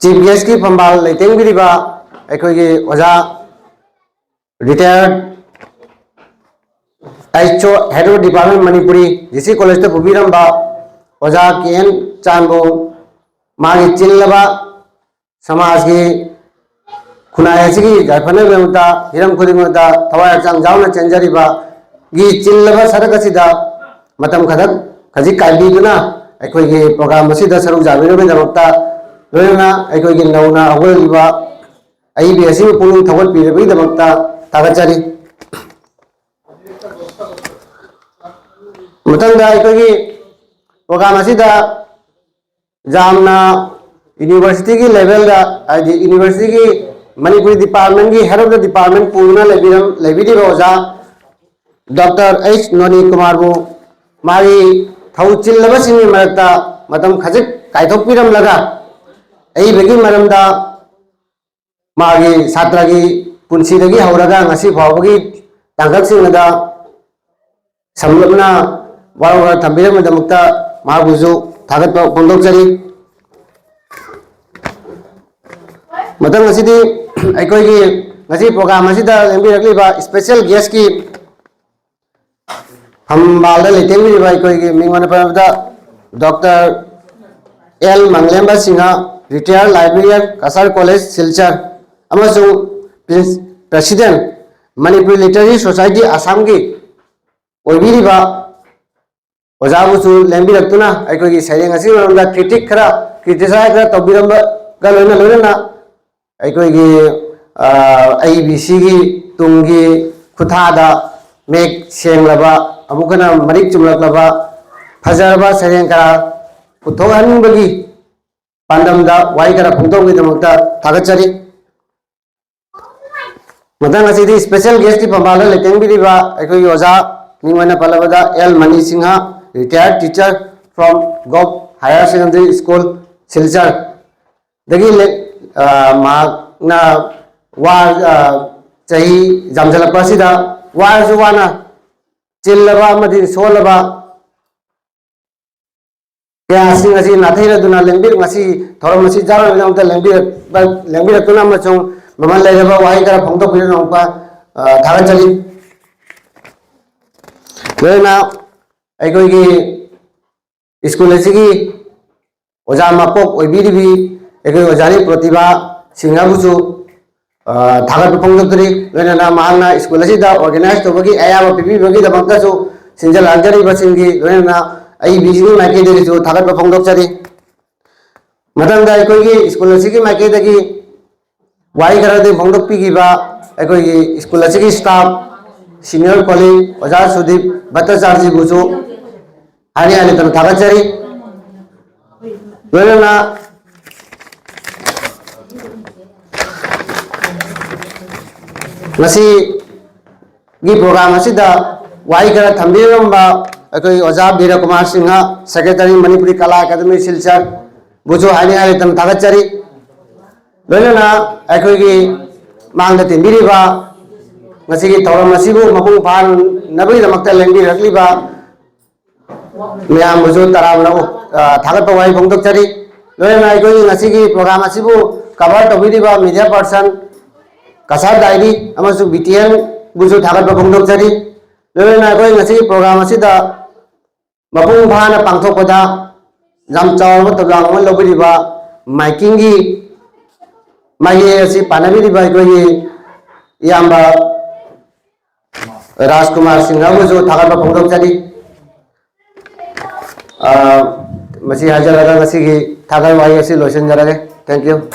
ꯆꯤꯐ ꯒꯦꯁꯀꯤ ꯐꯝꯕꯥꯜ ꯂꯩꯇꯦꯡꯕꯤꯔꯤꯕ ꯑꯩꯈꯣꯏꯒꯤ ꯑꯣꯖꯥ, ꯔꯤꯇꯥꯌꯔ ꯑꯩꯆ ꯑꯣ, head of department Manipuri G C ꯀꯣꯂꯦꯖꯇ ꯄꯨꯕꯤꯔꯝꯕ ꯑꯣꯖꯥ ꯀꯦ ꯑꯦꯟ ꯆꯥꯟꯕꯨ, ꯃꯥꯒꯤ ꯆꯤꯜꯂꯕ ꯁꯃꯥꯖꯒꯤ ꯈꯨꯟꯅꯥꯏ ꯑꯁꯤꯒꯤ ꯌꯥꯏꯐꯅꯕꯒꯤꯗꯃꯛꯇ ꯍꯤꯔꯝ ꯈꯨꯗꯤꯡꯃꯛꯇ ꯊꯋꯥꯏ ꯍꯛꯆꯥꯡ ꯌꯥꯎꯅ ꯆꯦꯟꯖꯔꯤꯕꯒꯤ ꯆꯤꯜꯂꯕ ꯁꯔꯛ ꯑꯁꯤꯗ ꯃꯇꯝ ꯈꯔ ꯈꯖꯤꯛ ꯀꯥꯏꯕꯤꯗꯨꯅ ꯑꯩꯈꯣꯏꯒꯤ ꯄ꯭ꯔꯣꯒ꯭ꯔꯥꯝ ꯑꯁꯤꯗ ꯁꯔꯨꯛ ꯌꯥꯕꯤꯅꯕꯒꯤꯗꯃꯛꯇ, ꯂꯣꯏꯅꯅ ꯑꯩꯈꯣꯏꯒꯤ ꯅꯧꯅ ꯍꯧꯒꯠꯂꯛꯂꯤꯕ ꯑꯏꯕꯤ ꯑꯁꯤꯕꯨ ꯄꯨꯛꯅꯤꯡ ꯊꯧꯒꯠꯄꯤꯔꯕꯒꯤꯗꯃꯛꯇ ꯊꯥꯒꯠꯆꯔꯤ꯫ ꯃꯊꯪꯗ ꯑꯩꯈꯣꯏꯒꯤ ꯄ꯭ꯔꯣꯒ꯭ꯔꯥꯝ ꯑꯁꯤꯗ ꯌꯥꯝꯅ ꯌꯨꯅꯤꯚꯔꯁꯤꯇꯤꯒꯤ ꯂꯦꯚꯦꯜꯗ, ꯍꯥꯏꯗꯤ ꯌꯨꯅꯤꯚꯔꯁꯤꯇꯤꯒꯤ ꯃꯅꯤꯄꯨꯔꯤ ꯗꯤꯄꯥꯔꯠꯃꯦꯟꯒꯤ ꯍꯦꯗ ꯑꯣꯐ ꯗ ꯗꯤꯄꯥꯔꯠꯃꯦꯟ ꯄꯨꯗꯨꯅ ꯂꯩꯕꯤꯔꯝ-, ꯂꯩꯕꯤꯔꯤꯕ ꯑꯣꯖꯥ ꯗꯣꯛꯇꯔ ꯑꯩꯆ ꯅꯣꯅꯤ ꯀꯨꯃꯥꯔꯕꯨ ꯃꯥꯒꯤ ꯊꯧ ꯆꯤꯜꯂꯕꯁꯤꯡꯒꯤ ꯃꯔꯛꯇ ꯃꯇꯝ ꯈꯖꯤꯛ ꯀꯥꯏꯊꯣꯛꯄꯤꯔꯝꯂꯒ ꯑꯏꯕꯒꯤ ꯃꯔꯝꯗ ꯃꯥꯒꯤ ꯁꯥꯇ꯭ꯔꯒꯤ ꯄꯨꯟꯁꯤꯗꯒꯤ ꯍꯧꯔꯒ ꯉꯁꯤ ꯐꯥꯎꯕꯒꯤ ꯇꯥꯡꯀꯛꯁꯤꯡ ꯑꯗ ꯁꯝꯂꯞꯅ ꯋꯥꯔꯧꯅ ꯊꯝꯕꯤꯔꯝꯕꯒꯤꯗꯃꯛꯇ ꯃꯍꯥꯛꯄꯨꯁꯨ ꯊꯥꯒꯠꯄ ꯐꯣꯡꯗꯣꯛꯆꯔꯤ꯫ ꯃꯊꯪ ꯑꯁꯤꯗꯤ ꯑꯩꯈꯣꯏꯒꯤ ꯉꯁꯤ ꯄ꯭ꯔꯣꯒ꯭ꯔꯥꯝ ꯑꯁꯤꯗ ꯂꯦꯡꯕꯤꯔꯛꯂꯤꯕ ꯏꯁꯄꯦꯁꯦꯜ ꯒꯦꯁꯀꯤ ꯐꯝꯕꯥꯜꯗ ꯂꯩꯇꯦꯡꯕꯤꯔꯤꯕ ꯑꯩꯈꯣꯏꯒꯤ ꯃꯤꯡ ꯑꯣꯏꯅ ꯄꯜꯂꯕꯗ doctor L Manglemba Singha, retired librarian, Cachar college, Silchar, ꯑꯃꯁꯨꯡ president, ꯃꯅꯤꯄꯨꯔ ꯂꯤꯇꯔꯦꯔꯤ ꯁꯣꯁꯥꯏꯇꯤ ꯑꯁꯥꯝꯒꯤ ꯑꯣꯏꯕꯤꯔꯤꯕ ꯑꯣꯖꯥꯕꯨꯁꯨ ꯂꯦꯡꯕꯤꯔꯛꯇꯨꯅ ꯑꯩꯈꯣꯏꯒꯤ ꯁꯩꯔꯦꯡ ꯑꯁꯤꯒꯤ ꯃꯔꯝꯗ critic ꯈꯔ, criticize ꯈꯔ ꯇꯧꯕꯤꯔꯝꯕꯒ ꯂꯣꯏꯅ ꯂꯣꯏꯅꯅ ꯑꯩꯈꯣꯏꯒꯤ, ꯑ, ꯑꯩ ꯕꯤ ꯁꯤꯒꯤ ꯇꯨꯡꯒꯤ ꯈꯨꯠꯊꯥꯗ ꯃꯌꯦꯛ ꯁꯦꯡꯂꯕ, ꯑꯃꯨꯛ ꯍꯟꯅ ꯃꯔꯤꯛ ꯆꯨꯝꯂꯛꯂꯕ ꯐꯖꯔꯕ ꯁꯩꯔꯦꯡ ꯀꯌꯥ ꯄꯨꯊꯣꯛꯍꯟꯅꯤꯡꯕꯒꯤ ꯄꯥꯟꯗꯝꯗ ꯋꯥꯍꯩ ꯈꯔ ꯐꯣꯡꯗꯣꯛꯄꯒꯤꯗꯃꯛꯇ ꯊꯥꯒꯠꯆꯔꯤ꯫ ꯃꯊꯪ ꯑꯁꯤꯗꯤ special guest ꯀꯤ ꯐꯝꯕꯥꯜꯗ ꯂꯩꯇꯦꯡꯕꯤꯔꯤꯕ ꯑꯩꯈꯣꯏꯒꯤ ꯑꯣꯖꯥ, ꯃꯤꯡ ꯑꯣꯏꯅ ꯄꯜꯂꯕꯗ L Mani Singh, retired teacher from Govt Higher Secondary School, Silchar. ꯗꯒꯤ ꯂꯦ-, ꯑ, ꯃꯍꯥꯛꯅ ꯋꯥ-, ꯑ, ꯆꯍꯤ ꯌꯥꯝꯁꯤꯜꯂꯛꯄ ꯑꯁꯤꯗ ꯋꯥꯔꯁꯨ ꯋꯥꯅ ꯆꯤꯜꯂꯕ ꯑꯃꯗꯤ ꯁꯣꯜꯂꯕ ꯀꯌꯥꯁꯤꯡ ꯑꯁꯤ ꯅꯥꯊꯩꯔꯗꯨꯅ ꯂꯦꯡꯕꯤꯔꯛ-, ꯉꯁꯤ ꯊꯧꯔꯝ ꯑꯁꯤ ꯌꯥꯎꯔꯤꯕꯒꯤꯗꯃꯛꯇ ꯂꯦꯡꯕꯤꯔꯛꯄ, ꯂꯦꯡꯕꯤꯔꯛꯇꯨꯅ ꯑꯃꯁꯨꯡ ꯃꯃꯜ ꯂꯩꯔꯕ ꯋꯥꯍꯩ ꯈꯔ ꯐꯣꯡꯗꯣꯛꯄꯤꯗꯨꯅ ꯑꯃꯨꯛꯀ, ꯑ, ꯊꯥꯒꯠꯆꯔꯤ꯫ ꯂꯣꯏꯅꯅ ꯑꯩꯈꯣꯏꯒꯤ ꯁ꯭ꯀꯨꯜ ꯑꯁꯤꯒꯤ ꯑꯣꯖꯥ ꯃꯀꯣꯛ ꯑꯣꯏꯕꯤꯔꯤꯕꯤ ꯑꯩꯈꯣꯏ ꯑꯣꯖꯥꯅꯤ ꯄ꯭ꯔꯣꯇꯤꯚꯥ ꯁꯤꯡꯍꯕꯨꯁꯨ, ꯑ, ꯊꯥꯒꯠꯄ ꯐꯣꯡꯗꯣꯛꯆꯔꯤ꯫ ꯂꯣꯏꯅꯅ ꯃꯍꯥꯛꯅ ꯁ꯭ꯀꯨꯜ ꯑꯁꯤꯗ organize ꯇꯧꯕꯒꯤ ꯑꯌꯥꯕ ꯄꯤꯕꯤꯕꯒꯤꯗꯃꯛꯇꯁꯨ ꯁꯤꯟꯖ ꯂꯥꯡꯖꯔꯤꯕꯁꯤꯡꯒꯤ ꯂꯣꯏꯅꯅ ꯑꯩ ꯕꯤ ꯁꯤꯒꯤ ꯃꯥꯏꯀꯩꯗꯒꯤꯁꯨ ꯊꯥꯒꯠꯄ ꯐꯣꯡꯗꯣꯛꯆꯔꯤ꯫ ꯃꯊꯪꯗ ꯑꯩꯈꯣꯏꯒꯤ ꯁ꯭ꯀꯨꯜ ꯑꯁꯤꯒꯤ ꯃꯥꯏꯀꯩꯗꯒꯤ ꯋꯥꯍꯩ ꯈꯔꯗꯤ ꯐꯣꯡꯗꯣꯛꯄꯤꯈꯤꯕ ꯑꯩꯈꯣꯏꯒꯤ ꯁ꯭ꯀꯨꯜ ꯑꯁꯤꯒꯤ staff, senior colleague ꯑꯣꯖꯥ ꯁꯨꯗꯤꯞ ꯚꯠꯇꯆꯥꯔꯖꯤꯕꯨꯁꯨ ꯍꯥꯏꯅ ꯍꯥꯏꯅ ꯊꯥꯒꯠꯆꯔꯤ꯫ ꯂꯣꯏꯅꯅ ꯉꯁꯤꯒꯤ program ꯑꯁꯤꯗ ꯋꯥꯍꯩ ꯈꯔ ꯊꯝꯕꯤꯔꯝꯕ ꯑꯩꯈꯣꯏ ꯑꯣꯖꯥ ꯕꯤꯔ ꯀꯨꯃꯥꯔ ꯁꯤꯡꯍ, secretary ꯃꯅꯤꯄꯨꯔꯤ ꯀꯂꯥ ꯑꯦꯀꯥꯗꯃꯤ ꯁꯤꯜꯆꯔ, ꯕꯨꯁꯨ ꯍꯥꯏꯅ ꯍꯥꯏꯅ ꯊꯥꯒꯠꯆꯔꯤ꯫ ꯂꯣꯏꯅꯅ ꯑꯩꯈꯣꯏꯒꯤ ꯃꯥꯡꯗ ꯇꯤꯟꯕꯤꯔꯤꯕ, ꯉꯁꯤꯒꯤ ꯊꯧꯔꯝ ꯑꯁꯤꯕꯨ ꯃꯄꯨꯡ ꯐꯥꯅꯕꯒꯤꯗꯃꯛꯇ ꯂꯦꯡꯕꯤꯔꯛꯂꯤꯕ ꯃꯌꯥꯝꯕꯨꯁꯨ ꯇꯔꯥꯝꯅ ꯑꯣꯛ-, ꯑ, ꯊꯥꯒꯠꯄ ꯋꯥꯍꯩ ꯐꯣꯡꯗꯣꯛꯆꯔꯤ꯫ ꯂꯣꯏꯅꯅ ꯑꯩꯈꯣꯏꯒꯤ ꯉꯁꯤꯒꯤ program ꯑꯁꯤꯕꯨ cover ꯇꯧꯕꯤꯔꯤꯕ media person ꯀꯁꯥꯔ ꯗꯥꯏꯔꯤ ꯑꯃꯁꯨꯡ ꯕꯤ ꯇꯤ ꯑꯦꯟꯕꯨꯁꯨ ꯊꯥꯒꯠꯄ ꯐꯣꯡꯗꯣꯛꯆꯔꯤ꯫ ꯂꯣꯏꯅꯅ ꯑꯩꯈꯣꯏ ꯉꯁꯤꯒꯤ program ꯑꯁꯤꯗ ꯃꯄꯨꯡ ꯐꯥꯅ ꯄꯥꯡꯊꯣꯛꯄꯗ ꯌꯥꯝ ꯆꯥꯎꯔꯕ ꯊꯧꯗꯥꯡ ꯑꯃ ꯂꯧꯕꯤꯔꯤꯕ ꯃꯥꯏꯀꯤꯡꯒꯤ ꯃꯥꯏꯀꯩ ꯑꯁꯤ ꯄꯥꯟꯅꯕꯤꯔꯤꯕ ꯑꯩꯈꯣꯏꯒꯤ ꯏꯌꯥꯝꯕ ꯔꯥꯖꯀꯨꯃꯥꯔ ꯁꯤꯡꯍꯕꯨꯁꯨ ꯊꯥꯒꯠꯄ ꯐꯣꯡꯗꯣꯛꯆꯔꯤ꯫ ꯑ, ꯃꯁꯤ ꯍꯥꯏꯖꯔꯒ ꯉꯁꯤꯒꯤ ꯊꯥꯒꯠ ꯋꯥꯍꯩ ꯑꯁꯤ ꯂꯣꯏꯁꯤꯟꯖꯔꯒꯦ꯫ Thank you꯫